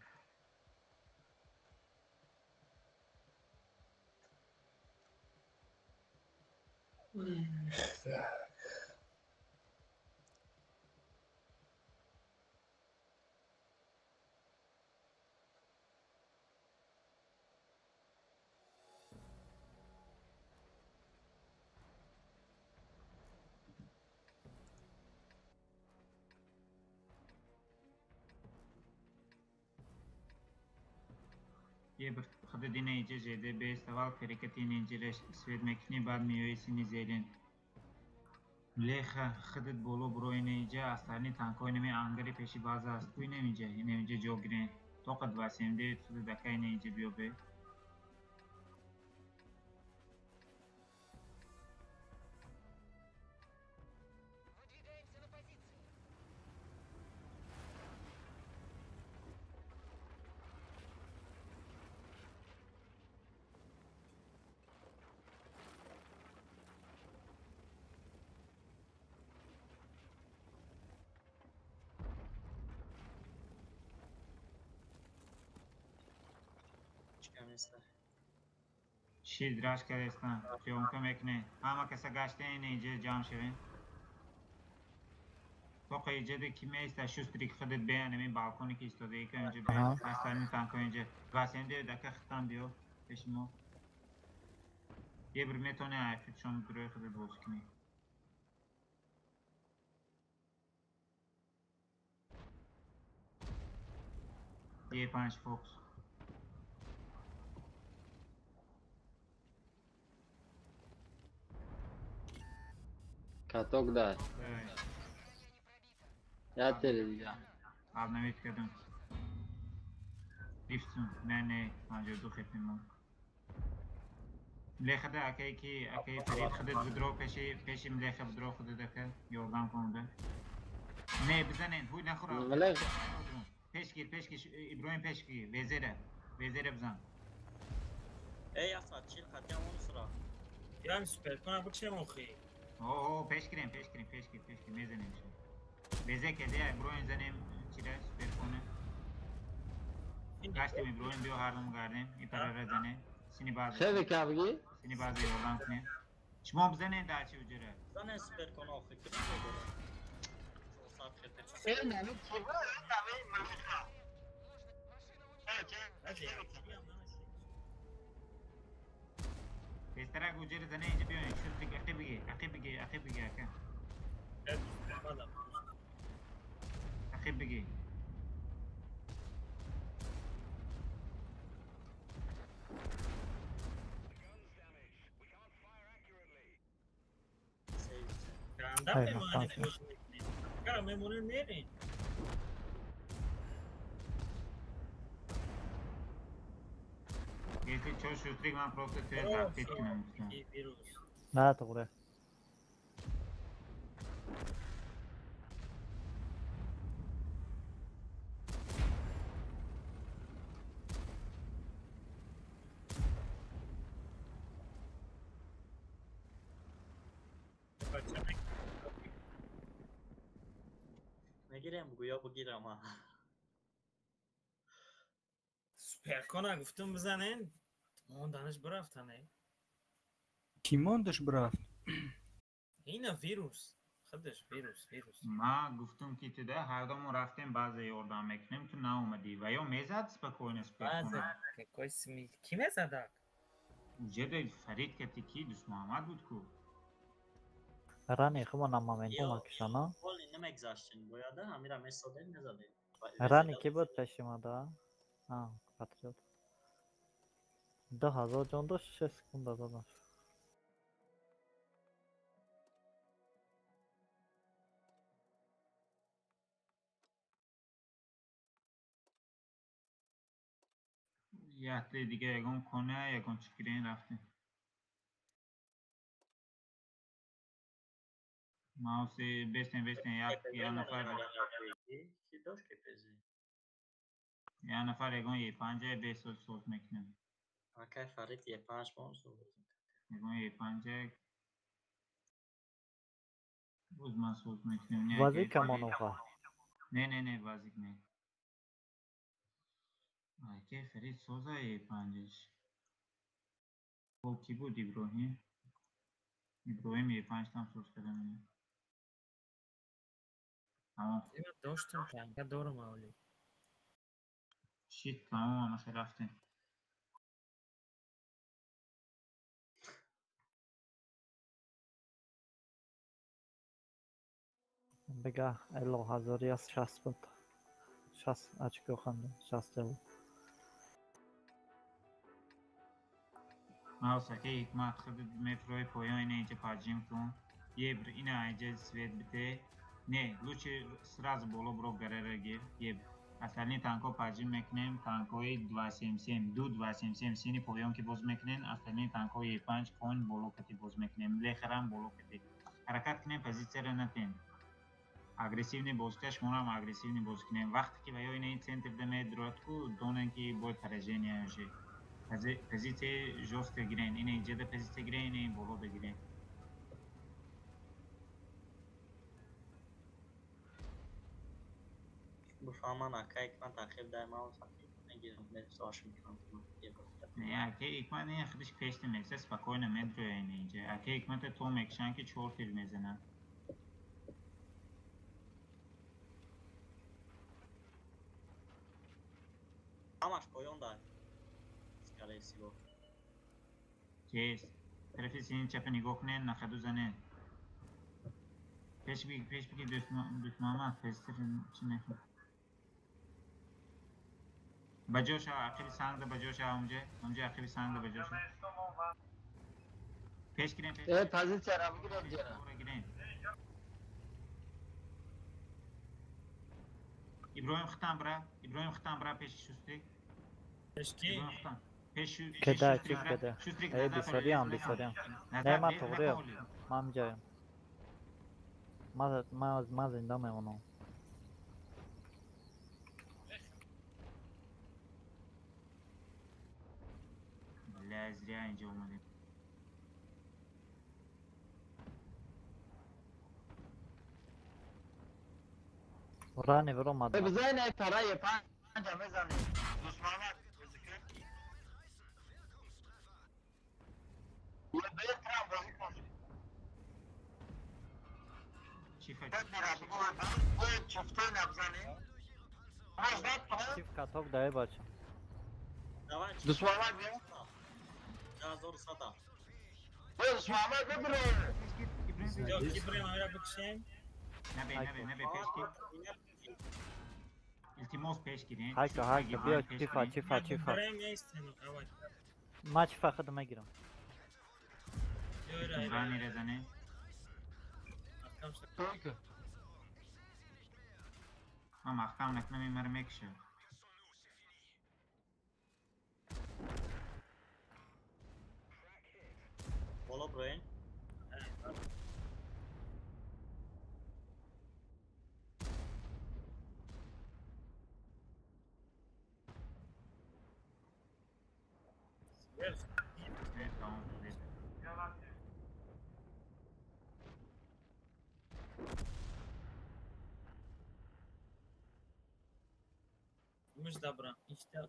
Е бир худи дина иҷа жеде бест аввал перекати инҷираш свет мекунӣ, баъд меои сини зерин. Леха худат боло буро ина иҷа астарни танкҳои нами ангари пеши база аст. Ку инам иҷа, инам иҷа ҷо гирен. Тоқа 279 худат ака ина иҷа биё бе. Чӣ драш кардестан? Приёмка мекунем. Ҳама каса гашта ина иҷа ҷамъ шавем. Тоқа иҷаде ки меиста шустрик худат бея нами балконе ки истодаи ка инҷа бе. Астарни танкҳо инҷа. 279 ака хитам биё пеши мо. Е бир метавони айфит шом дурои худат бозӣ кунӣ. Е панҷ фокс. Каток дай. Я тири дига. Обновить кардам. Гифтум. Не, не, 52 хепи мо. Млехада акай ки акай Фарид худат бидро пеши пеши млеха бидро худат ака ёрдам кунда. Не, бизанен, ҳуй нахӯра. Млеха. Пеш гир, пеш гир, Иброҳим пеш гир, везера. Везера бизан. Эй, Асад, чил қатиам он сура. Ирам супер кона бучем охи. О, пеш гирем, пеш гирем, пеш гир, пеш гир, мезанем ша. Везе кеде, Иброҳим занем чира супер кона. Гаштем Иброҳим биё ҳардум гардем, ипарара зане. Сини база. Хеле кабги? Сини база ёрдам кунем. Шумо бизанен дар чи уҷара? Занен супер кона охи, ки дора. Э, нами чиба, нами млеха. Тезтарак уҷара зане инҷа биёен. Шуд ақиб биги, ақиб биги, ақиб биги ака. Ақиб биги. Cara, мемонем мерем. Если чё, шустрик ман просто туя запись кунам. На, туғри. Мегирем, гӯё бигирам. Суперкона гуфтум бизанен, монданаш бирафтане. Кӣ мондаш бирафт? Ина вирус. Худаш вирус, вирус. Ма гуфтум ки туда ҳардамон рафтем баъзе ёрдам мекунем, ту наомадӣ. Ва ё мезад спокойно суперкона? Баъзе какой смил. Кӣ мезадак? Уҷеда Фарид кати ки Дӯстмуҳаммад буд ку. Рани хума на моменту макишана. Воли намегзаштин, бояда ҳамира месодем мезадем. Рани ки буд пеши ма да? А, патриот. 2000 ҷон дошт, 6 секунда задаш. Яхте дига ягон кона, ягон чӣ гирен рафтем. Мауси бестен, бестен, як нафар. Ки дошт ки пези? Як нафар ягон Е5 бесоз соз мекунем. Акай Фарид Е5 бо он соз. Ягон Е5 боз ман соз мекунем. Вазик камоноха. Не, не, не, вазик не. Акай Фарид соза Е5-ш. Бо ки буд Иброҳим? Иброҳим Е5 там соз карда мена. Тамом. Доштам танка дорам авли. Шит, тамом, ҳамаша рафтем. Бега эло ҳазори аст 60 буд. 60 очко хандем, 60 эло. Маус ака ҳикмат худат мефрои поён ина инҷа поджим кун. Ебр ина инҷа свет бите. Не, лучше сразу боло бро гарера гир. Ебр. Остальные танко поджим мекунем, танкои 277, 2 277 сини поён ки боз мекунем, остальные танкои Е5 конь боло кати боз мекунем, лехарам боло кати. Ҳаракат кунем, позитсияра натем. Агрессивный боз кунем, шуморам агрессивный боз кунем. Вақте ки ва ё ина ин центр да медрояд ку, донем ки бояд поражение уже. Позитсияи жёстко гирен, ина инҷа да позитсия гирен, ина ин боло да гирен. Бифаҳман акай ҳикмат ақиб дай маус ақиб мегирам, месош мекунам. Не, акай ҳикмат не худаш пешта меиста, спокойно медроя ина инҷа. Акай ҳикмата то мекушанд ки 4 тир мезананд. Ҳамаш поён дай. Скорее всего. Чист? Тарафи сини чапа нигоҳ кунед, нахаду занед. Пеш бигир, пеш бигир, Дӯстмуҳаммад, тезтар чӣ мекунӣ? Ба ҷо шав, ақиби санг да ба ҷо шав онҷа, онҷа ақиби санг да ба ҷо шав. Пеш гирем, пеш. Э, позитсияра бигирем ҷара. Гирем. Иброҳим хитам бра, Иброҳим хитам бра пеши Шустрик. Пеш ки? Иброҳим хитам. Пеш Кеда, чиф кеда. Эй, бисориям, бисориям. Не, ман туғриям. Ман ҷаям. Ман зинда мемонам. Бля, зря инҷо омадем. Рани биромад. Бизани ай параи панҷа мезанем. Душманак. Я беҳтарам бозӣ кун. Чиф каток дай бача. Душманак бия. 1100. Душманак бибро. Иброҳим амира бикшем. Набе, набе, набе, пеш ки. Илтимос пеш гирен. Хайка, хайка, биё чифа, чифа, чифа. Ма чифа худам мегирам. Рани резане. Ман маҳкам накунам ин маро мекушад. Боло броен. Муждабра, ишта.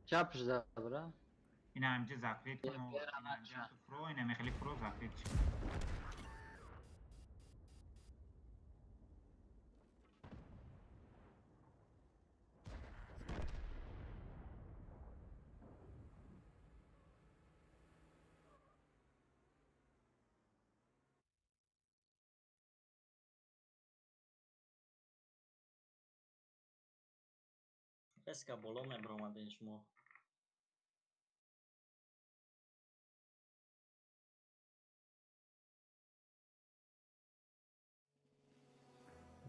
Чапш добра. Ина ҳамҷа закрит кун, ина ҳамҷа ту фро, ина мехели фро закрит шуд. Резко боло мебромаден шумо.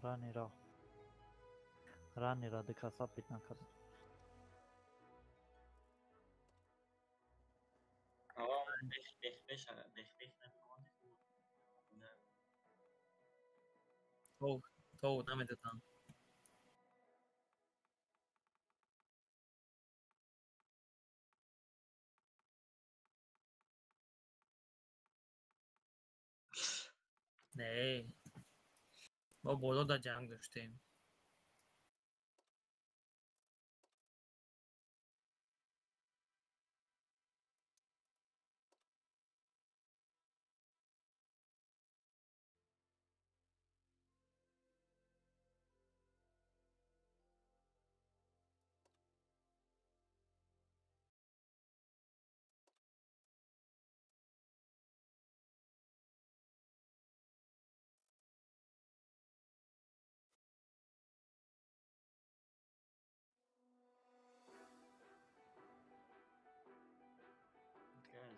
Ранира. Ранира дикаса пит накард. Ава бех бех бех бех бех намебромаден. То, то намедатан. Не, мо боло дар ҷанг доштем.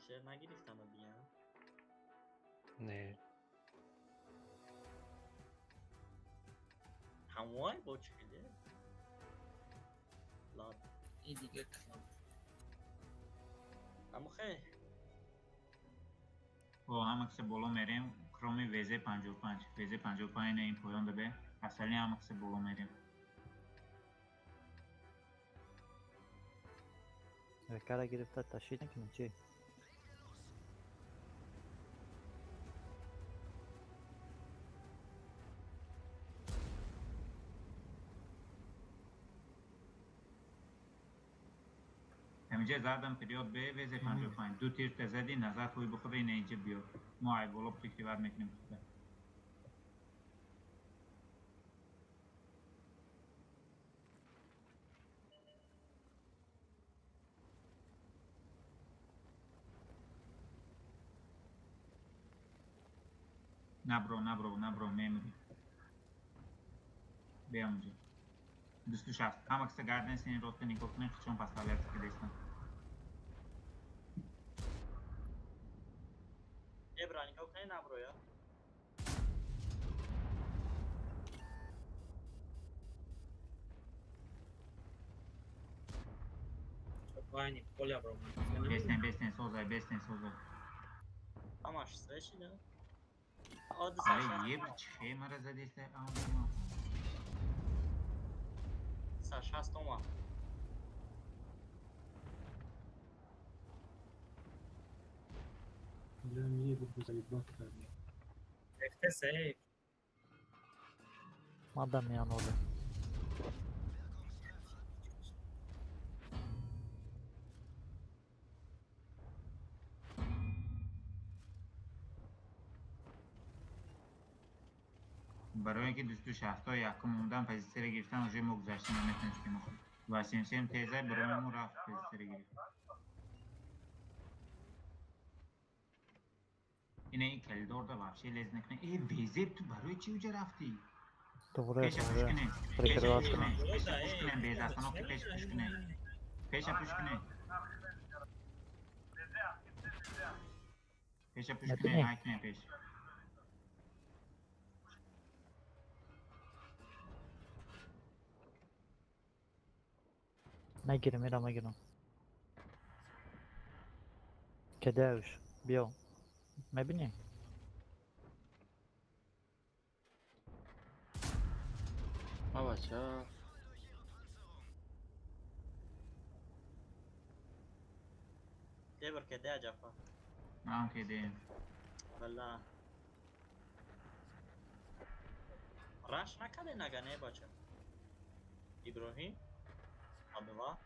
Шер нагирифтана дигар? Не. Ҳамвай бо чӣ хеле? Лад. И дигар калам. Аммо хе. О, ҳама киса боло мерем, кроме ВЗ-55. ВЗ-55 ина ин поён дабе. Асали ҳама киса боло мерем. Векара гирифта ташид накунем чи? ҳаминҷа задам период б ВЗ-55. Ду тир та зади, назад ҳои бихӯра, ина инҷа биё. Мо ай боло прикриват мекунем худа. Набро, набро, набро, мемори. Бия онҷа. 260. Ҳама киса гарден сини роста нигоҳ кунен, хичон паставлятся кидестан. Эбра, нигоҳ кунен, набро, я. Байни поля бромад. Бестен, бестен, созай, бестен, созай. Ҳамаш срешида. Аре, ебр чихе мара задестай ама. 60 омад. Лям ебр заебат кардем. Рехтесе. Мадам янода. Барои ки дусту шахсҳо якум омадан позитсияро гирифтан, уже мо гузашта наметонистем. Ва сенсем тезай барои мо рафт позитсияро гирифт. Ина ин калидорда вообще лез накунед. Э, безеб ту барои чӣ уҷа рафтӣ? Добре, Пеша пуш кунед. Пеша пуш кунед. Пеша пуш кунед, без остановки пеш пуш кунед. Пеша пуш кунед. Пеша пуш кунед, ҳай кунед пеш. Мегирам, мирам, мегирам. Кедеуш, биё. Мебинӣ? Бача. Дебр кеде Ҷафар. Ман кедем. Валла. Раш накаде нага не бача. Иброҳим? Абдулла?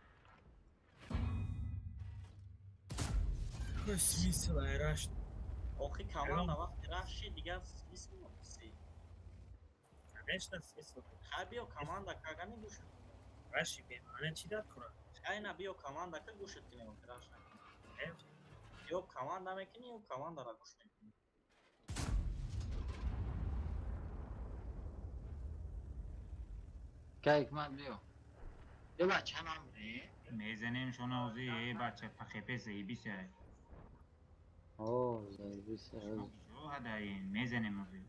Какой смысл ай раш? Охи команда вақти раши дигар смысл нест. Конечно смысл. Хай биё команда кагани гӯш. Раши бемаъне чӣ дар кора? Хай на биё команда ка гӯшат кунем охи раш накунем. Ё команда мекунӣ, ё командаро гӯш мекунӣ. Кайк ман биё. Э бача ман бре. Мезанем шона ози, э бача пахепе заебися. О, заебися. Чо ҳадаин, мезанем ози.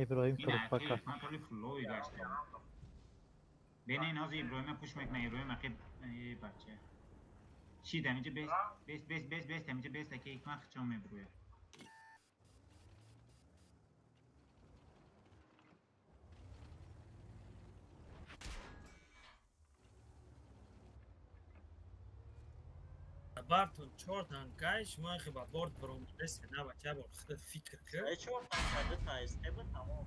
Иброҳим турпака. Ман толи флои гашта. Бене ин ҳозир Иброҳима пуш мекунад, Иброҳим ақиб, э бача. Шид ҳаминҷа бест, бест, бест, бест, бест, ҳаминҷа бест, аки ҳикмат хичон мебурӯяд. Бартон чор танкай, шумо хи ба борт баромадест, на бача бор худат фикр кар. Э чор танка ду та СТБ тамом.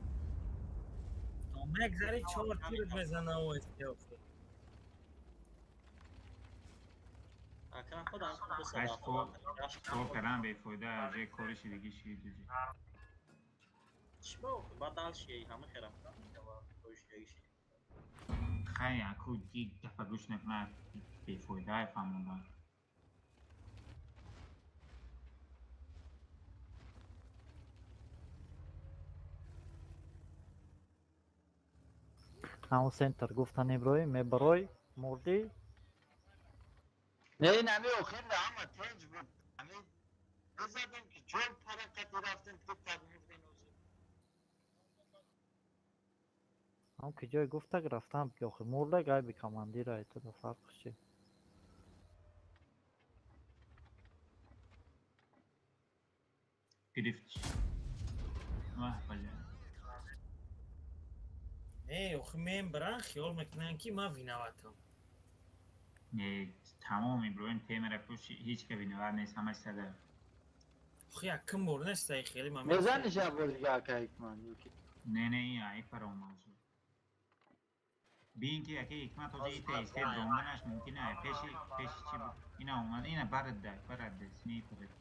То мегзари чор тир мезана о СТБ. Акран худам Кор кардан бефоида, уже кориши диги шид уже. Чӣ ба баъд дальше ҳама хе рафтан ва кориши диги шид. Хай аку ди дафа гӯш накунад бефоида фаҳмондан. Ҳамон центр гуфтан Иброҳим мебарой мурдӣ. Не, ин ҳами охир ҳама тинҷ буд. Ҳами бизадем ки ҷой ҳаракати рафтем, ту так мурдем озир. Ҳам ки ҷой гуфтак рафтам ки охир мурда гайби командира ту фарқ чи? Гирифт. Ваҳ бля. Не, охи мембран хиёл мекунанд ки ман виноватам. Не, тамом Иброҳим темера пуш ҳеҷ ка виноват нест, ҳамаш сада. Охи якум бор нест ай хеле ман. Мезаниш як бор дига ака Ҳикмат? Не, не, ин ай фаромад шуд. Бин ки ака Ҳикмат ҳозир ита истед ромданаш мумкин ай пеши пеши чи буд? Ина омад, ина барад дай, барад дай, сини барад.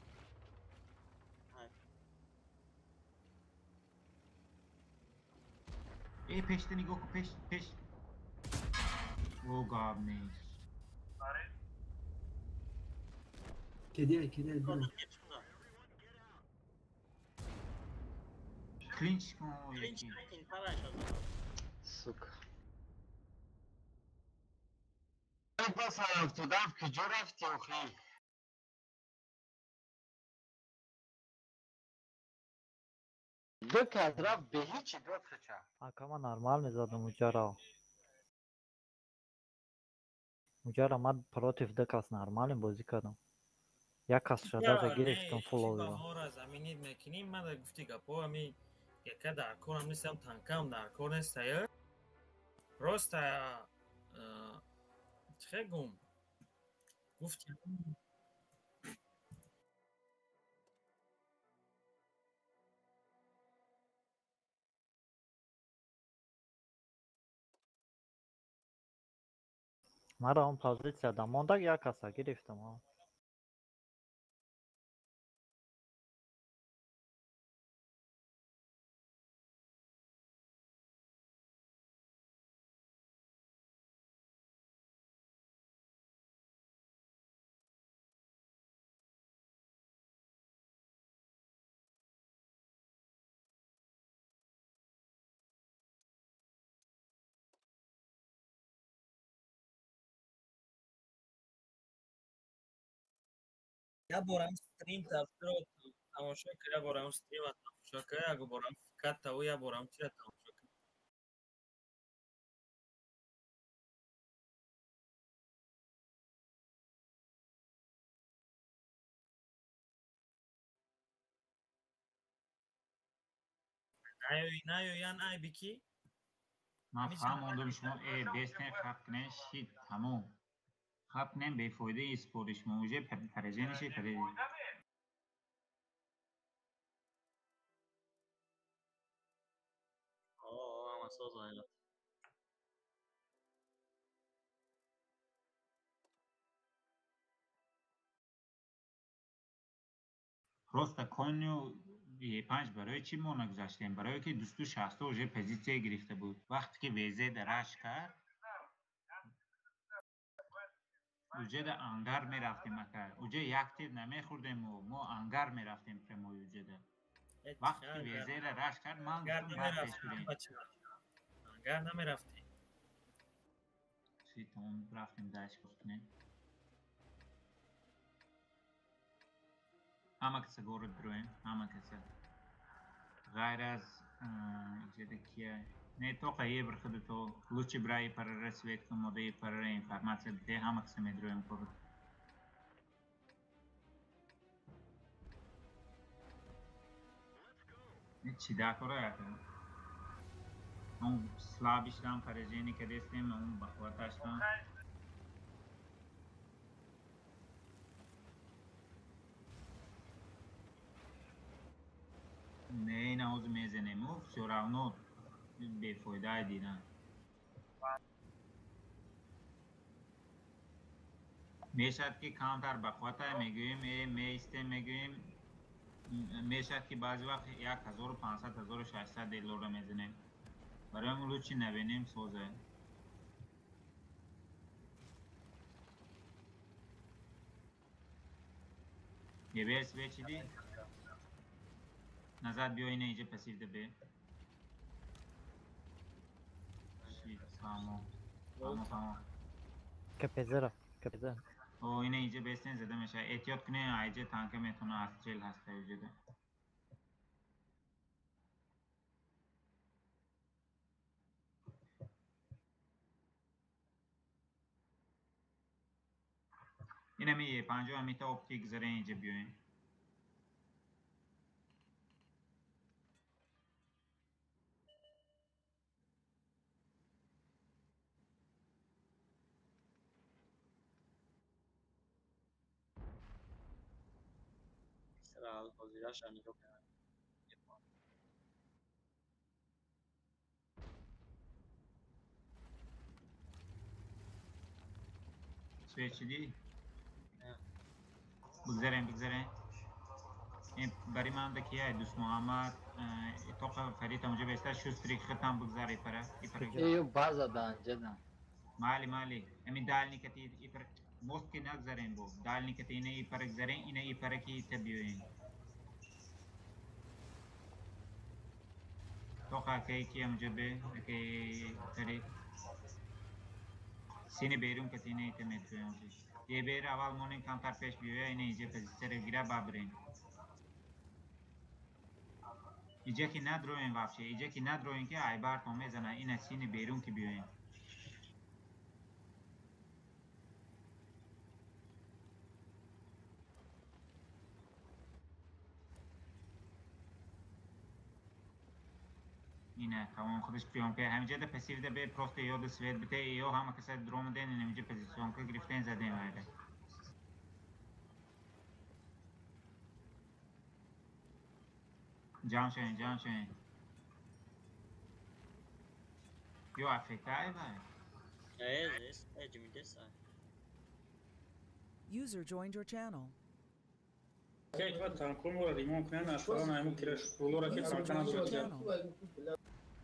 Э пешта нигоҳ кун, пеш, пеш. О гап нест. Кеде, кеде, биро. Клинч кун Клинч яки. накун, параш аз. Сука. Пас афтодам, куҷо рафти охи? Ду кас рафт бе ҳичи дод хача. Ака ман нормал мезадам уҷаро. Уҷара ман против ду кас нормален бозӣ кардам. Як кас шадаша гирифтам фуловиро. Ҳора заминит мекунем, ман гуфти гапо ами яка дар корам нестам, танкам дар кор нестая. Просто чӣ гум? Гуфти Мара он позитсияда мондаг як каса гирифтам. Я борам стрим тафсиро тамошо кар, я борам стрима тамошо кар, я борам каттаву, я борам чира тамошо кар. Наёян айби ки? Ман фаҳмондам шумо бестен хаб кунен шид тамом. Хаб кунен бефоидаи спори шумо уже поражение шид поражение. Ама соза. Просто коню Е5 барои чӣ мо нагузаштем? Барое ки 260 уже позитсия гирифта буд. Вақте ки ВЗ раш кард, уҷада ангар мерафтем ака. Уҷа як тир намехӯрдем мо ангар мерафтем прямой уҷада. Вақте ки ВЗ раш кард, ман гуфтам баъд пеш бирем. Ангар намерафтем. Чӣ тамом рафтем дальше кунем. Ҳама каса город бироем, ҳама каса. Ғайр аз иҷода кия? Не, тоқа ебр худу то лучше бира епарара свет кун, мода епарара информация биде, ҳама каса медироем город. Чӣ дакора яка? Он слабиштам, поражение кадестем, он бахваташтам. Не, ина ҳозир мезанем, всё равно бефоида дидан. Мешавад ки камтар бахвата мегӯем, меистем мегӯем, мешавад ки баъзе вақт 1500 1600 долларро мезанем. Барои мо лучше набинем соза. Еберс бечиди? Назад биё ина иҷа пассив да бе. Тамом. Тамом, тамом. КПЗ-ра, КПЗ. О, ина иҷа бестен зада мешавад. Эҳтиёт кунед, иҷа танка метавона астрел ҳаста иҷада. Ина ми Е50 ҳамита оптик гузарен иҷа биёем. ҳозираша нигоҳ кунед. Свет шидӣ? Бигзарем, бигзарем. Бари ман да кия Дӯст Муҳаммад, тоқа Фарид онҷа беста шустрик хитам бигзар ипара. Ё база да анҷа. Майли, майли. Ами дальний кати ипара мост ки нагзарем бо. Дальний кати ина ипара гзарем, ина ипара ки ита биёем. Тоқа акай ки онҷа бе, акай Фарид. Сини берун кати ина ита метроем. Ебер аввал монем камтар пеш биёя, ина иҷа позитсияро гира бабирем. Иҷа ки надроем вообще, иҷа ки надроем ки айбартон мезана, ина сини берун ки биёем. Ина тамом худаш приёмка ҳамиҷа да пассив да бе просто ё да свет бите ё ҳама каса дромаден инамиҷа позиционка гирифтен задем айда. Ҷамъ шавем, ҷамъ шавем. Ё афекай вай. Э, ҷимидеса. User joined your channel.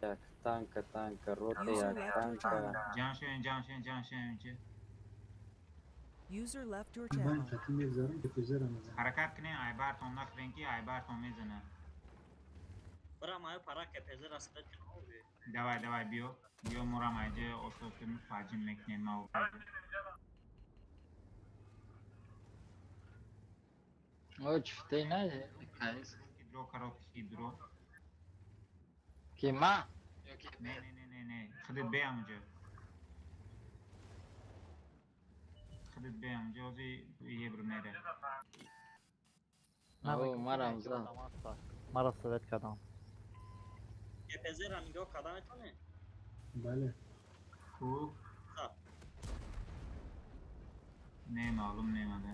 Як танка, танка, рота, як танка. Ҷамъ шавем, ҷамъ шавем, ҷамъ шавем инҷа. User left your Ман channel. хати мегзарам, КПЗ-ра мезанам. Ҳаракат кунем, айбартон нахӯрем ки айбартон мезанад. Бирам аю пара КПЗ ра свет кунам. Давай, давай, биё. Биё морам айҷа ососи фаҷим мекунем ма. О, чифтей на, кайс. Хидро, короткий хидро. Ки ма? Ё ки Не, не, не, не, не. Худат бе амҷа. Худат бе амҷа, ҳози ебр мере. О, марам зад. Мара свет кардам. КПЗ ра нигоҳ карда метавонем? Бале. Ку? Не, маълум не мада.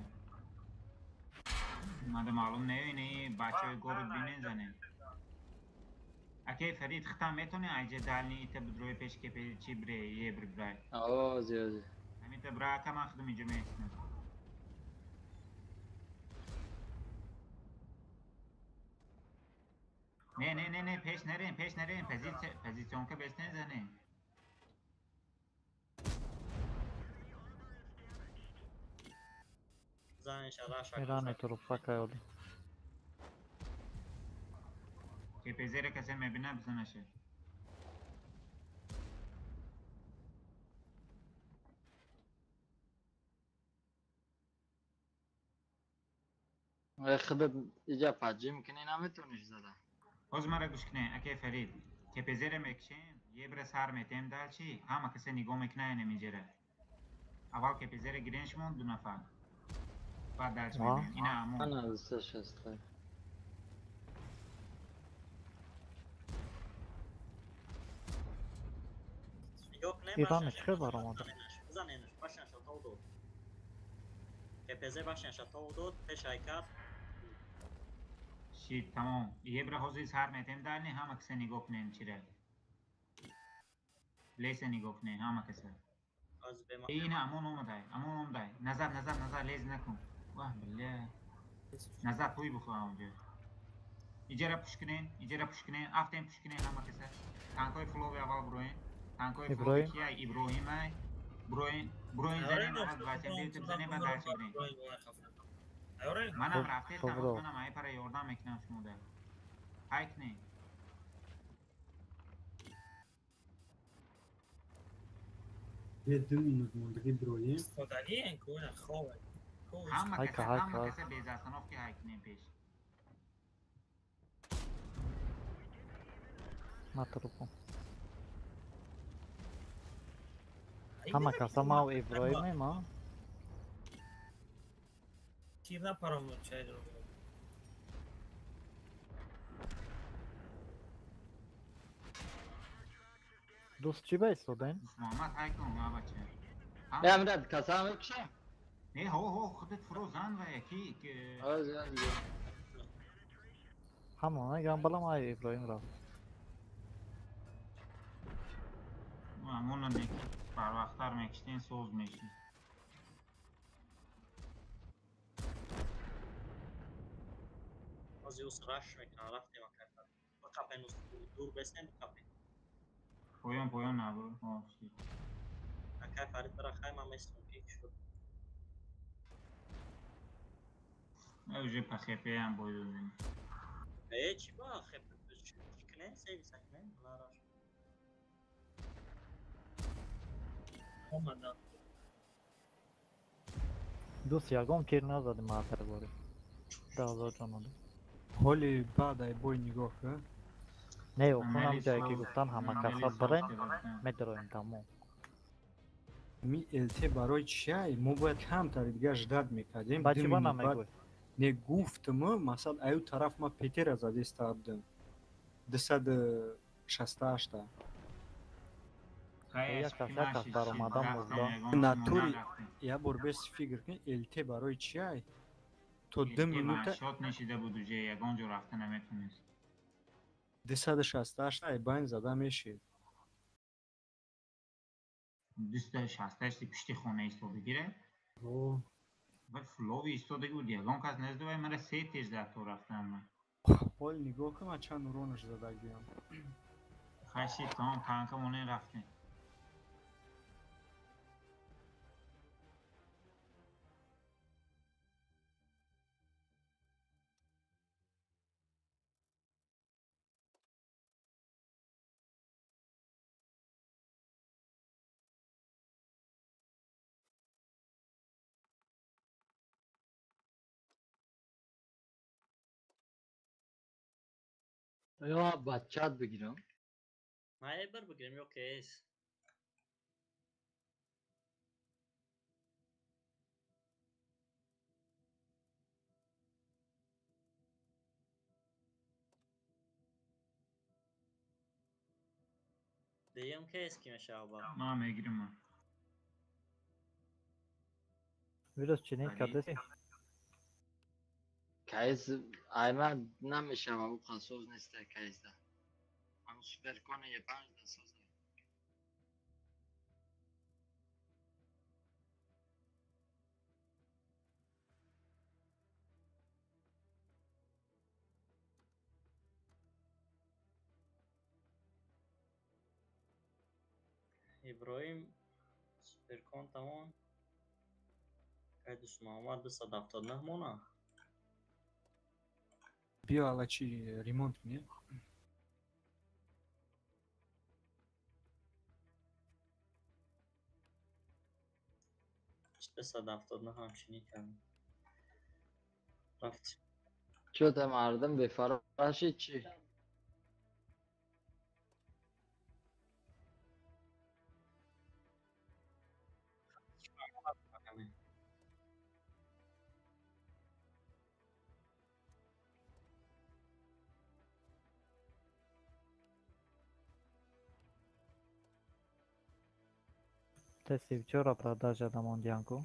Мада маълум не, не, бачаҳои город бинен занем. Акей Фарид, хитам метавонӣ айҷа дальний ита бидрои пеш КП чи бре, ебр брай. О, зи, зи. Ҳамита бра, ака ман худам инҷо меистам. Не, не, не, не, пеш нерем, пеш нерем, позиция, позиционка бес незанем. Занеша раша. Иране трупа кайоди. КПЗ-ра касе мебина бизанаше. Э, худат иҷа паҷим кунӣ наметавониш зада. Ҳоз мара гӯш кунед, акай Фарид. КПЗ-ра мекушем, ебра сар метем дальчи, ҳама касе нигоҳ мекунад инам инҷара. Аввал КПЗ-ра гирен шумо ду нафар. Баъд дальчи мебинем. Ина амон. Ана 260. Нигоҳ кунем. Иране чӣ хел баромада? Бизаненаш, башнаша тов дод. КПЗ башнаша тов дод, пеш айкар. Шит, тамом. Ебра ҳозир сар метем дальний, ҳама касе нигоҳ кунем чира. Леса нигоҳ кунем, ҳама касе. Ина амон омадай, амон омадай. Назар, назар, назар, лез накун. Ваҳ, билла. Назар пӯй бихӯр онҷо. Иҷара пуш кунем, иҷара пуш кунем, афтем пуш кунем ҳама касе. Танкҳои флови аввал буроем. Танкҳои флови кияй? Иброҳимай. Буроем, буроем занем, аввал 29 бизанем, баъд дальше бирем. Манам рафтестам, манам ай пара ёрдам мекунам шумода. Ҳай кунем. Е, ду минут мондагӣ бироем. Истодагиен ку, ина хобе. Ҳама каса, ҳама каса без остановки ҳай кунем пеш. Ма трупу. Ҳама каса мав Иброҳиме ма? Тир напаромад чай дро. Дӯст чӣ ба истодем? Муҳаммад ҳай кун, ма бача. Э, амира каса мекушем? Не, ҳо, ҳо, худат фуро зан ва яки. Ози, ози. Ҳамон, мегам балам ай Иброҳим рафт. Ҳамона барвақттар мекиштен соз мешид. Ҳозир ус раш мекунам, рафтем акай. Бақапен ус дур бесем, бақапен. Поён, поён набур. Ҳо, шид. Акай Фарид бара хай ман местам ки шуд. Э, уже по ХП-ам бой додем. Э, чӣ ба ХП? Чӣ кунем? Сервис кунем? Лараш. Омадам. Дӯст ягон тир назадем ҳар боре. 10,000 ҷон одам. Ҳоли баъд ай бой нигоҳ кун. Не, охунам ҷае ки гуфтан ҳама каса бирем, медароем тамом. Ми ЛТ барои чиай? Мо бояд камтари дигар ждать мекардем. Ба чӣ ба намегӯй? Не гуфтм, масалан аю тараф ма Петера задеста будам. 68. Як баромадан мурда. Натури я бор бес фигр кун ЛТ барои чи ай? То 2 минута шот нешида буд уже ягон ҷо рафта наметонист. 268 ай байн зада мешид. 268 пишти хона истодагире. Ва флови истодаги буд ягон кас назда вай мара се тез зад то рафтан ман. Ҳол нигоҳ кун ман чанд уронаш задагиам. Хаши тамом танка монен рафтем. Ё бачат бигирам. Ман бар бигирам ё кс. Деям кс ки мешава. Ман мегирам ман. Вирус чунин кардеси? Кайс айма намешава ӯ қасоз нест кайсда. Ам суперкона е панҷ да соза. Иброҳим суперкон тамом. Кайдус Муҳаммад 279 мона. Биё алачи ремонт кунем. Ҳамчунин кардем. Рафт. Чӯта мардум бефараши чӣ? Т-74 продажа на Мондианку.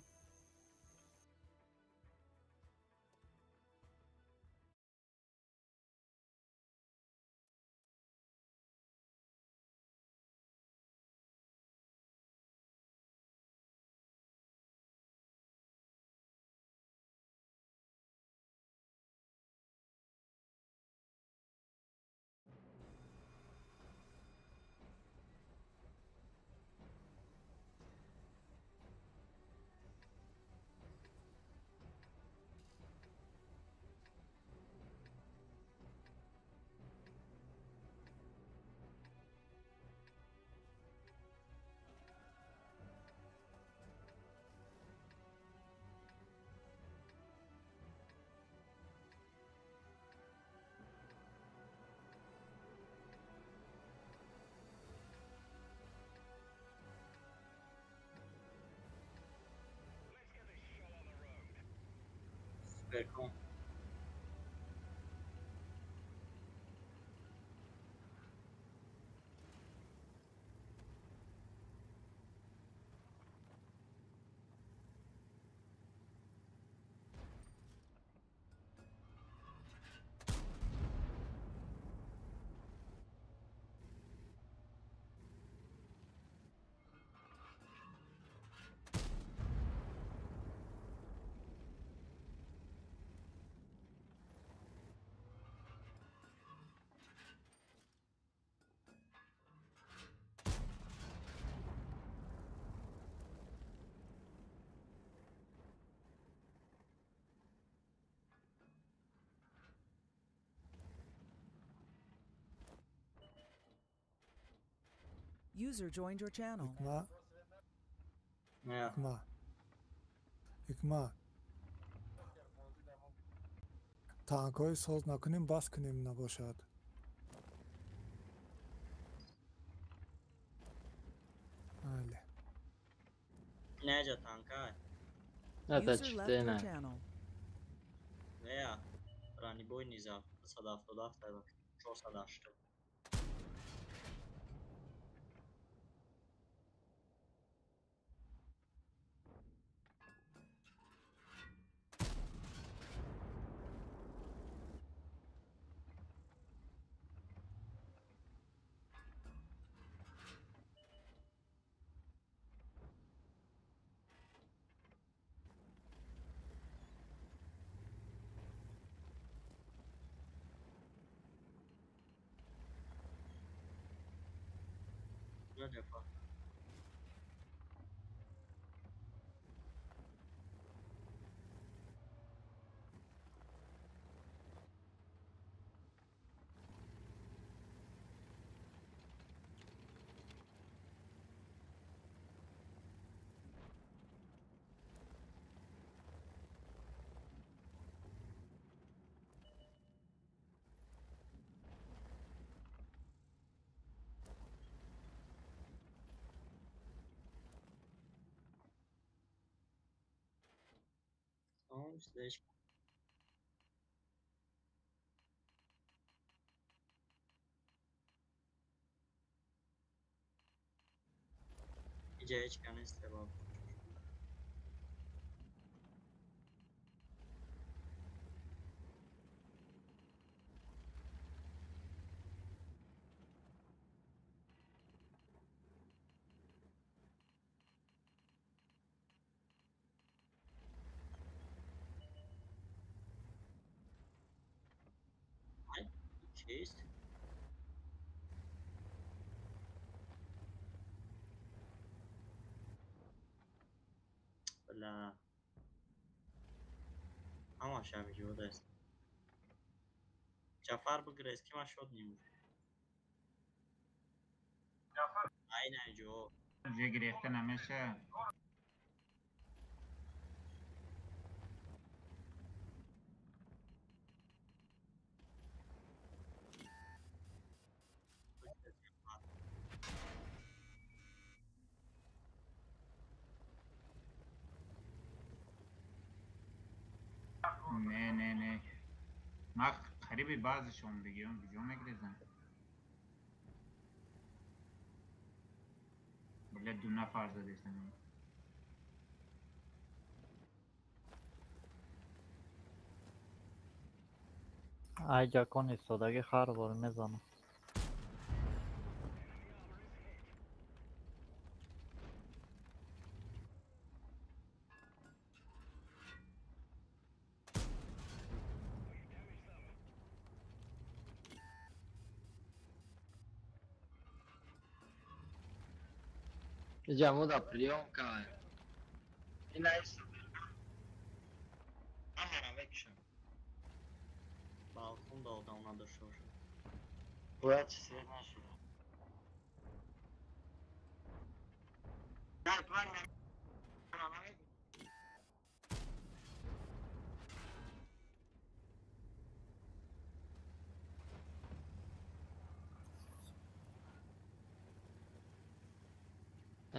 Суперкон. User joined your channel. Ҳикмат. Yeah. Ҳикмат. Ҳикмат. Танкҳои соз накунем, бас кунем набошад. Бале. Неҷа танка? На та User left чифте your на. channel. Нея. Бронебой низа 177 480. Бра Ҷафар. Slash иҷа ҳеҷ ка нест себаб. Чист? Бля. Ҳамаш ҳамиҷода аст. Ҷафар бигрез, ки ман шод ним. Ай наҷо. Уже гирифта намеша. Не, не, не. Ман қариби баъзешон бигирам, куҷо мегирезам? Бля, ду нафар задестам. Ай ҷакон истодаги ҳар бор мезанам. Иҷа мода приёмка. Ина ҳамара мекушам. Балкон да одам надошта бошад. Бояд чи свет нашуда.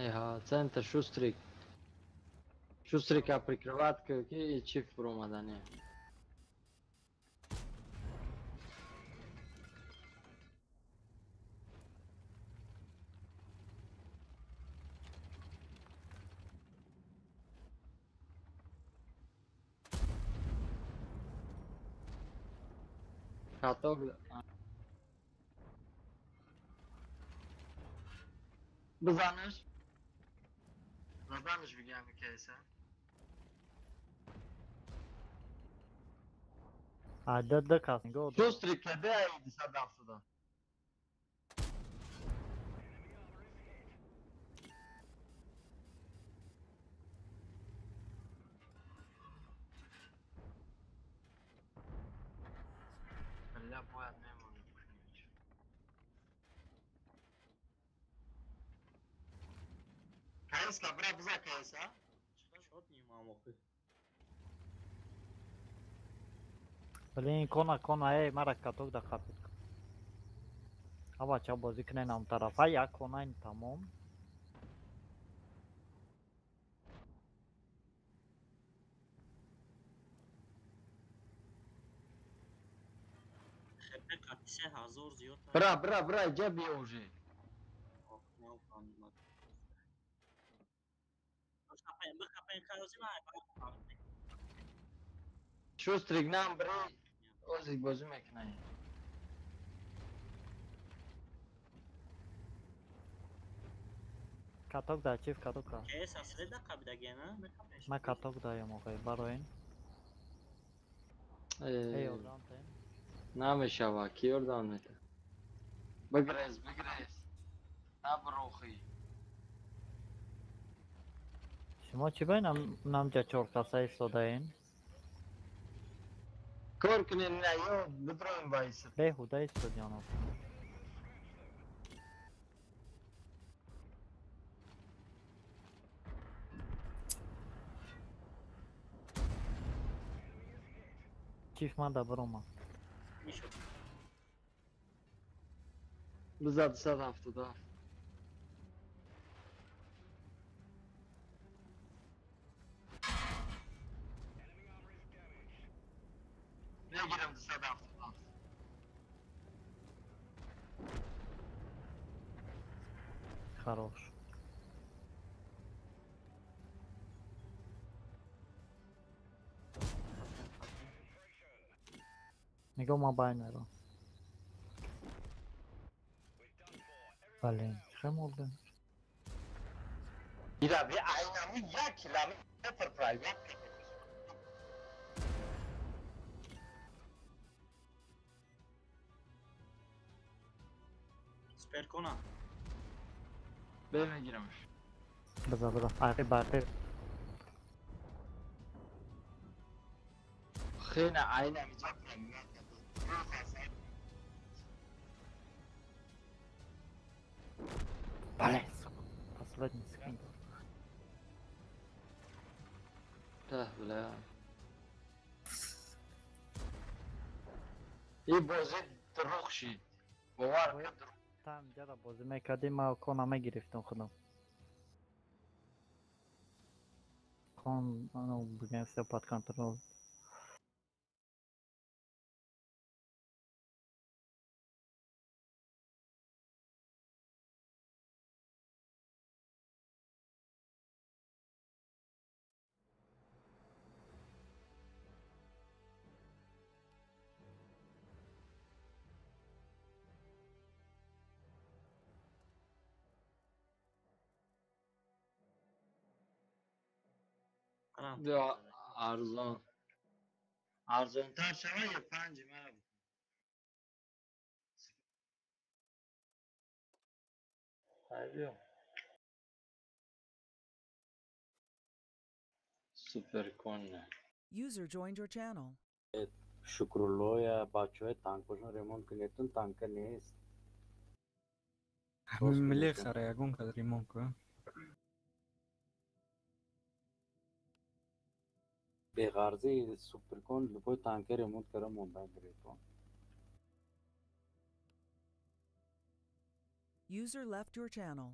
Еха, центр, Шустрик. Шустрика прикрыватка и чиф промадане. Каток. Бизаниш? Заданиш бигам кейса. Адад кас. Шустрик каде айди садам суда. Бля, бояд мемонем. Кайска, бра, биза кайса. Шод нимам охи. Блин, кона, кона, эй, мара каток да қапид. Ава ча бозӣ кунен ам тарафа, як кона ин тамом. Хепе қати 3000 зиёд. Бра, бра, бра, иҷа биё уже. Шустрик нам бри, озик бозӣ мекунай. Каток да, чиф каток да. Кес асреда қабидаге, на? Ма каток даем охи, бароин. Эй, одам тем. Намешава, ки ёрдам мета. Бигрез, бигрез. Наброхи. Шумо чӣ ба намҷа чор каса истодаен? Кор кунем, на ё бидроем байса. Беҳуда истодиён. Чиф ман да биромам. Бизад 177. Мегирам 277. Хорош. Нигоҳ ман байн мерам. Блин, чӣ мурдем? Ира би айнами 1 километр проект. Сперкона. Бе мегирамш. Биза, биза. Ақиб, ақиб. Хена айнами ҷа проект. Блин, сука. Последний секунд. Да, бля. И бозӣ дурӯғ шид. Бовар кун дурӯғ. Там ҷара бозӣ мекардем, ман кона мегирифтам худам. Кон, ну, бигем, всё под контрол. Да, арзон. Арзонтар шава ё панҷи мара бикун. Ай биё. Суперкон. User joined your channel. Шукруллоя бачаҳои танкошон ремонт кунетун, танка нест. Млехара ягон кад ремонт кун. Беғарзи суперкон любой танка ремонт кара монда гирифтон. User left your channel.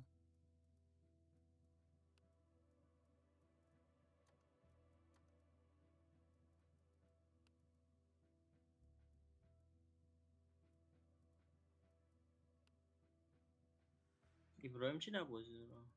Иброҳим чӣ дар бозӣ дорад?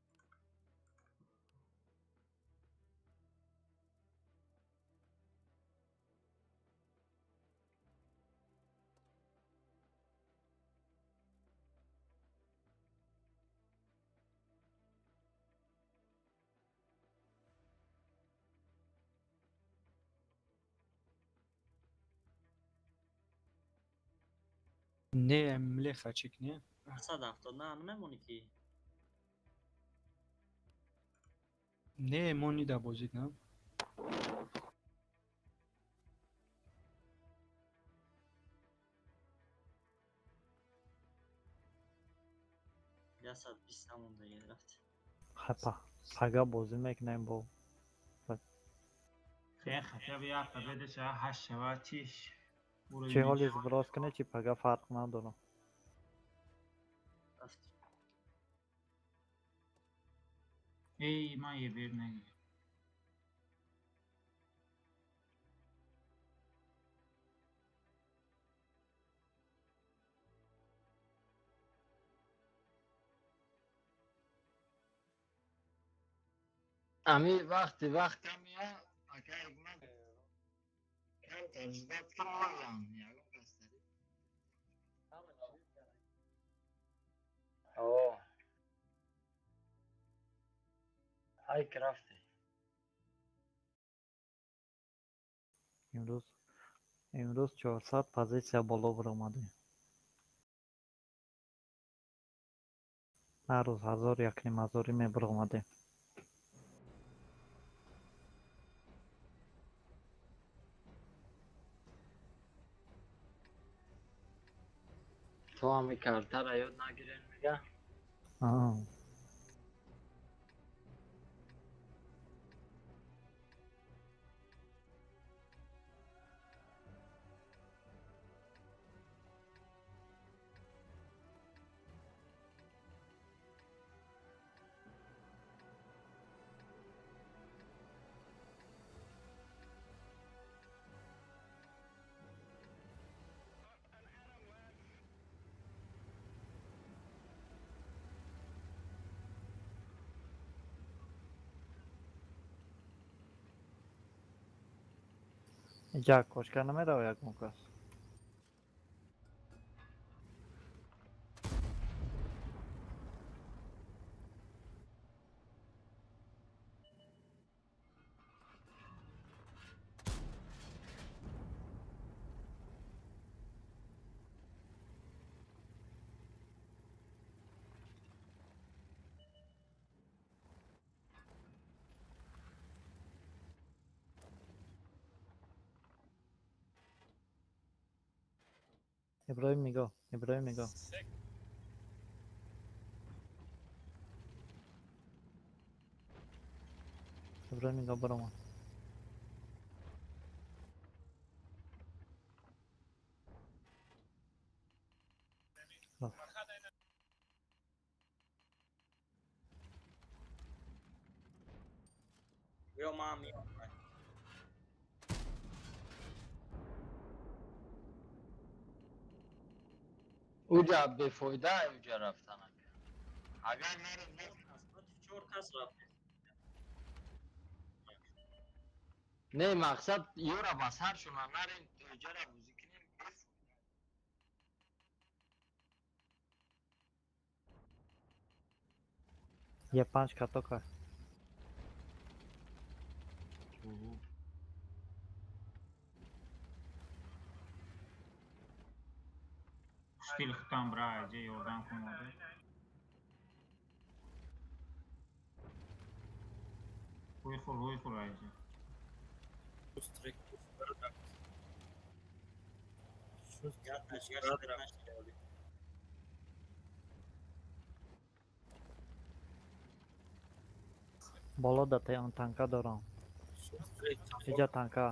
Не, млеха чик, не? 170 на намемонӣ ки? Не, мони да бозӣ кунам. Я 120 намонда рафт. Хапа, пага бозӣ мекунем бо. Хе, хотя бы як победа шава, ҳашт шава, чиш. Чӣ ҳоли сброс кунед, чи пага фарқ надорам. Эй, ман ебер нагир. Ами вақти вақт камия, акай ман кам таҷриба кардам, ягон кастари. О. Ай крафте. Имрӯз 400 позитсия боло баромадем. Ҳар рӯз ҳазор якним ҳазорӣ мебиромадем. То ҳами картара ёд нагирен мега? Иҷа кошка намеравад ягон кас? Иброҳим нигоҳ, Иброҳим нигоҳ. Иброҳим нигоҳ баромад. Биё ман меом. Уҷа бефоида уҷа рафтан. Агар нарем чор кас рафтем. Не, мақсад ёра ба саршона нарем, уҷара бозӣ кунем бефоида. Е панҷ катока. Штил хутам бра аҷа ёрдам кун ода. Ҳуй хур, ҳуй хур аҷа. Боло да танка дорам. Иҷа танка.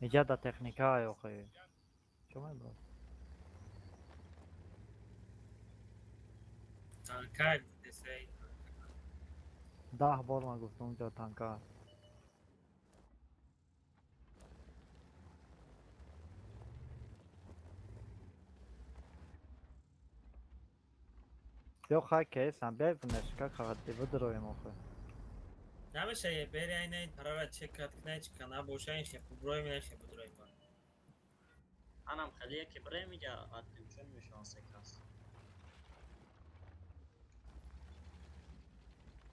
Иҷа да техника охи. Чо меброд? Танка десей. 10 бор ман гуфтам ҷо танка. Биё хай кейсам, биёй внешка қағати бидроем охи. Намеша бери айна парара чек кат кунай чи кана боша ин хе буброем ин хе будроем. Анам хеле яке бирем иҷа аттем чун мешаван се кас.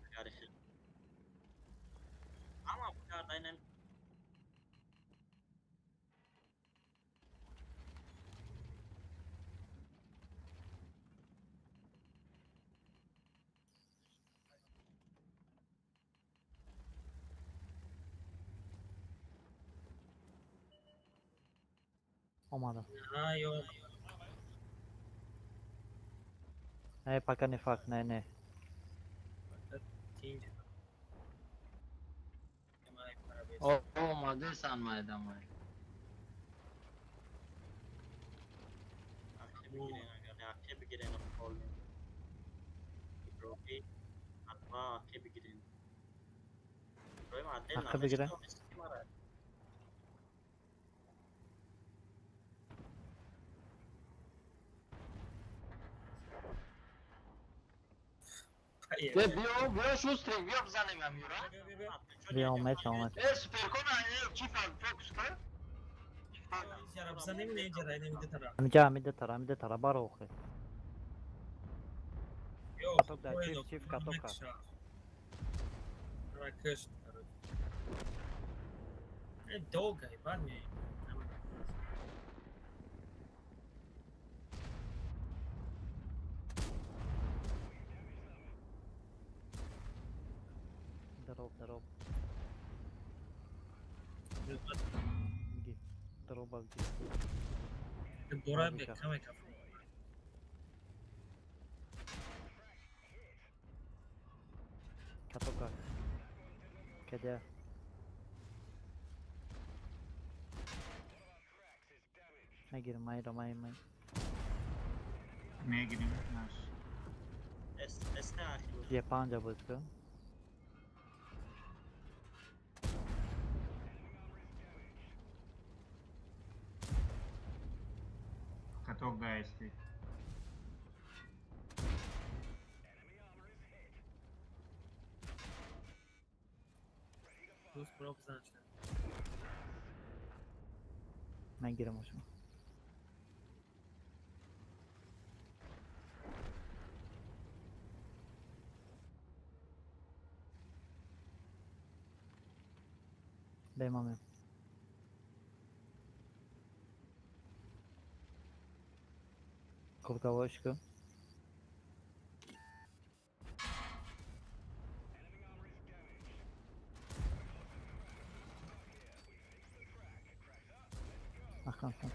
Агар хе. Ама карда инам омадам. Ё. Не, пока не факт, не, не. Омадесан майдамай. Ақе бигирен холдин. Иброҳим ҳатма ақе бигирен. Иброҳим адел Ақе бигирен? Биё, биё шустрик, биё бизанем амира. Биё омед, омед. Э, суперкона, э, чифа, фокус кар. Амиҷа амида тара, амида тара баро охе. Каток да, чиф, чиф, катока. Ракеш. Э, долго, ебать мне. Здоров, здоров. Беги. Здорово, беги. Дора бе, каме кафе. Катока. Кеде. Мегирим, майра, май, май. Мегирим, наш. Е панҷа буд ку? Каток даисти. Плюс проб значит. Мегирам ошо. Дай маме. Круговочку. Аха, аха.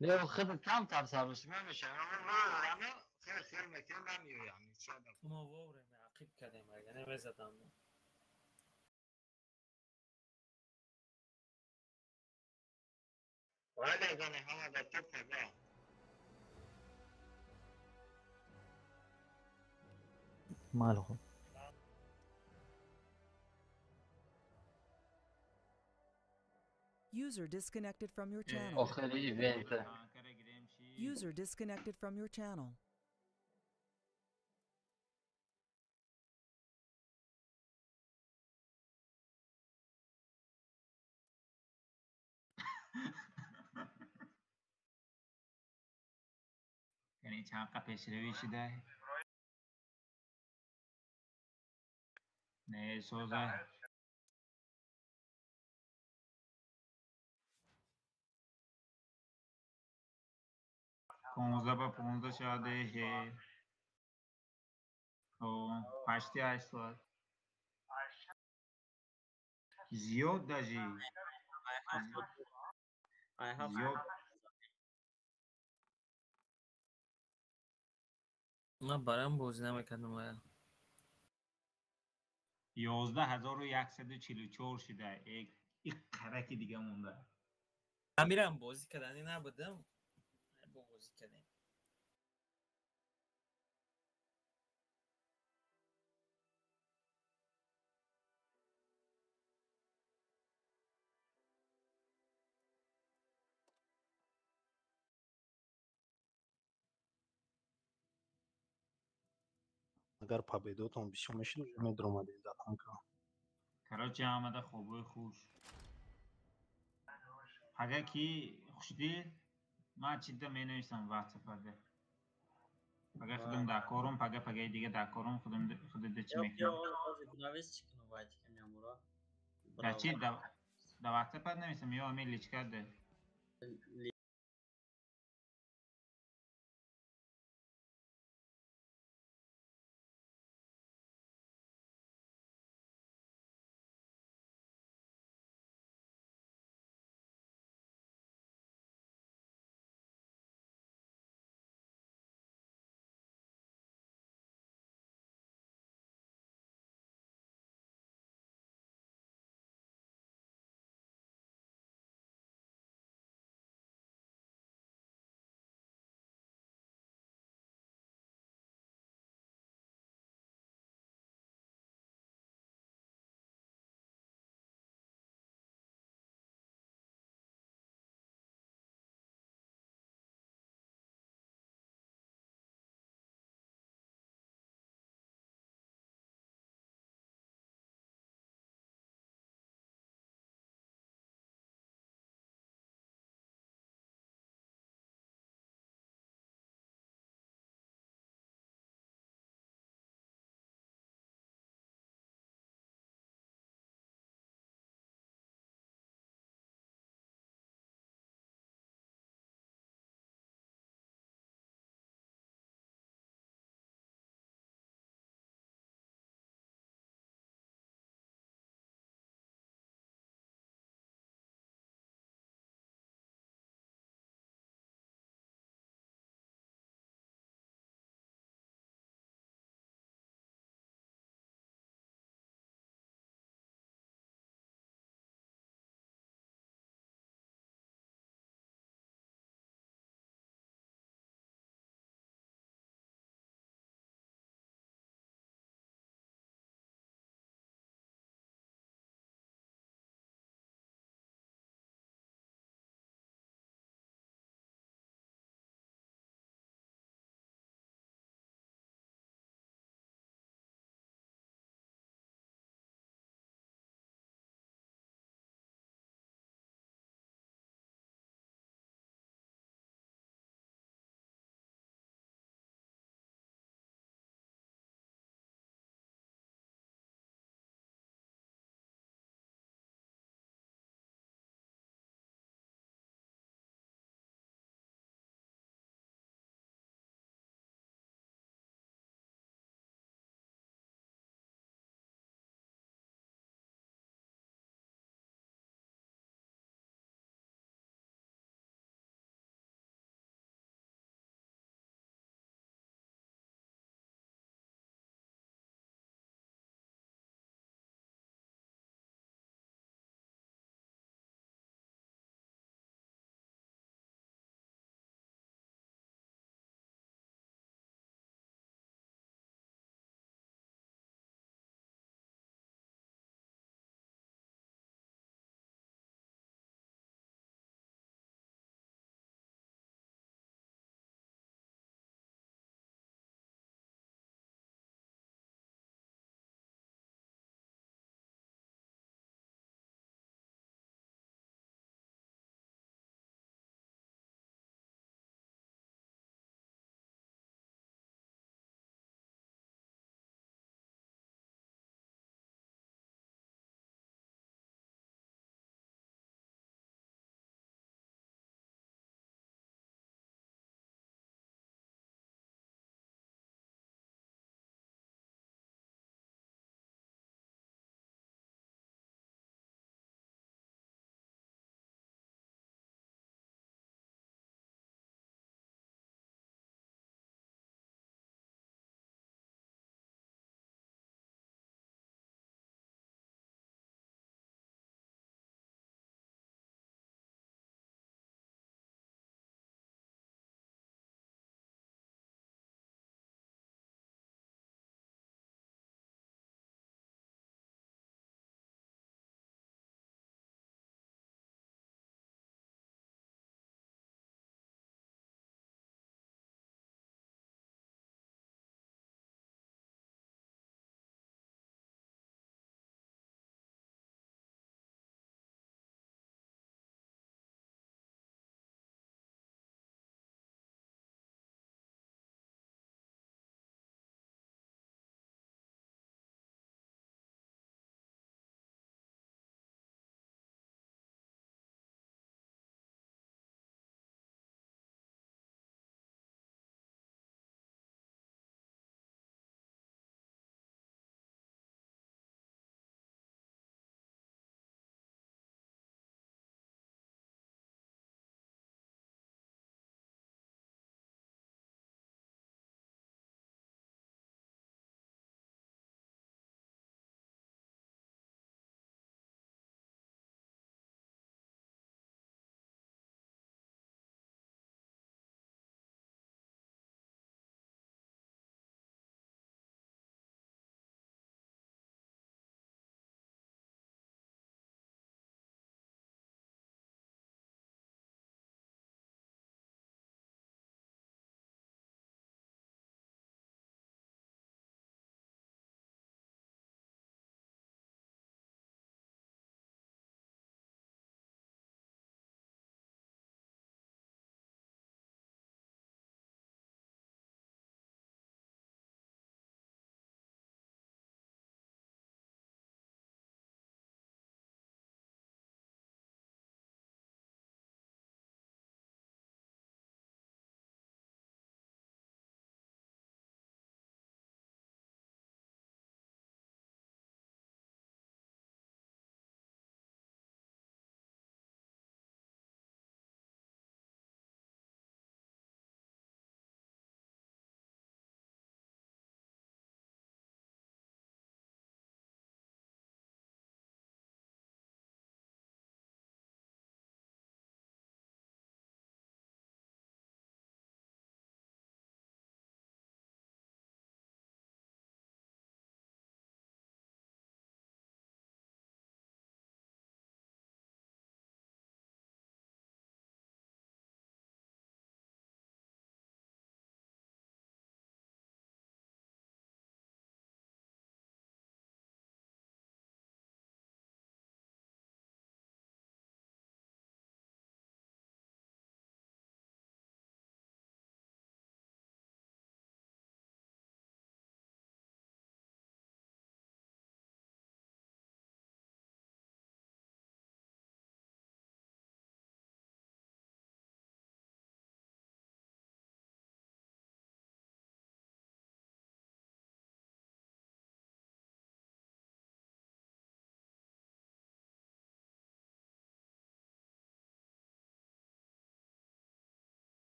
Не, хеле камтар саросима мешавам. Хеле хел мекунам намеоям. Мо вовремя ақиб кардем, агар намезадам. Вале зане ҳама дар топ ҳаба. Малхо. User disconnected from your channel. Охири ивент. User disconnected from your channel. Яъне чанд қа пешравӣ шуда? Не, соза. Понздаҳ ба 15 шудаҳе. О, почти 8 соат. Зиёд даже. Зиёд. Ман барам бозӣ намекардам ая. 11144 шуда. Ик қараки дига монда. Амирам бозӣ кардани набудам. Бо бозӣ кардем. Агар победотон бисёр мешид, уже медромадем дар танка. Короче, ҳамада хобои хуш. Ага ки хушдил, ман чида менависам ватсапада. Пага худам дар корум, пага пагаи дига дар корум, худам худада чӣ мекунам. Дар чи дар ватсапад нависам ё ами личкада?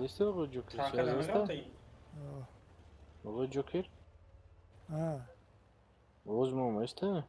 Омадисти оғои Ҷокер? Связь аста? Оғои Ҷокер? Овози мо омаиста?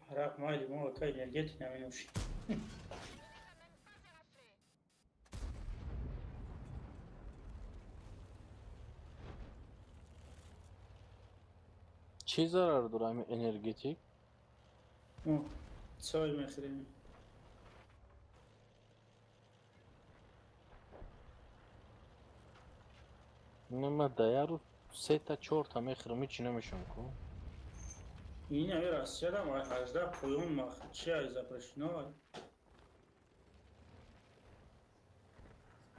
Арақ майли мо ака энергетик наменӯшем. Чӣ зарар дора ҳамин энергетик? Чой мехӯрем. Не, ман дар як рӯз сета чорта мехӯрам, ҳечи намешавам ку. Ин ами Россиядам ай 18 поён мах чи ай запрещено ай.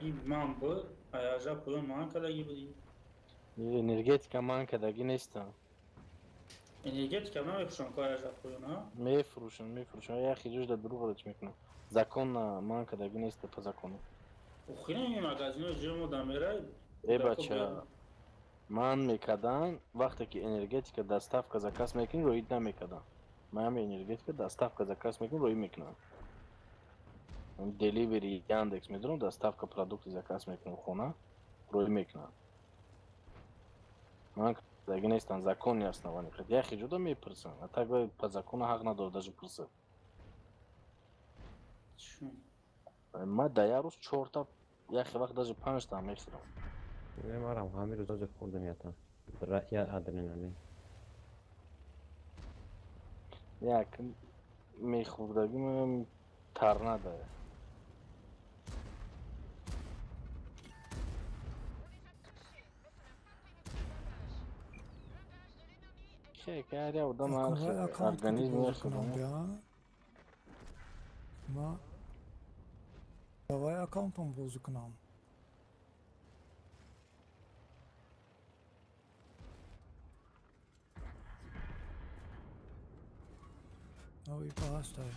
Ин ман буд, ай 18 поён ман кардагӣ будӣ. Энергетика ман кардагӣ нестам. Энергетика намефурӯшам ку ай 18 поён, а? Мефурӯшам, мефурӯшам. Як хиҷош дар дурӯғ рач мекунам. Закон ман кардагӣ неста по закону. Охирин ин магазинои ҷои мо дамерай. Э бача, ман мекардан вақте ки энергетика доставка заказ мекунӣ, роид намекардан. Ман ҳами энергетика доставка заказ мекунӣ, роид мекунам. Деливери Яндекс медорам, доставка продукти заказ мекунам хона, роид мекунам. Ман кардагӣ нестам, законни основани. Як хиҷода мепурсам, а так по закону ҳақ надорад даже пурсад. Ман дар як рӯз чорта, як вақт даже панҷта мехӯрам. Не, марам ҳамин рӯз ҳозир хӯрдам ята. Я адреналин. Як мехӯрдагим торнадо. Ке, ҳар як одам ҳар хел организм мехӯрад. Ма давай аккаунтам бозӣ кунам. Ой, пастай.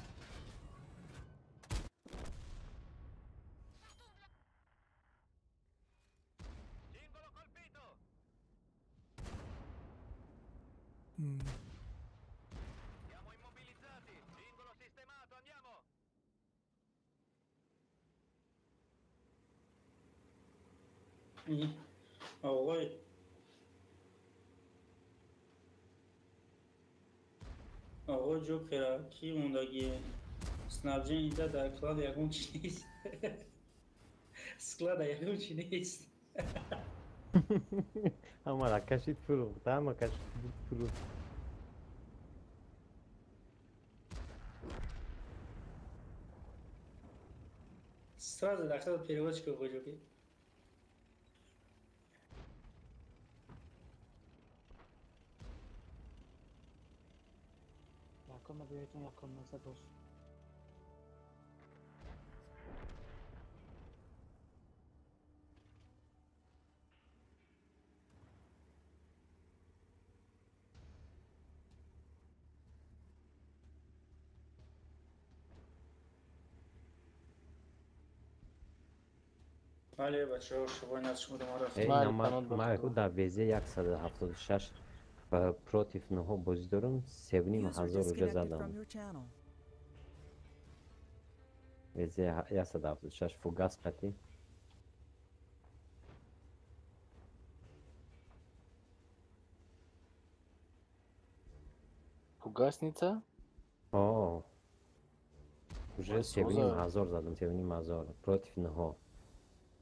Оғои оғои Ҷокера кӣ мондагие? Снабжен ида дар клад ягон чи нест. Склада ягон чи нест. Ҳамара кашид фурӯхт, ҳама кашид фурӯхт. Сразу дахил переводчик оғои Ҷокер. Якум биёйтон, якум маза боз. Бале бачаҳо, шубои наз шумо дома рафтем. Ман дар ВЗ 176 против 9 бозӣ дорам, 3,5 уже задам. ВЗ 176 фугас қатӣ. Фугасница? О, уже уже 7,5 задам, 7,5 против 9.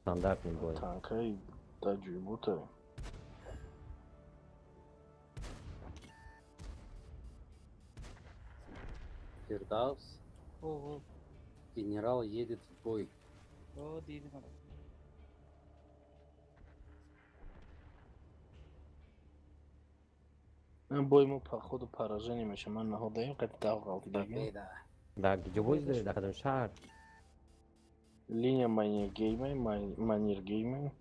Стандартный бой. Танкай да ҷуйбута. Фирдавс. Ого. Генерал едет в бой. О, дидем. Бой мо по ходу поражение меша. Ман наҳодаем қати дав ғалтидаги. Да, где бой доред, да кадом шаҳр? Линия Маннергейма, Маннергейма.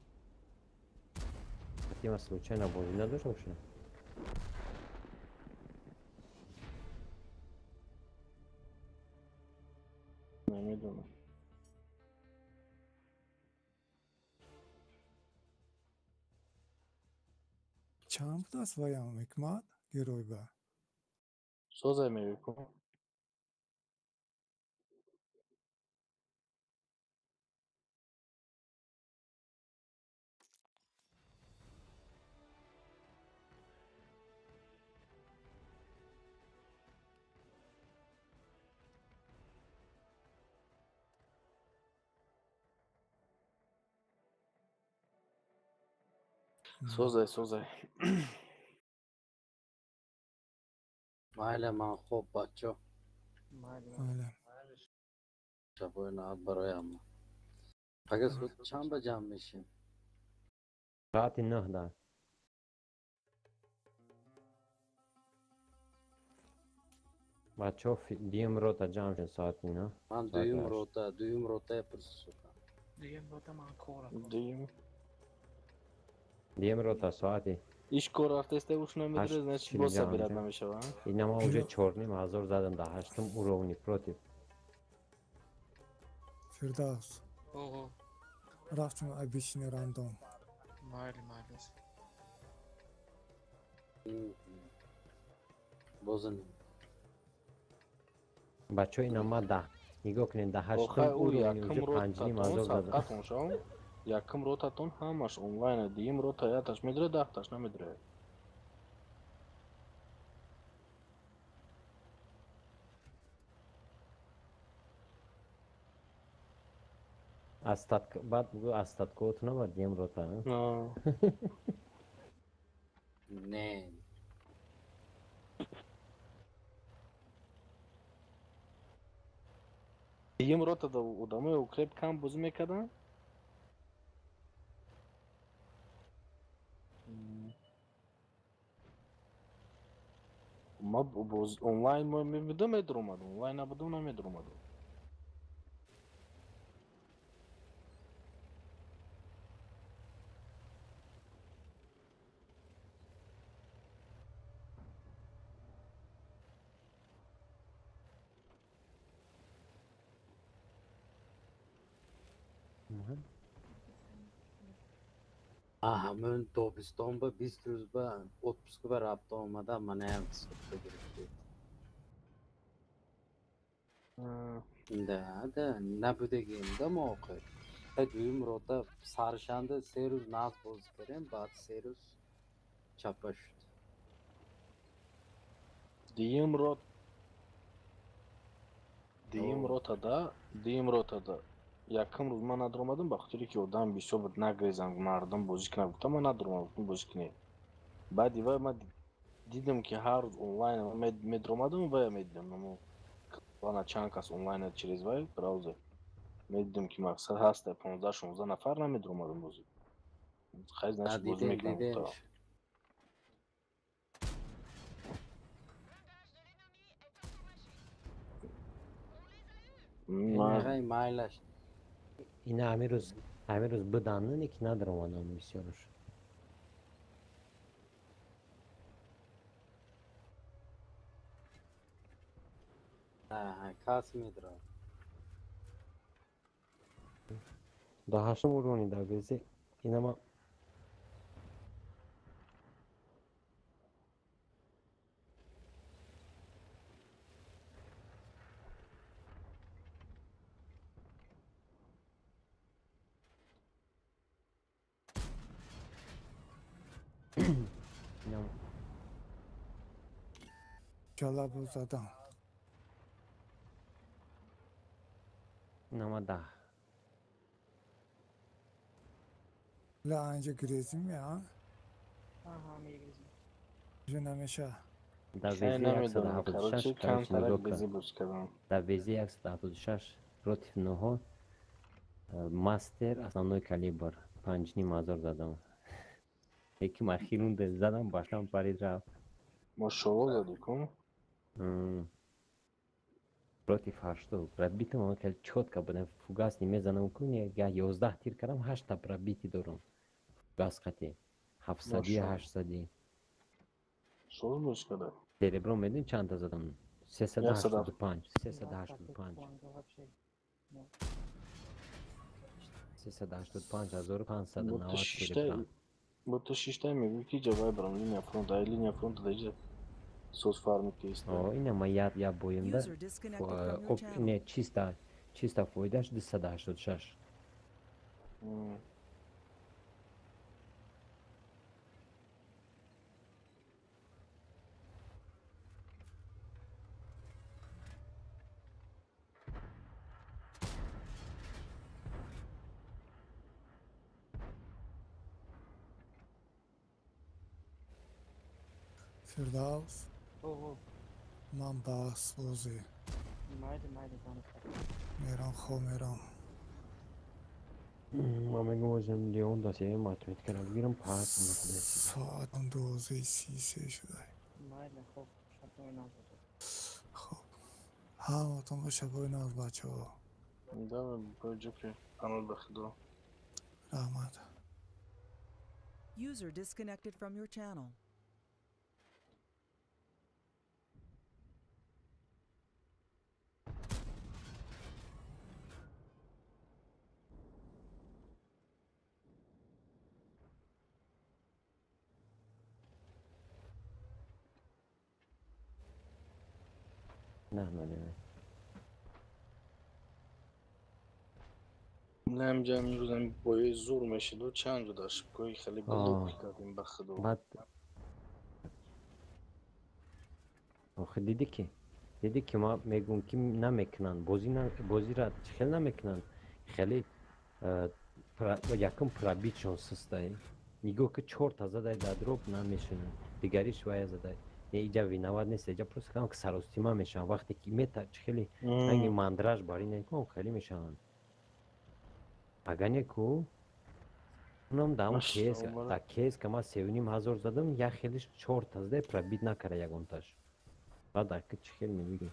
Тима случайно бозӣ надошт вообще? Намедонам. Чанд будааст ваям ҳикмат геройба? Созай мебикун. Созай, созай. Майля, ман хоб, бачо. Майля. Шабои наат барои ҳама. Пага суд чанд ба ҷамъ мешем? Соати 9 да. Бачо, дуюм рота ҷамъ шед соати 9. Ман дуюм рота, дуюм ротая пурсусукам. Дуюм рота ман кора. Дуюм. Дуюм рота соати. Иш кор рафтесте уш намедире, значит боз собирать намешава. Ина ма уже 4,5 задам да ҳаштум уровни против. Фирдавс. Ого. Рафтем обычный рандом. Майли, майли. Бозанем. Бачо ина ма да. Нигоҳ кунед да ҳаштум уровни уже 5,5 задам. Якум ротатон ҳамаш онлайн, дуюм рота яташ медире, даҳташ намедире. Остатка, баъд бугӯ остаткаотона ба дуюм рота. Не. Дуюм ротада одамои укреп кам бозӣ мекарданд? Ма боз онлайн мебудам медуромадам, онлайн набудам намедуромадам. Ҳамун тобистон ба 20 рӯз ба отпуск ба рафта омада, манаям сотка гирифтед. Да, да, набудагем да мо охир. Дуюм рота саршанда 3 рӯз нағз бозӣ кардем, баъд 3 рӯз чапа шуд. Дуюм ротада якум рӯз ман надуромадам, ба хотире ки одам бисёр буд, нагрезам, мардум бозӣ кунад, гуфтам ман надуромадам, гуфтам бозӣ кунед. Баъди вай ман дидам ки ҳар рӯз онлайн медуромадам, вая медидам, амо клана чанд кас онлайн через вай браузер медидам ки мақсад ҳаст 15-16 нафар намедуромадам бозӣ. Хай значит бозӣ мекунам гуфтам. Майлаш. Ина ҳамин рӯз буданне ки надаромадам бисёрш. Кас медурад. Да ҳаштум уровни да везе ина ма Ҷалабу задам. Инама 10. Ла анҷа гирезим я? Аҳа, мегирезим. Уже намеша. Дар Хай ВЗ намедонам, 176 короче, короче камтарак нигоҳ безӣ кун. боз кардам. Дар ВЗ 176 против 9 мастер основной калибр 5,5 ҳазор задам. Яки махирун задам, баштам парид рафт. Мошолло задӣ ку? Против 8 пробитым он хеле чётко будам, фугас мезанам ку, я 11 тир кардам, 8 та пробити дорам. Фугас қати. 700 Мошолло. 800. Соз боз карда. Серебро медонӣ чанд та задам? 385, 385. 385 590 серебра. Бо ту шиштай мегӯӣ ки ҷавай барам линия фронт, ай линия фронт даиҷа соз фарми ки иста. О, ина ма я боимда. User disconnected from your channel. Не, чиста фоидаш 286. Фирдавс, О, ман бас бозӣ. Майли, майли, донат. Мерам, хоб мерам. Ма мегӯм озем Леон да сеюм отметкара бигирам, пас Соат 12:33 шуда. Майли, хоб, шабои наз. Хоб. Ҳаматон ба шабои наз, бачаҳо. Да, боҷо ки паноҳ ба худо. Раҳмат. User disconnected from your channel. Не. Не, ҳамҷа имрӯзам бои зур мешиду чанд ҷо дар шибкои хеле блок кардем ба худо. Баъд охи дидӣ ки ма мегӯм ки намекунанд бозӣ, бозира хеле намекунанд, хеле якум пробитшон сустай. Нигоҳ ки чорта задай дар дроп намешинанд, дигариш вая задай. Не, иҷа виноват нест, иҷа просто кам ки саростима мешаванд вақте ки мета хеле ранги мандраж бар ин ком хеле мешаванд. Агар не ку унам дар ҳамон кс, дар кс ка ман 3,5 ҳазор задам, як хелиш чорта задай, пробит накарда ягонташ. Баъд ака чӣ хел мебигӣ?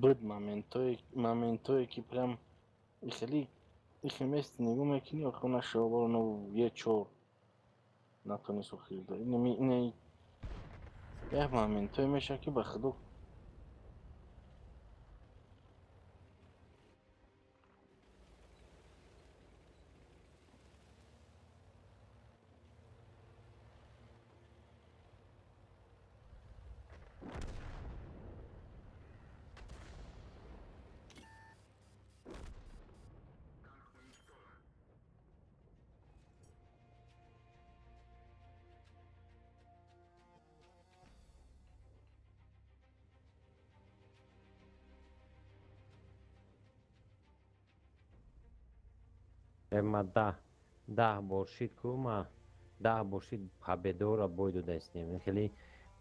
Буд моментое ки прям хеле ихе мести нигоҳ мекунӣ, охир нашавабаро но е чор натонист охирда. Ина як моментое мешавад ки ба худо. Ма 10 бор шид ку, ма 10 бор шид, победора бой додаистем. Хеле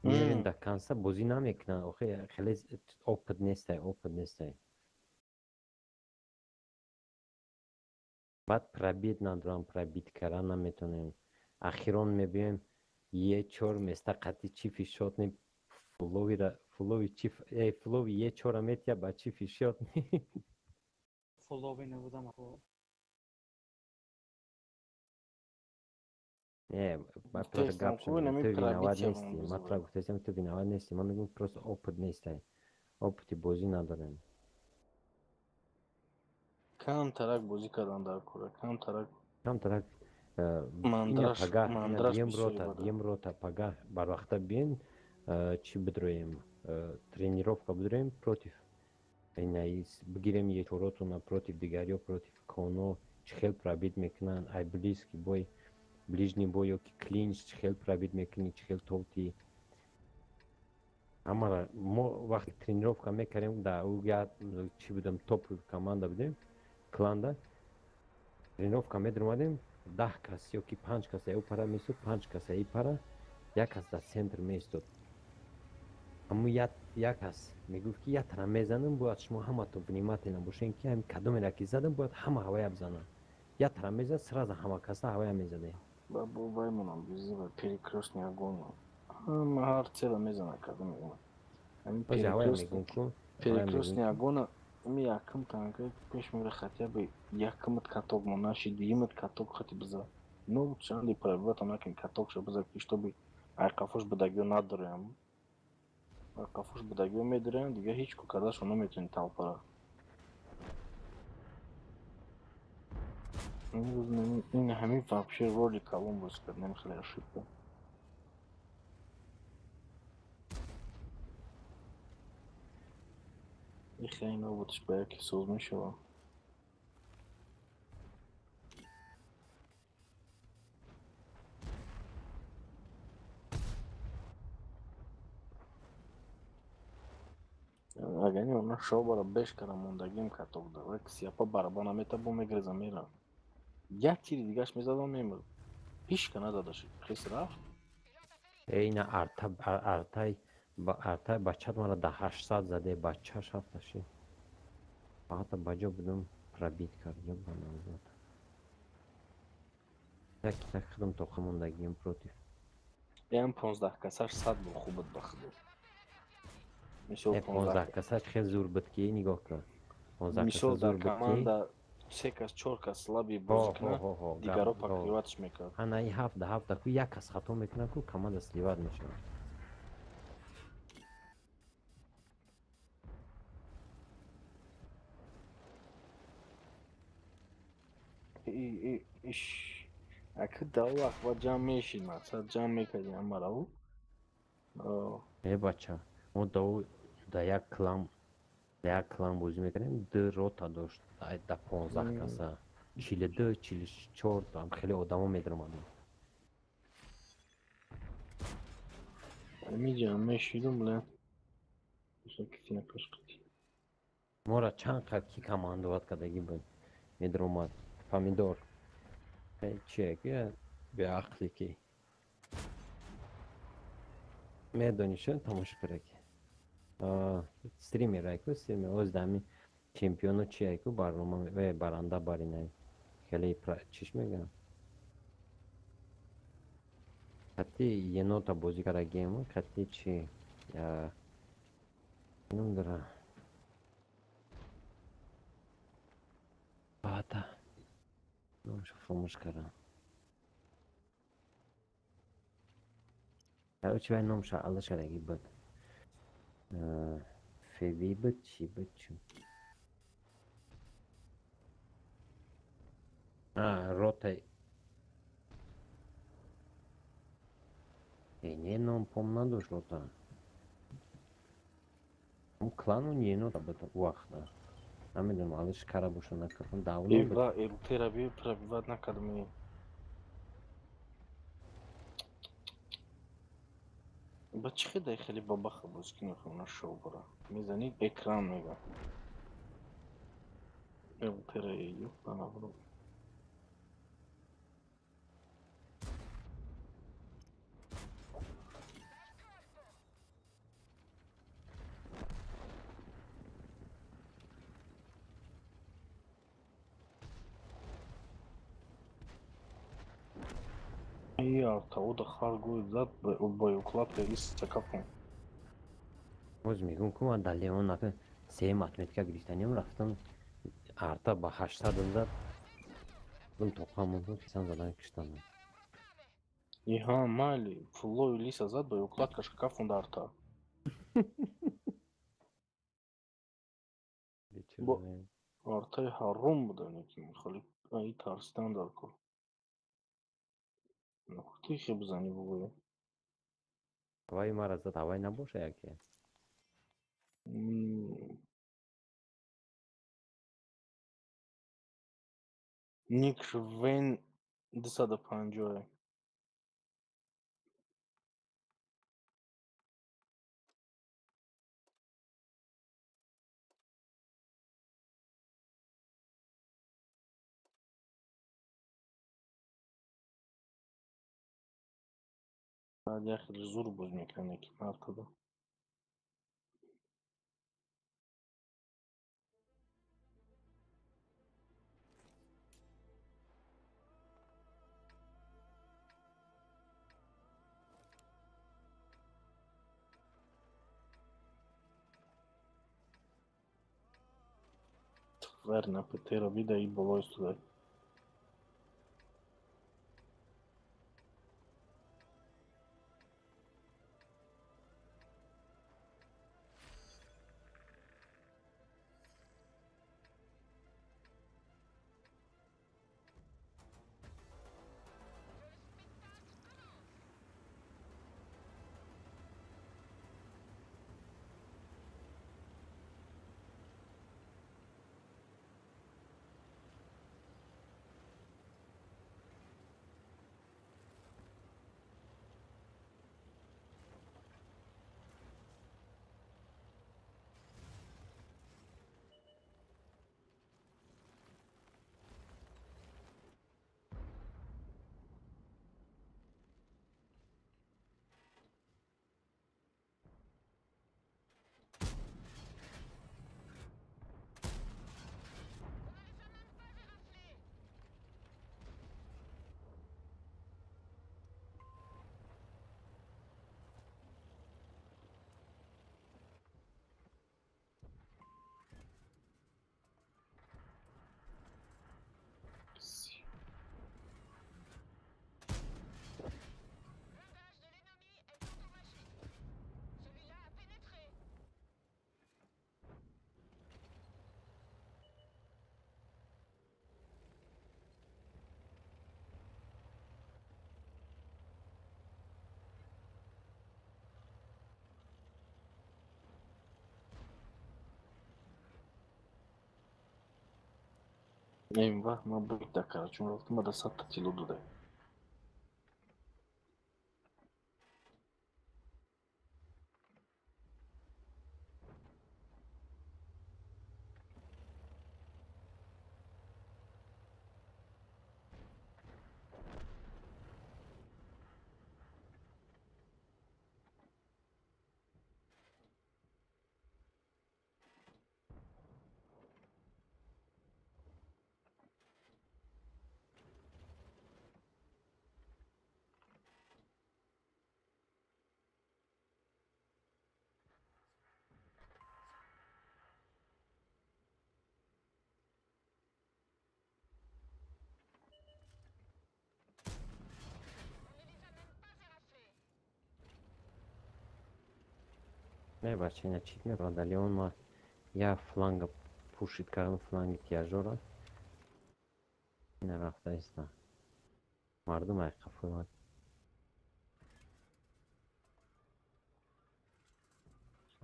меёрем дар канса бозӣ намекунанд. Охи хеле опыт нестай, опыт нестай. Баъд пробит надорам, пробит кардан наметонем. Ахирон мебиёем е чор места қати чифи шотни фуловира, фулови чиф, фулови е чора метия ба чифи шотни. Фулови набудам ако. Не, ман просто гап шудам, ту виноват нестӣ. Ман тура гуфтаистам, ту виноват нестӣ. Ман мегӯям, просто опыт нестай. Опыти бозӣ надорем. Камтарак бозӣ кардан дар кора, камтарак. Камтарак мандраш, мандраш. Дием рота, дием рота, пага барвақта биен, чӣ бидроем, тренировка бидроем против инаис бигирем ечоротона против дигариё, против коно чӣ хел пробит мекунанд, ай близкий бой, ближний бой ё ки клинч чӣ хел пробит мекунӣ, чӣ хел товти. Ҳамара мо вақте тренировка мекардем, да ӯ я чӣ будем, топ команда будем, кланда тренировка медромадем, 10 кас ё ки 5 кас ӯ пара меистод, 5 кас и пара, як кас дар центр меистод. Ҳамун як кас мегуфт, ки як тара мезанам, бояд шумо ҳаматон внимательно бошем, ки ҳамин кадомеро ки задам, бояд ҳама ҳавая бизананд. Як тара мезад, сразу ҳама каса ҳавая мезадем. Ба бо ваймонам бизива перекрестный огонь. Ҳама ҳар цела мезана кадом мегӯям. Ҳамин Ози ҳавая мегӯм ку. Перекрестный огонь ими якум танка пеш мера, хотя бы якумат каток монаши, дуюмат каток хати биза. Ну чанди пробиватам накин, каток ша биза, ки чтобы айқафош будагиё надорем. Айқафош будагиё медорем, дига ҳеҷ ку кардашо наметавонӣ талпара. Ин ҳамин вообще роли калон боз кард, намехеле ошибка. Ихе ино будш ба яке соз мешавад. Агар не она шобара беш кара мондагим каток да, вак сияпа барабан амета бо мегреза мера. Як тири дигаш мезадам, мемурд. Ҳичка назадаш, хес рафт. Ина арта, артай артай бачат мара да 800 заде, бачаш ҳафташи. Фақат ба ҷо будам, пробит кард, ёбана зад. Як так худам тоқа мондагием против. Ям 15 касаш 100 бо хуб буд ба худо. Мисол 15 касаш хел зур буд, ки нигоҳ кун. 15 мисол каса зур дар буд, ки команда се кас, чор кас слабый бозӣ кунад, дигаро покрывать мекард. Ана и ҳафта ҳафта ку як кас хато мекунад ку, команда сливать мешавад. Иш аки да вақт ба ҷамъ мешид, мақсад ҷамъ мекардем ҳамараву. Э бача, мо да як клан, да як клан бозӣ мекардем, ду рота дошт, да 15 каса, 42, 44 там хеле одамо медромадем. Ами ҷамъ мешидум, бля. Мора чанд қад ки командовать кардагӣ буд, медромад. Помидор. Чие ки беақле ки медонӣ шуд, тамошо кардаки. Стример айку, стример оз дами чемпионо чи айку барнома баранда баринай. Хеле чиш мегӯям. Хати енота бозӣ кардагием, хати чи ном дора. Бата. Номашо фаромӯш кардам. Короче, вай номша аллаш кардагӣ буд. Феви буд, чӣ буд, чӣ? А, рота. Э, не, ном пом надошт рота. Клану енота буд вақта. Намедонам, аллаш кара боша накардам, давно буд. Ва элтера би пробивать накардам. Ба чӣ хедай хеле бабаха боз ки мехоҳам на шоу бара. Мезани экран мега. Элтера ёбана бро. Арта хар гӯй зад бо укладка иста капон. Боз мегӯм ку ман дар Леон ака сеюм отметка гирифтанем, рафтам арта ба 800 зад. Дум тоқа мондум, хисан задан киштанам. Иҳа, майли, фуллои лиса зад ба укладкаш кафонда арта. Бо артаи ҳаром буда, ки хали ай тарсидан дар кор. Тихе бизани бигӯё. Ҳаваи мара зад, ҳавай набоша яке. Ник Вен 250. Баъд як хеле зур боз мекунад ки мартада. Твер на Петера вида и боло истодай. Ин вақт ман буд карачун рафтам, ма да 100-та тилло додай. Не, бача, ина чит мебарад, Леон ма я фланга пушит кардам, фланги тияжора. Ина рафта иста. Мардум ай қафои ман.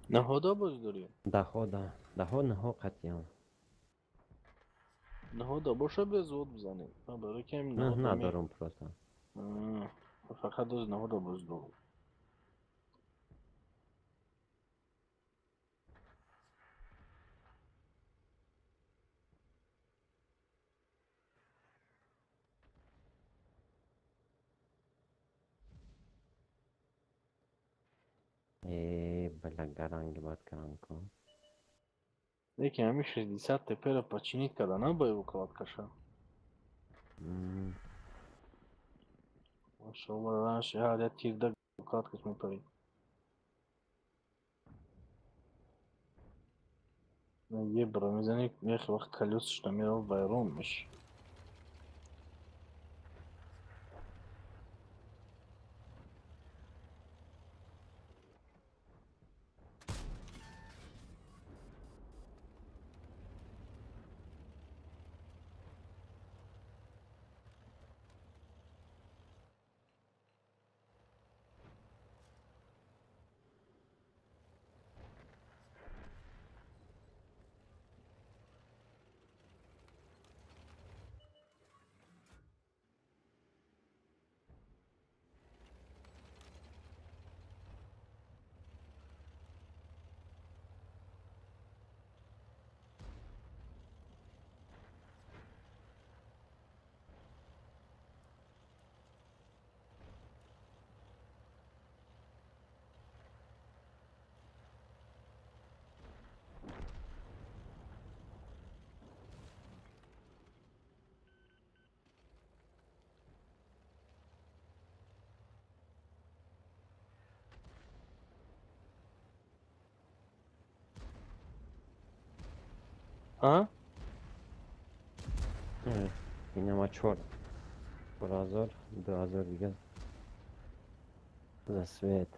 Наҳода боз дорӣ? Даҳода, даҳо наҳо қатъиям. Наҳода боша безод бизанем. Ман барои кам На надорам просто. Фақат оз наҳода боз дорам. Бля, гаранги бад карам ку. Лекин ҳами 60 тепера починить карда на ба его кладкаша. Машалло, раньше ҳар як тирда кладкаш мепарид. Ебра мезани, як вақт колёсаш намерав, вайрон меши. А? Инама 4000, 2000 дига. За свет.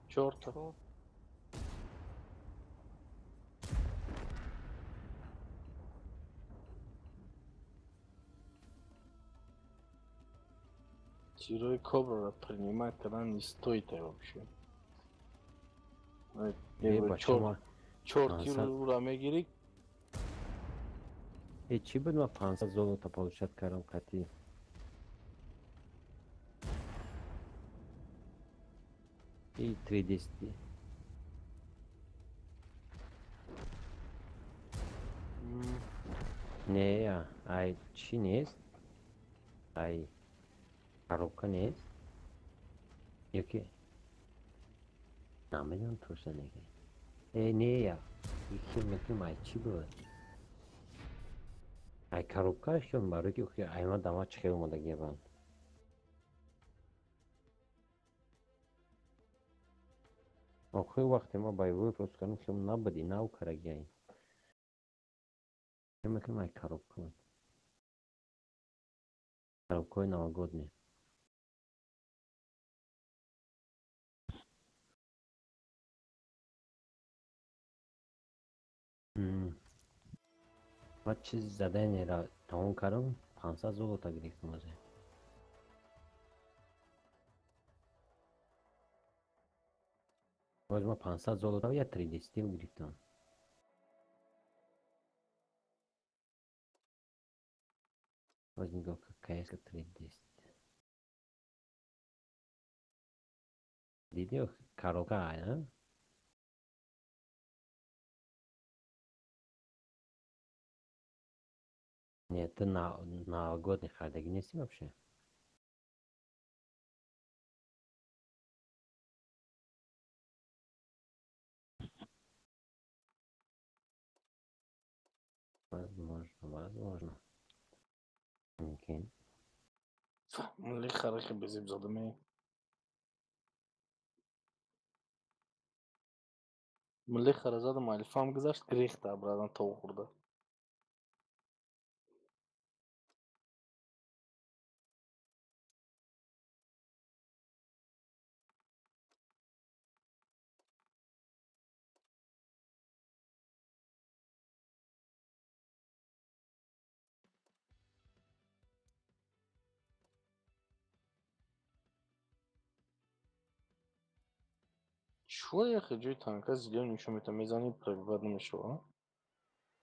Чорта. Тирои Кобра принимать когда не стоит вообще. Чор тир мегири. Э, чӣ буд ма 500 золото получать кардам қатъи? И 3D. Не, ай чӣ нест? Ай коробка нест? Ёки? Намедонам точно неги. Э, не я. Хел мекунам ай чӣ буд? Ай коробка хел барои ки ай ма дама чӣ хел омадагиабанд. Охир вақте ма боевой просто кардам хел набуд, нав карагиай. Хел мекунам ай коробка буд. Коробкаҳои новогодний. Ма чиз заданиеро тамом кардам, 500 золото гирифтам озе. Боз ма 500 золото я 3D стил гирифтам. Боз нигоҳ кас 3D стил. Дидӣ коробка ай, а? Нет, ты на новогодний хардагӣ нестӣ вообще? Возможно, возможно. Мумкин. Лихарахи безиб задаме. Лихара задам алифам гузашт гирехта брадан то хӯрда. Чё я ҷои танка зелён нишон метавонам, мезанӣ пробивать намешава?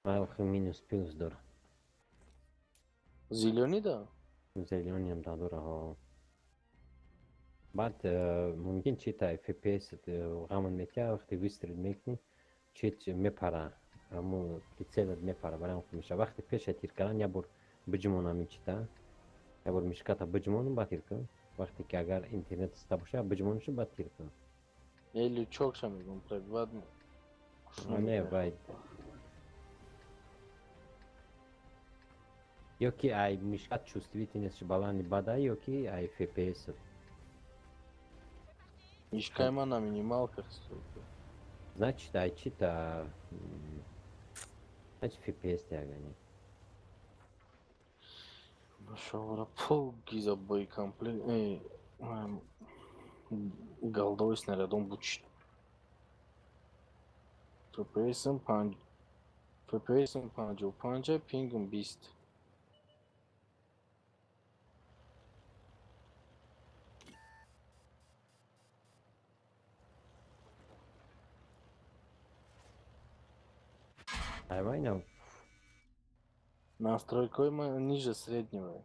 Ман охир минус плюс дорам. Зелёни да? Зелёниам да дора, ҳо. Баъд мумкин чи та FPS ғамон метия, вақте выстрел мекунӣ, чи мепара, ҳамун прицелат мепара, барои хуб мешава. Вақте пеша тир кардан як бор биҷмонам ин чита, як бор мишката биҷмонам, баъд тир кун. Вақте ки агар интернет ста боша, биҷмонашо, баъд тир кун. Не, лючокша мегӯм, пробивать. Не, бай. Ё ки ай мишкат чувствительность баланд бада, ё ки ай FPS. Мишкаи ман на минималках стоит. Значит, ай чита... Значит, FPS тягани. Нашавара пол гиза боекомплект. Эй, голдовый снарядом бучит. FPS-м 55, пингом 20. Давай нам. Настройкой мы ниже среднего.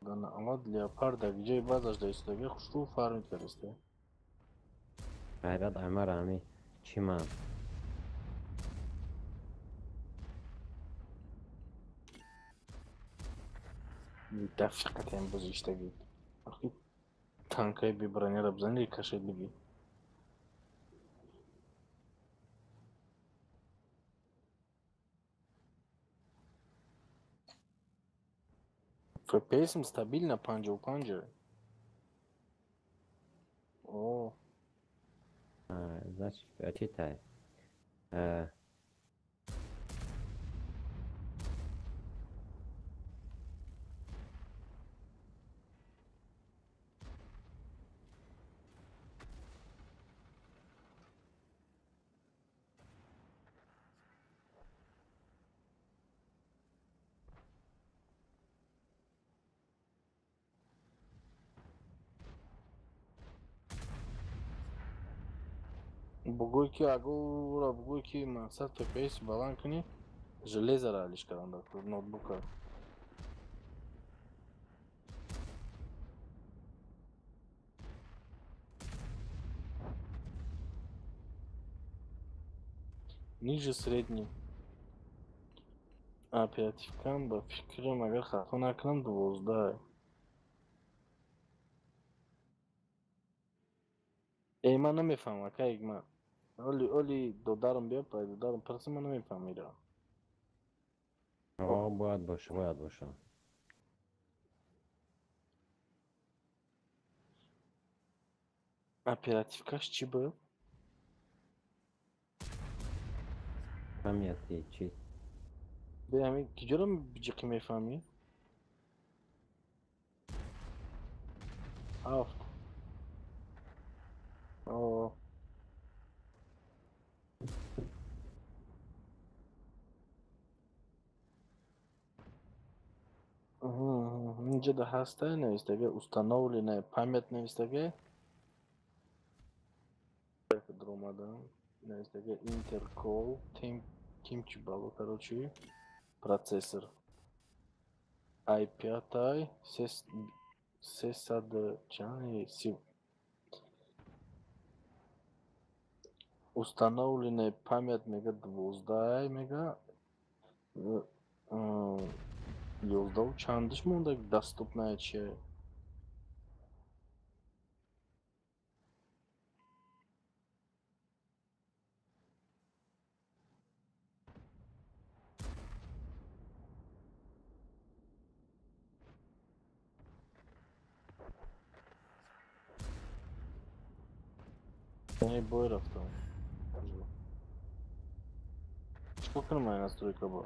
Амад леопарда где базаш да хушу фармит каристе. Ғайрат Амар ами чима. Дафиқатем бозиштаги. Танкаи бебронера бизани, рикошет бигӣ. FPS стабильно 55. О. Значит, читай. Бугӯй ки агура бугӯй ки мақсад FPS баланд кунӣ, железара алиш кардан дар ноутбука. Ниже средний. Оперативкам ба фикрам, агар хато накунам, 12. Эй, ман намефаҳмам, акай, ман оли оли додарам биё, пай додарам пурсам, ман намефаҳмам ира. О, бояд боша, бояд боша. Оперативкаш чӣ буд? Памяти чӣ? Бе ҳамин киҷоро биҷиқӣ мефаҳмӣ? Ҳафт. О. Инҷа да ҳаста навистага установленная память навистага. Даромадам навистага Intercall кимчи бало, короче, процессор i5 сесад чанд си установленная память мега 12 мега 11 чандиш монда доступная чи. Не бой рафтам. Чикор кунам ай настройка бо?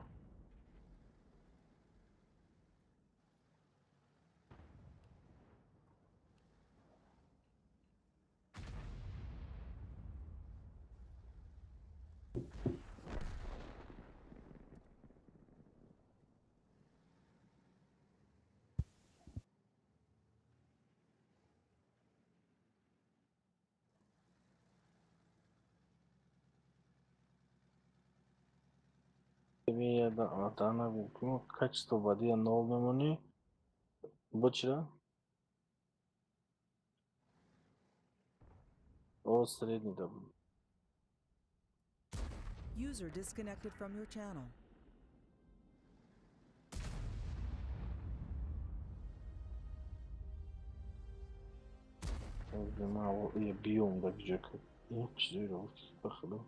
Качество воды нол мемонӣ. Бо чира? О, средний да. User disconnected from your channel. Биом да биҷака. Ин чизеро бахудо.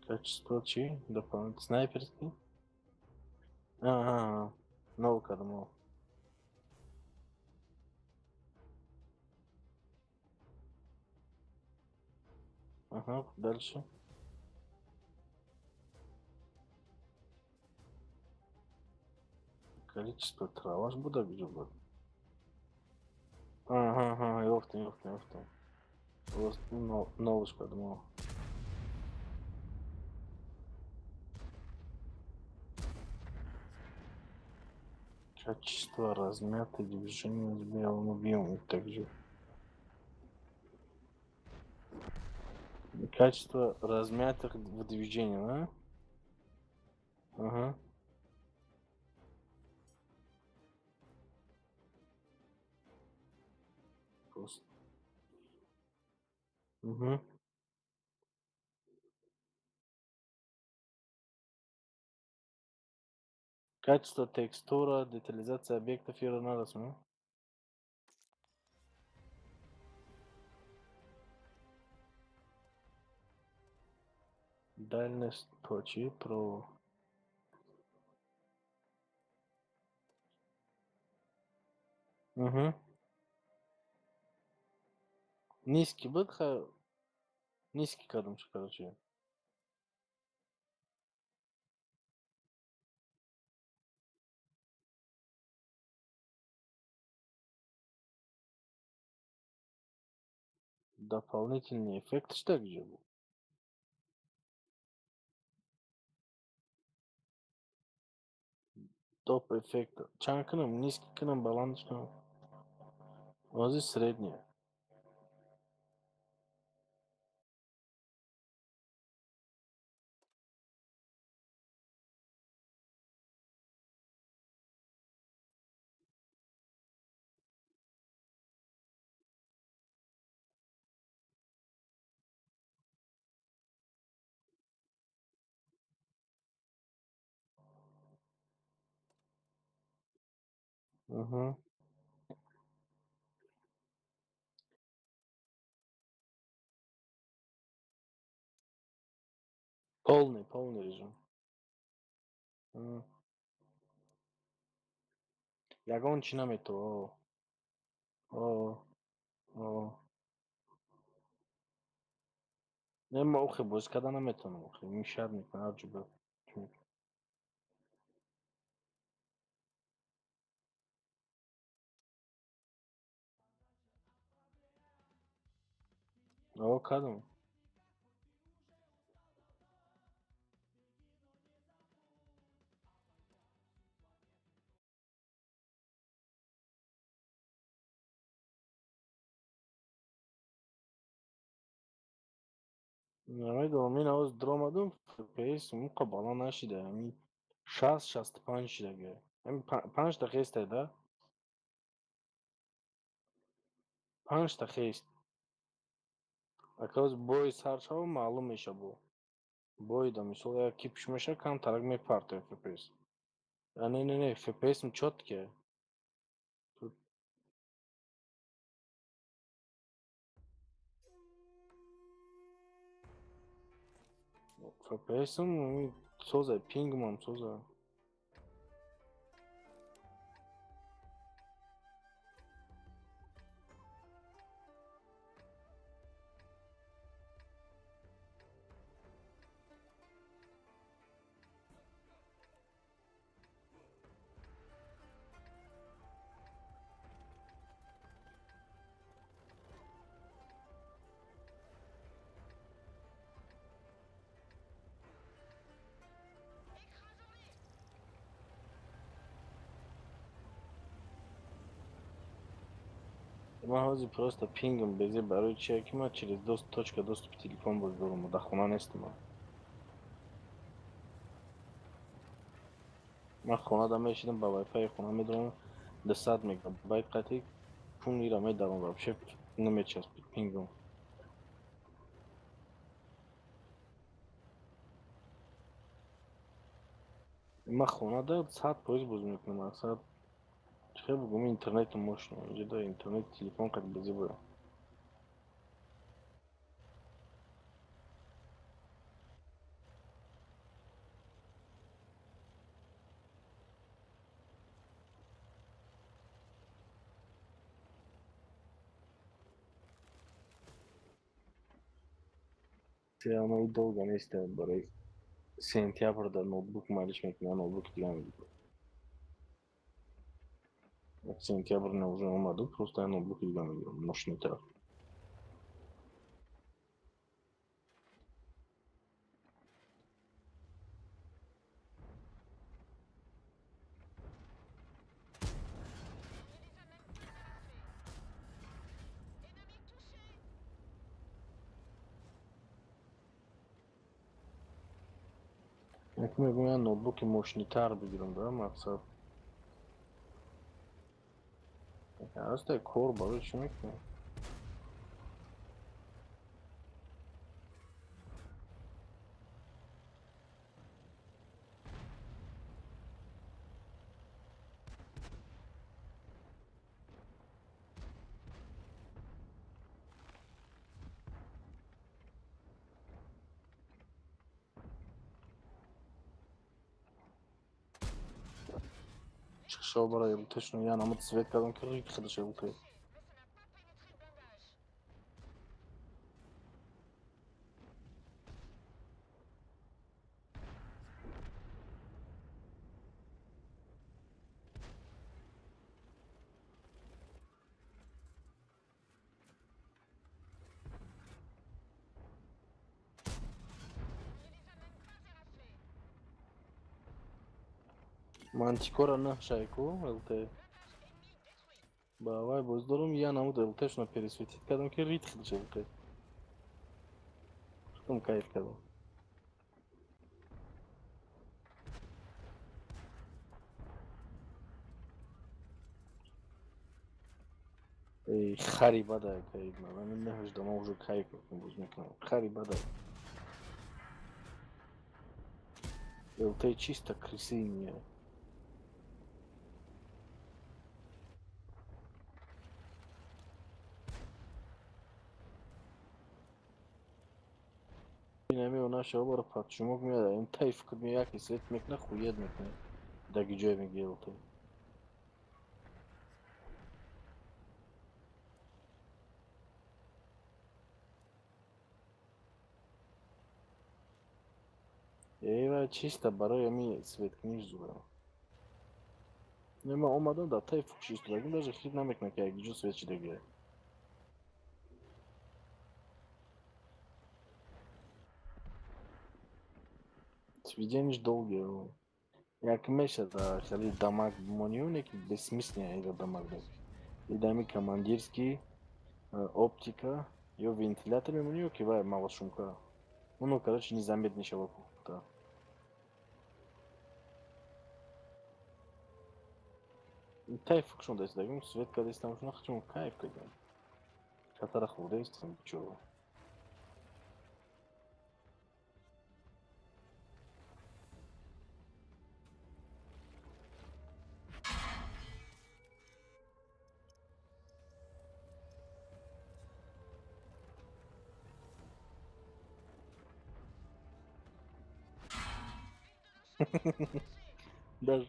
Качество чи? Дополнительно. Снайперский? Ага, нов кардам. Ага, дальше. Количество траваш буда биҷо. Ага, ага, ёфтам, ёфтам, ёфтам. Новш кардам. Качество размята движение с белым объемом также. Качество размятых в движении, да? Ага. Просто. Угу. Качество текстура, детализация объектов и нарасм. Дальность то чи про. Угу. Низкий буд, низкий кардам, короче. Дополнительный эффект что где был? Топ эффект. Чанд кунам, низкий кунам, баландш кунам. Ози средняя. Угу. Полный, полный режим. Ягон чӣ наметавон. О. О. Не, ма охи бозӣ карда наметавонам охи. Мешад мекунам ҳар ҷо ба. О, кардам. Намедонам, ин авоз даромадум, FPS муқа бало нашида, ҳамин 60-65 шидаги. Ҳамин 5 та хест да? 5 та хест. Акавоз бой сар шава маълум меша бо. Бой да мисол як кипиш меша кам тарак мепарта FPS. А не, не, не, FPS-м чёткие. FPS-м соза, пингмам соза. Ман ҳозир просто пингам безе барои чие ки ман через точка доступи телефон боз дорам, дар хона нестам. Ман хона да мешидам, ба вайфайи хона медорам, 200 мегабайт қатъи пунира медарам, вообще намечаспид пингам. Ман хона да 100% боз мекунам, мақсад чӣ бугум, интернетам мощно, инҷа да интернет телефон қад безе бояд. Ама и долго нест барои сентябр да ноутбук малиш мекунам, ноутбуки дига мегирам. Сентябр не уже омаду, просто я ноутбуки дига мегирам, мощнитар. Як мегӯям, ноутбуки мощнитар бигирам, да, мақсад. Ҳаста кор барои чӣ мекунӣ? Шо барои ЛТшно я намуд свет кардам ки рӯи худаш ЛТ. Мантикора нахшайку ЛТ. Ба вай боз дорум я намуд ЛТшно пересветить кардам ки рит худаш ЛТ. Худам кайф кардам. Эй, хари бадай кайф ман нахш дома уже кайф боз мекунам. Хари бадай. ЛТ чисто крысиная. Инами она шабара подшумок меяд, ин тайф куд меяд, яке свет мекна, хуед мекна. Даги ҷой меги ЛТ. Эй, чисто барои ами светкуниш зурам. Не, ман омадам дар тайф чисто, даже хит намекна ки як ҷо свет шидагия. Сведениш долгие. Як меша да хели дамаг бимонӣ, ки бессмысленный ира дамаг дад. Идами командирский оптика ё вентилятор мемонӣ ё ки вай малошумка. Ну, короче, незаметно шава кухта. Кайф кушон дастагим, свет кадестам шуна хачум кайф кадем. Катара хурдестам чо. Даже.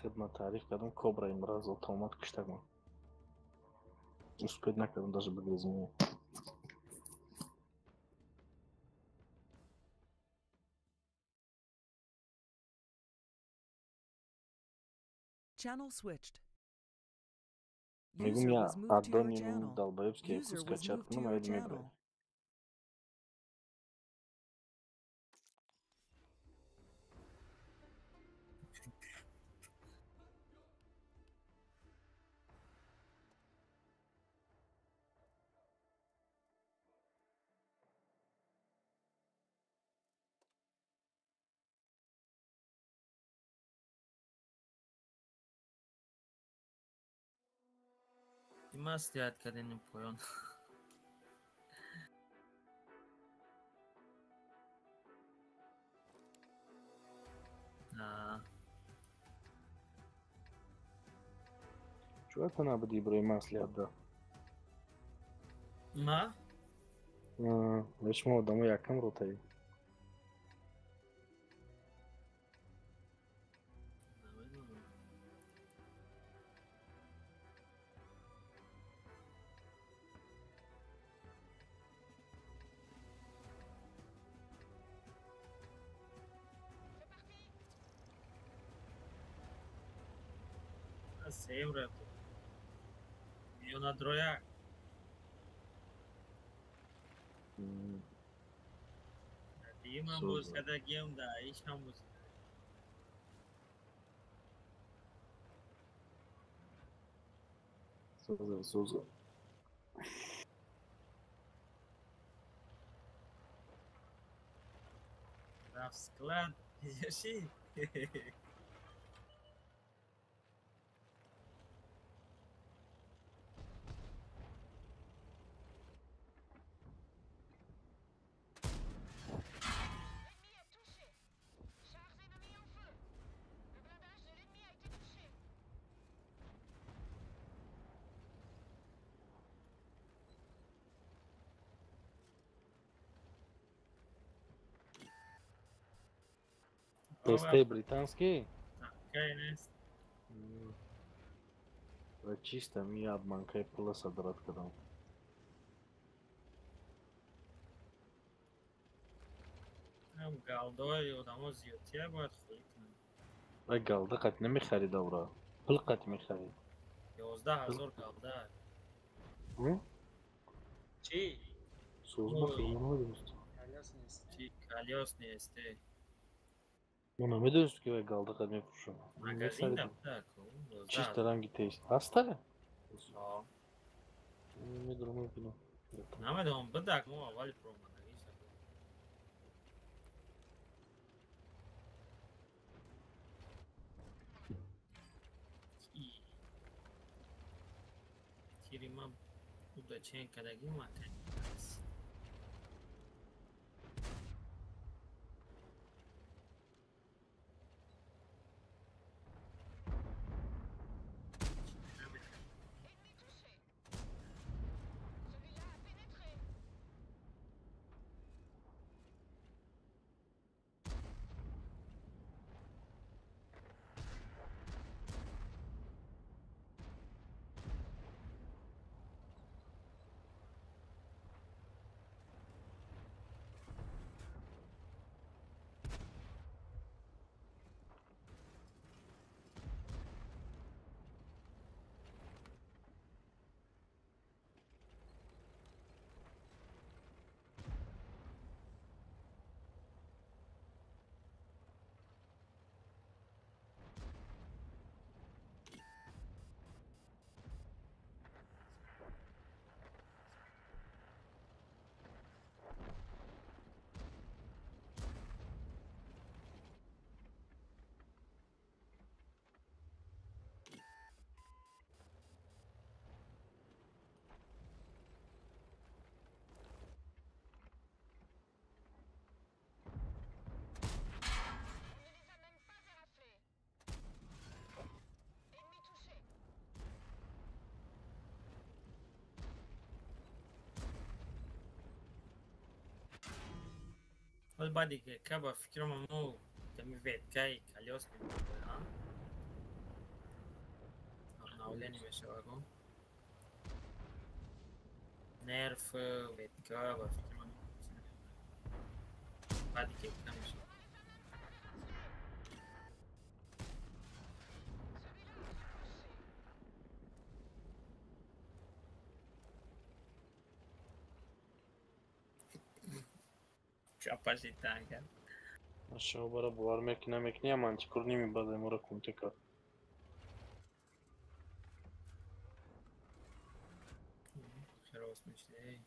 Хидмат таъриф кардам, кобра имраз автомат киштагман. Успеть накардам даже бигрезм. Channel switched. Мегум User я was moved to your аддони channel. долбоебский User was скачать moved to кунам, your аид мебарад. channel. Маслиҳат кардем поён. Чӯ та набуди барои маслиҳат да? Ма? Шумо одамо якам ротаи. Сеюм рафт. Ё надрояк. Димам боз кардагиам да ишам боз. Соза, соза. Рафт склад. Ши. СТ британский? Танкай нест. Ва чисто ми обманкай пула садрат кардам. Ҳам галдои одамо зиёдтия бояд холӣ кунанд. Ва галда қат намехарид авра. Пул қат мехарид. 11 000 галда. Чӣ? Созма хеле намедонист. Чӣ калёс нест. Мо намедонист ки вай галда қат мефурӯшад. Магазин да буда ку. Чисто ранги тест. Ҳаста? Намедонам, мебинам. Намедонам, бидак мо аввали промадагиш. Тири ма буда чен кадаги ма ҳол баъди ка ба фикрам мо дами веткаи калёс мебуда, обновление мешавад го. Нерф, ветка, ба фикрам баъди ка мешавад. Чапаши танка. Шумо бара бовар мекунӣ намекунӣ, я мантикор намебаза моро кумте кард. Херос мешли.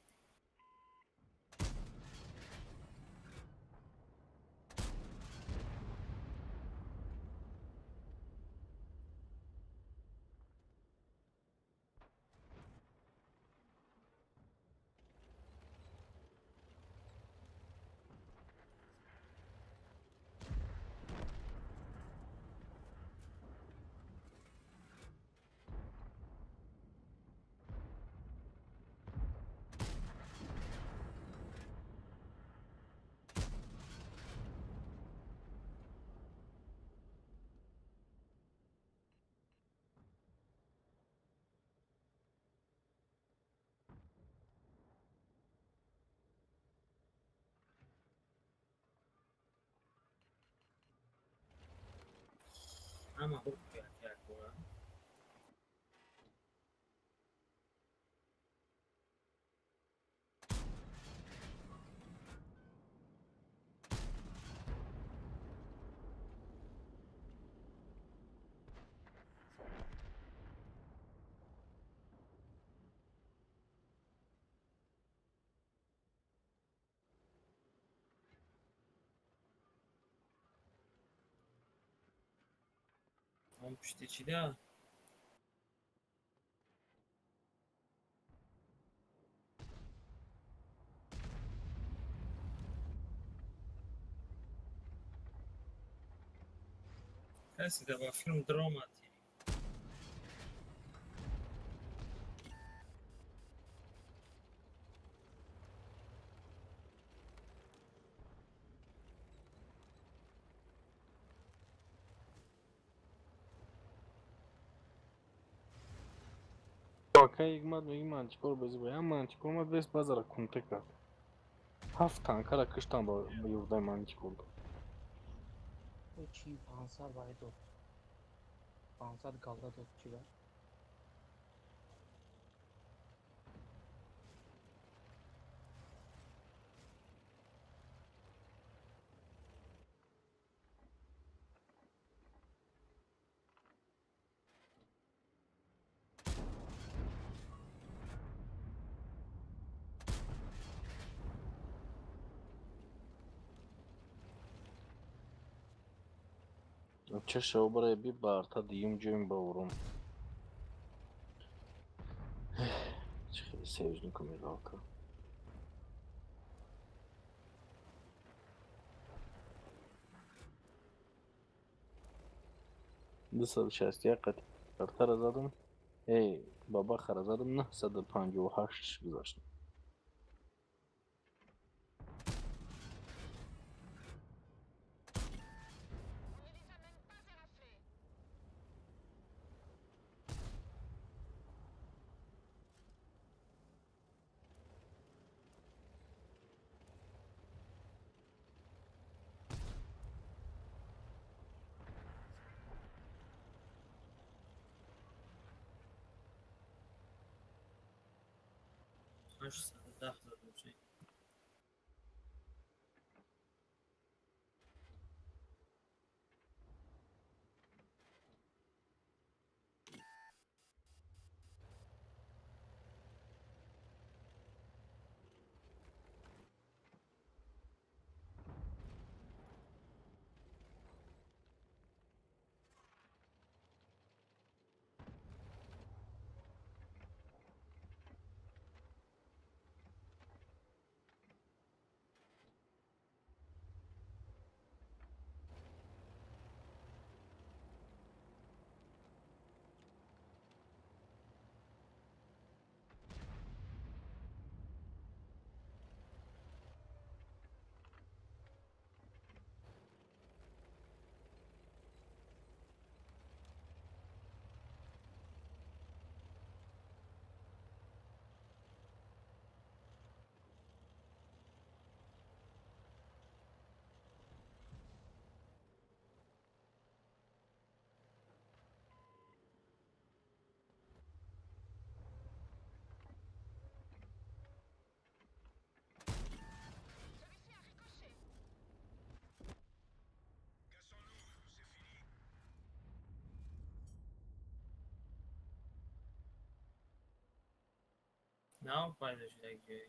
Ама буд як бора. Он пушти чӣ да? Касе да ба филм даромад. Ака игмад меги мантикор бозӣ бо ям мантикор омад вес базара кунте кард. Ҳафт танкара киштам ба юрдаи мантикор. Чи 500 вай дод. 500 галда дод чи ба? Чаша барои би барта дуюм ҷоим ба урум. Чӣ хеле сеюзнику меғалка. 261 қати бартара задам. Эй, бабахара задам 958 гузаштам. Нав пайдо шудаги.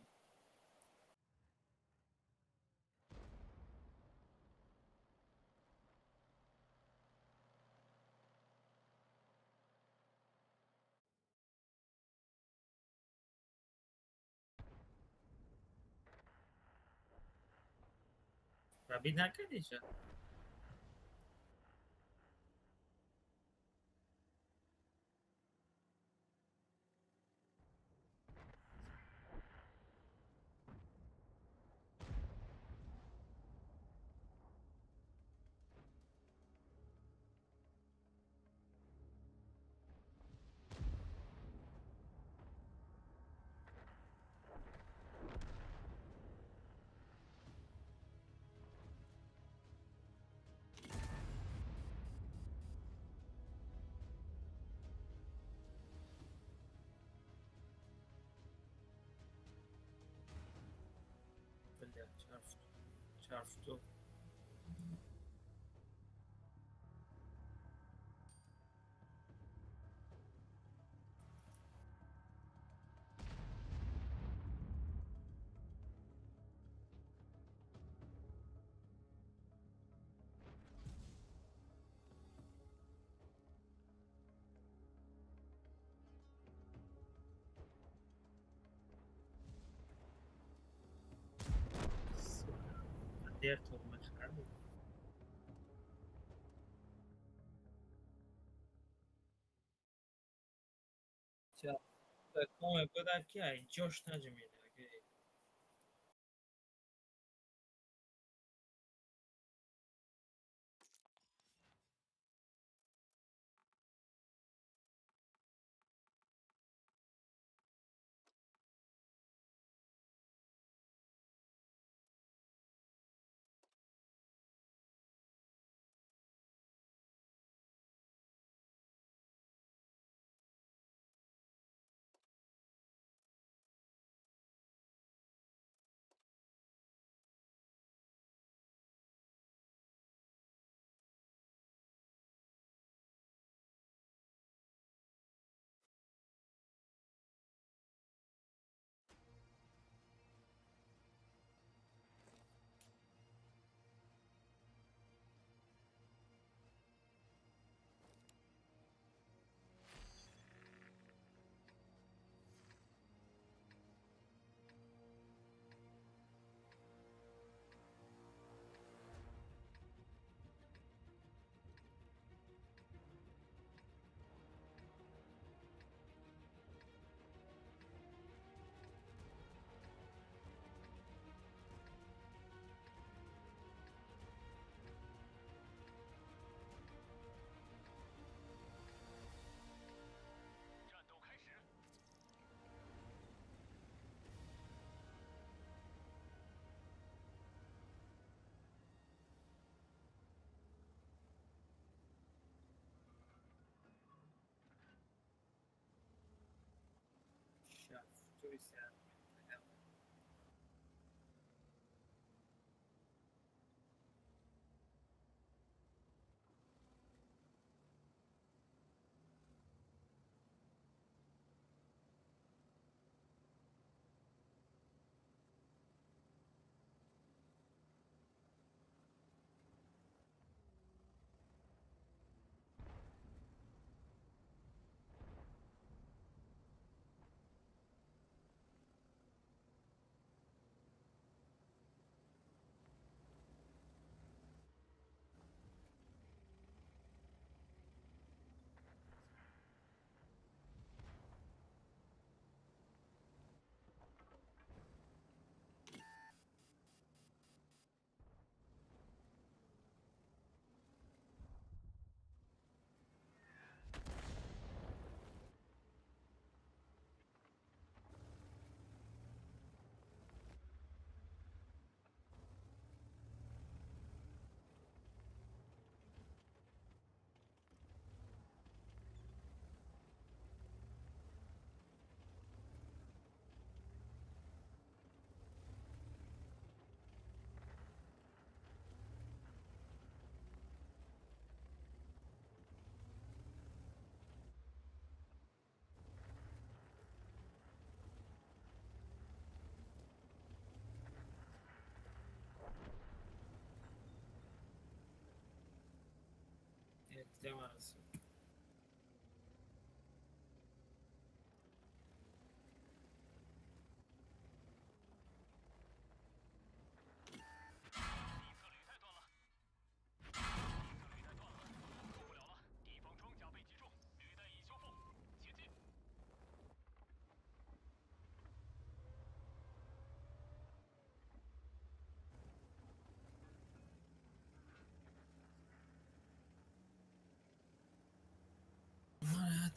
Рабид накардиша? Çarptı. Дер туғма чиқарди. Будан ки ай ҷош наҷумида.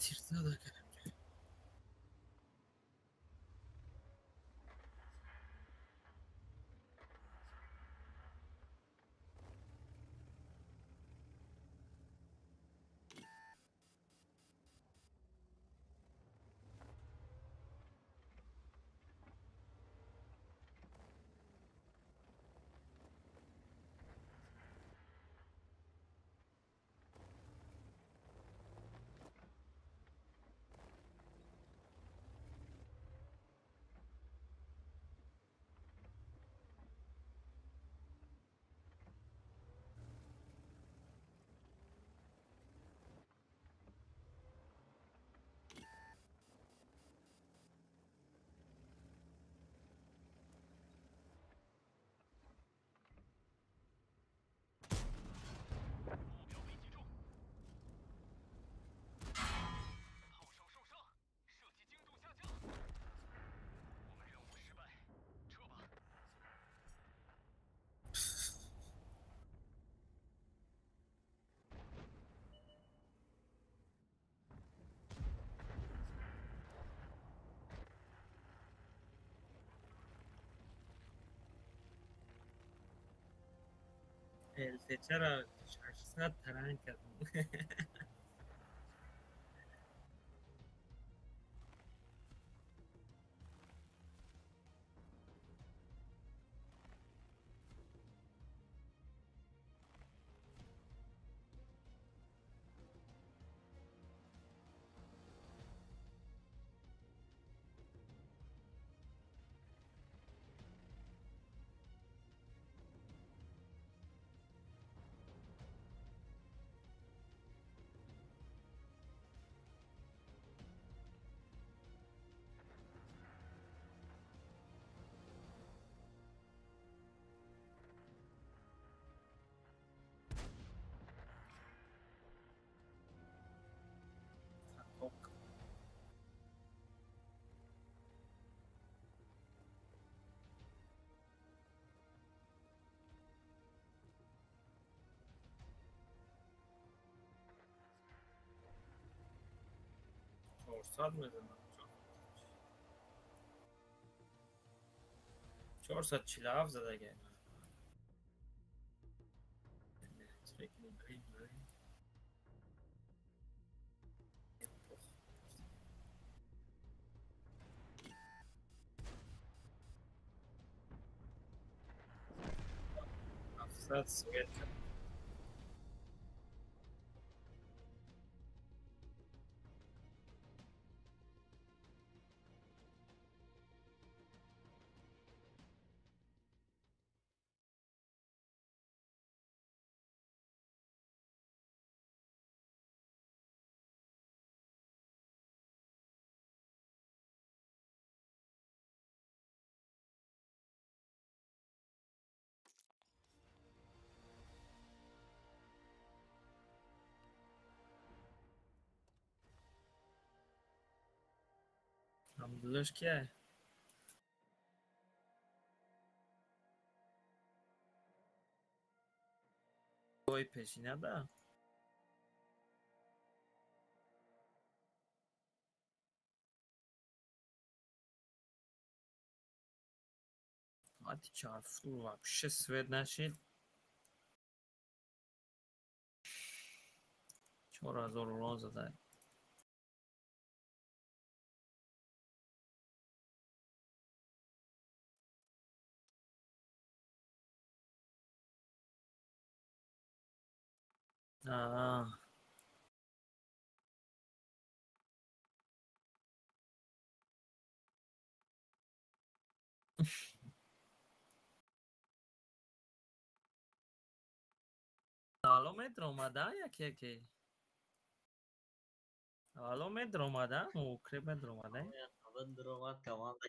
Тирзада кардем. چرا 600 ترنگ کردم. 400 мезанам. 447 задагай. Мақсад свет кард. Абдуллош кия? Ой, пешинада? Ати чарфу вообще свет нашид. 4000 урон задай. Алло, медромада яке? Алло, медромада? Укреп медромада? Медромад команда.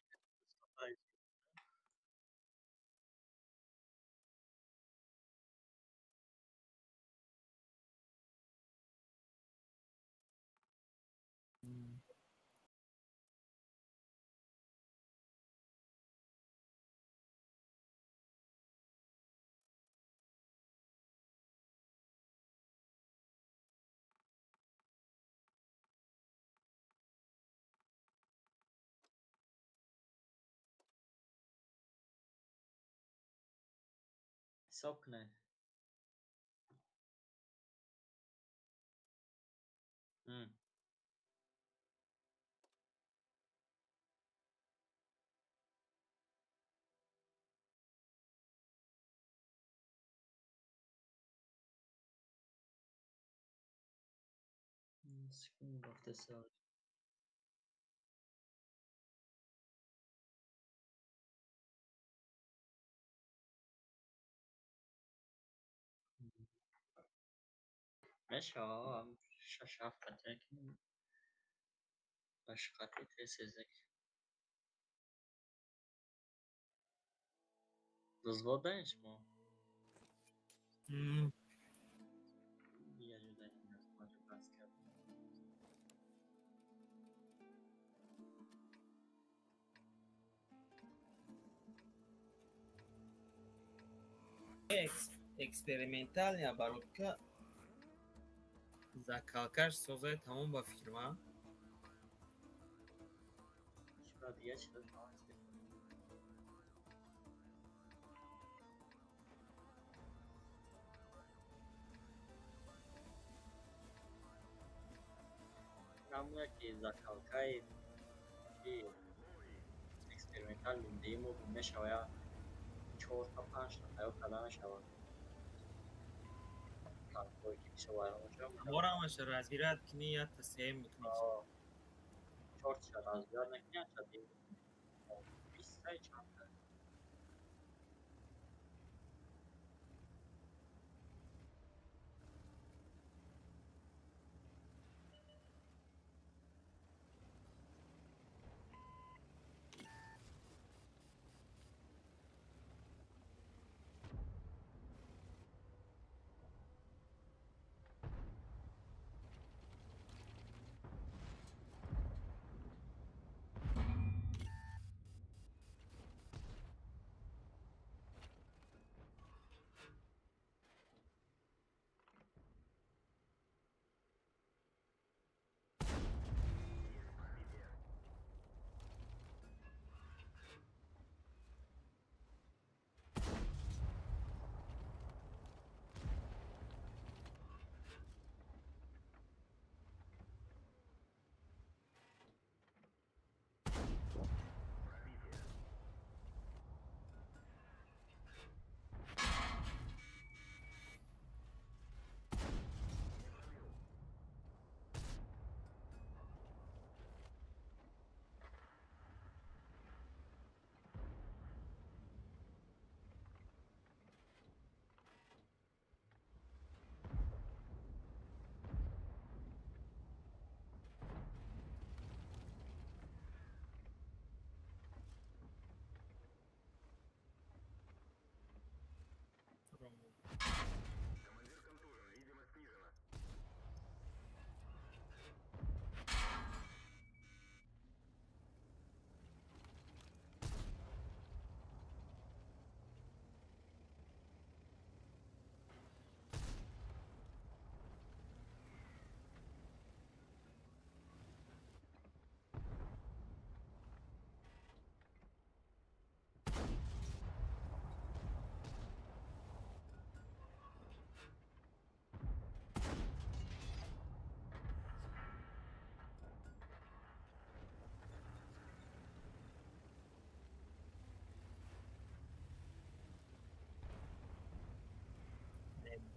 ҳисоб кунед. Секунду рафтеса. Мешавад шаш ҳафт қатъа ки ҳашт қатъи тез-тезак. Дозвол даем шумо? Дигар ҷо баҳс кардем. Экспериментальная оборудка закалкаш созаи тамом ба фирма. Чиба дигар чӣ дошт? Намуя ки закалкаи ки экспериментал линдеимо мешавая чорта панҷта тайёр карда мешавад. Борамаша разбират кини ята сеем мекунӣ. Чорташа разбират накунӣ, ята бистаи чандта.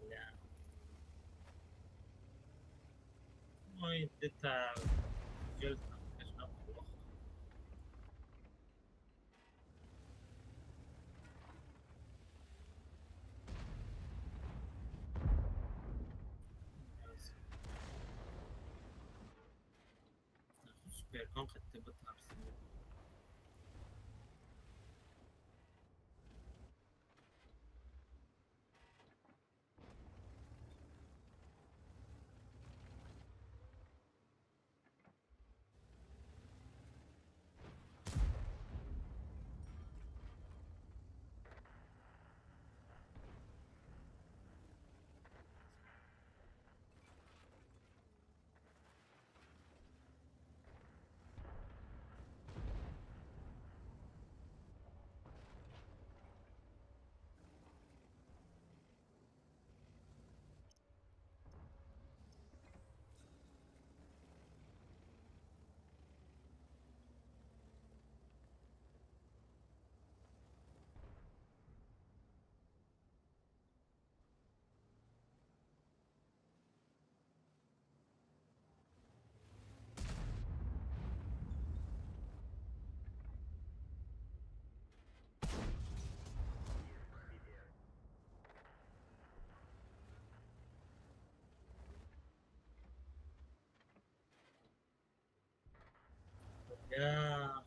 Бля. Ой, это конечно, плохо. Суперкон хотя бы там. Я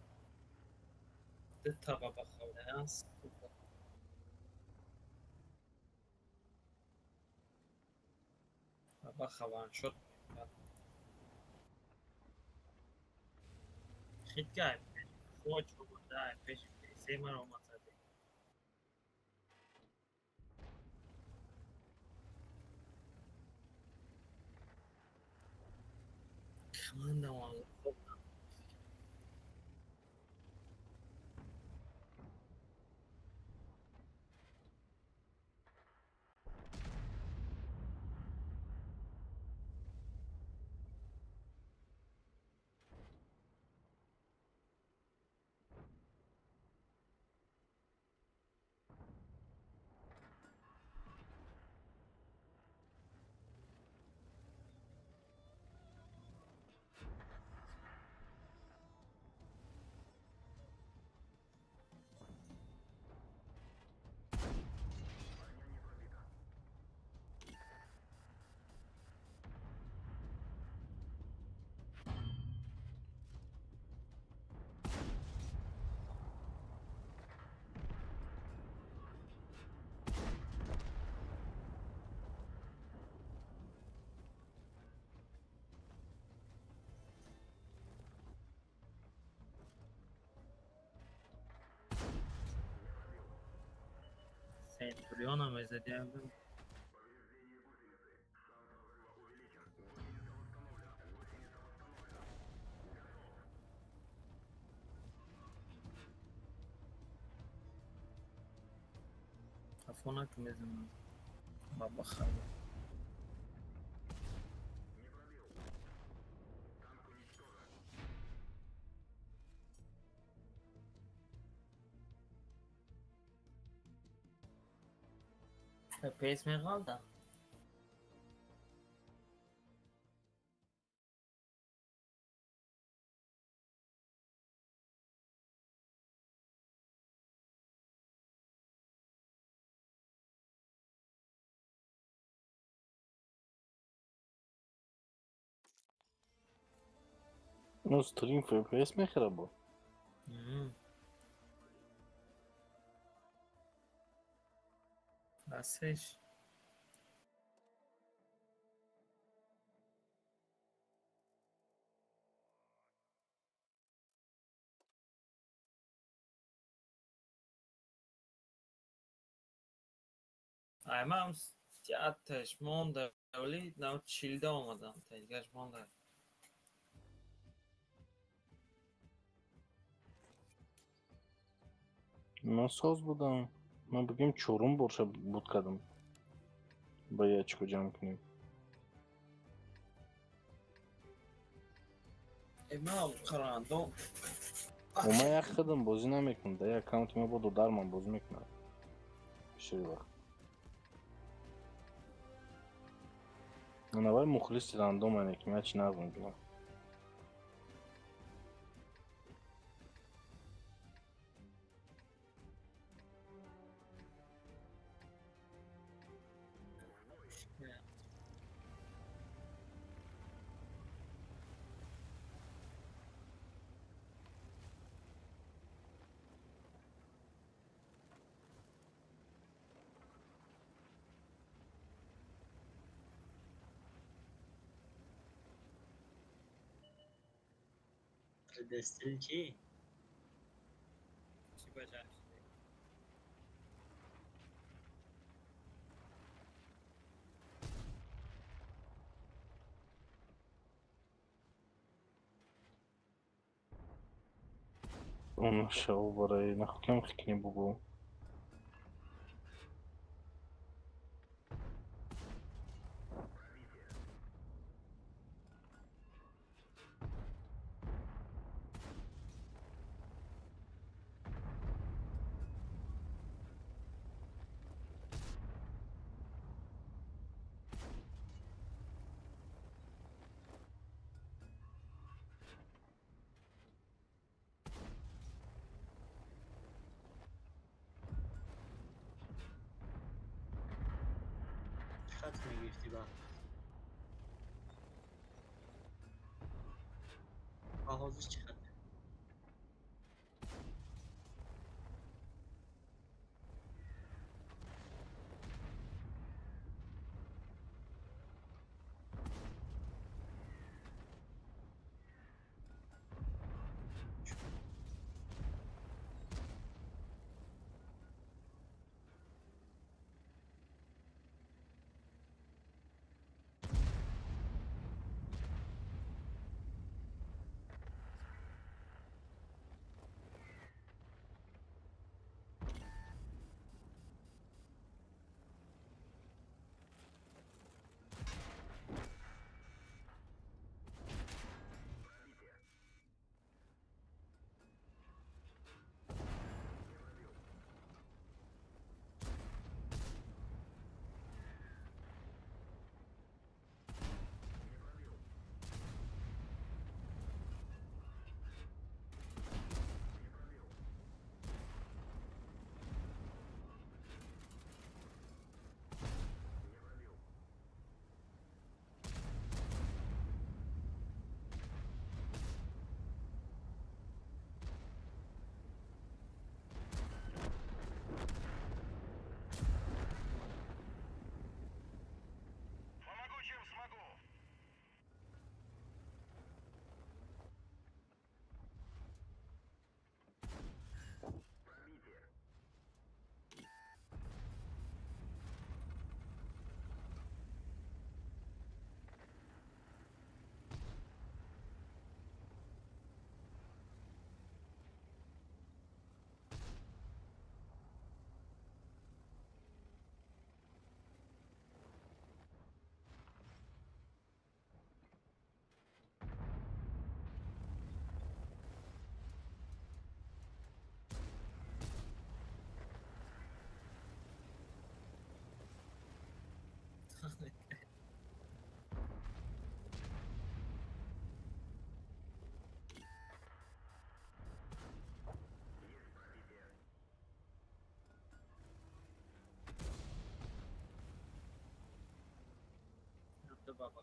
Центурионом из одежды. Афонак мезем бабахава. FPS меғалда? Ну, стрим FPS мехӯра бо. Расиш. Ай, ман театрш монда, вале нав чилда омадам, тагаш монда. Ман соз будам. Ман бигем чорум борша буд кардам. Ба ячко ҷамъ кунем. Ман қарандо. Ман як худам бозӣ намекунам, да як аккаунти ма бо додарман бозӣ мекунам. Бисёри вақт. Навай мухлиси рандом ане ки ман чи набудам. Дестил чӣ? Чӣ баҷар? Шав барои нахукам хикни бугу. Хат мегирифтӣ ба? Ба ҳозир чӣ хат? Баба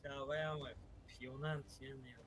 Шаваяма пиёнан чия меяд.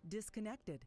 Disconnected.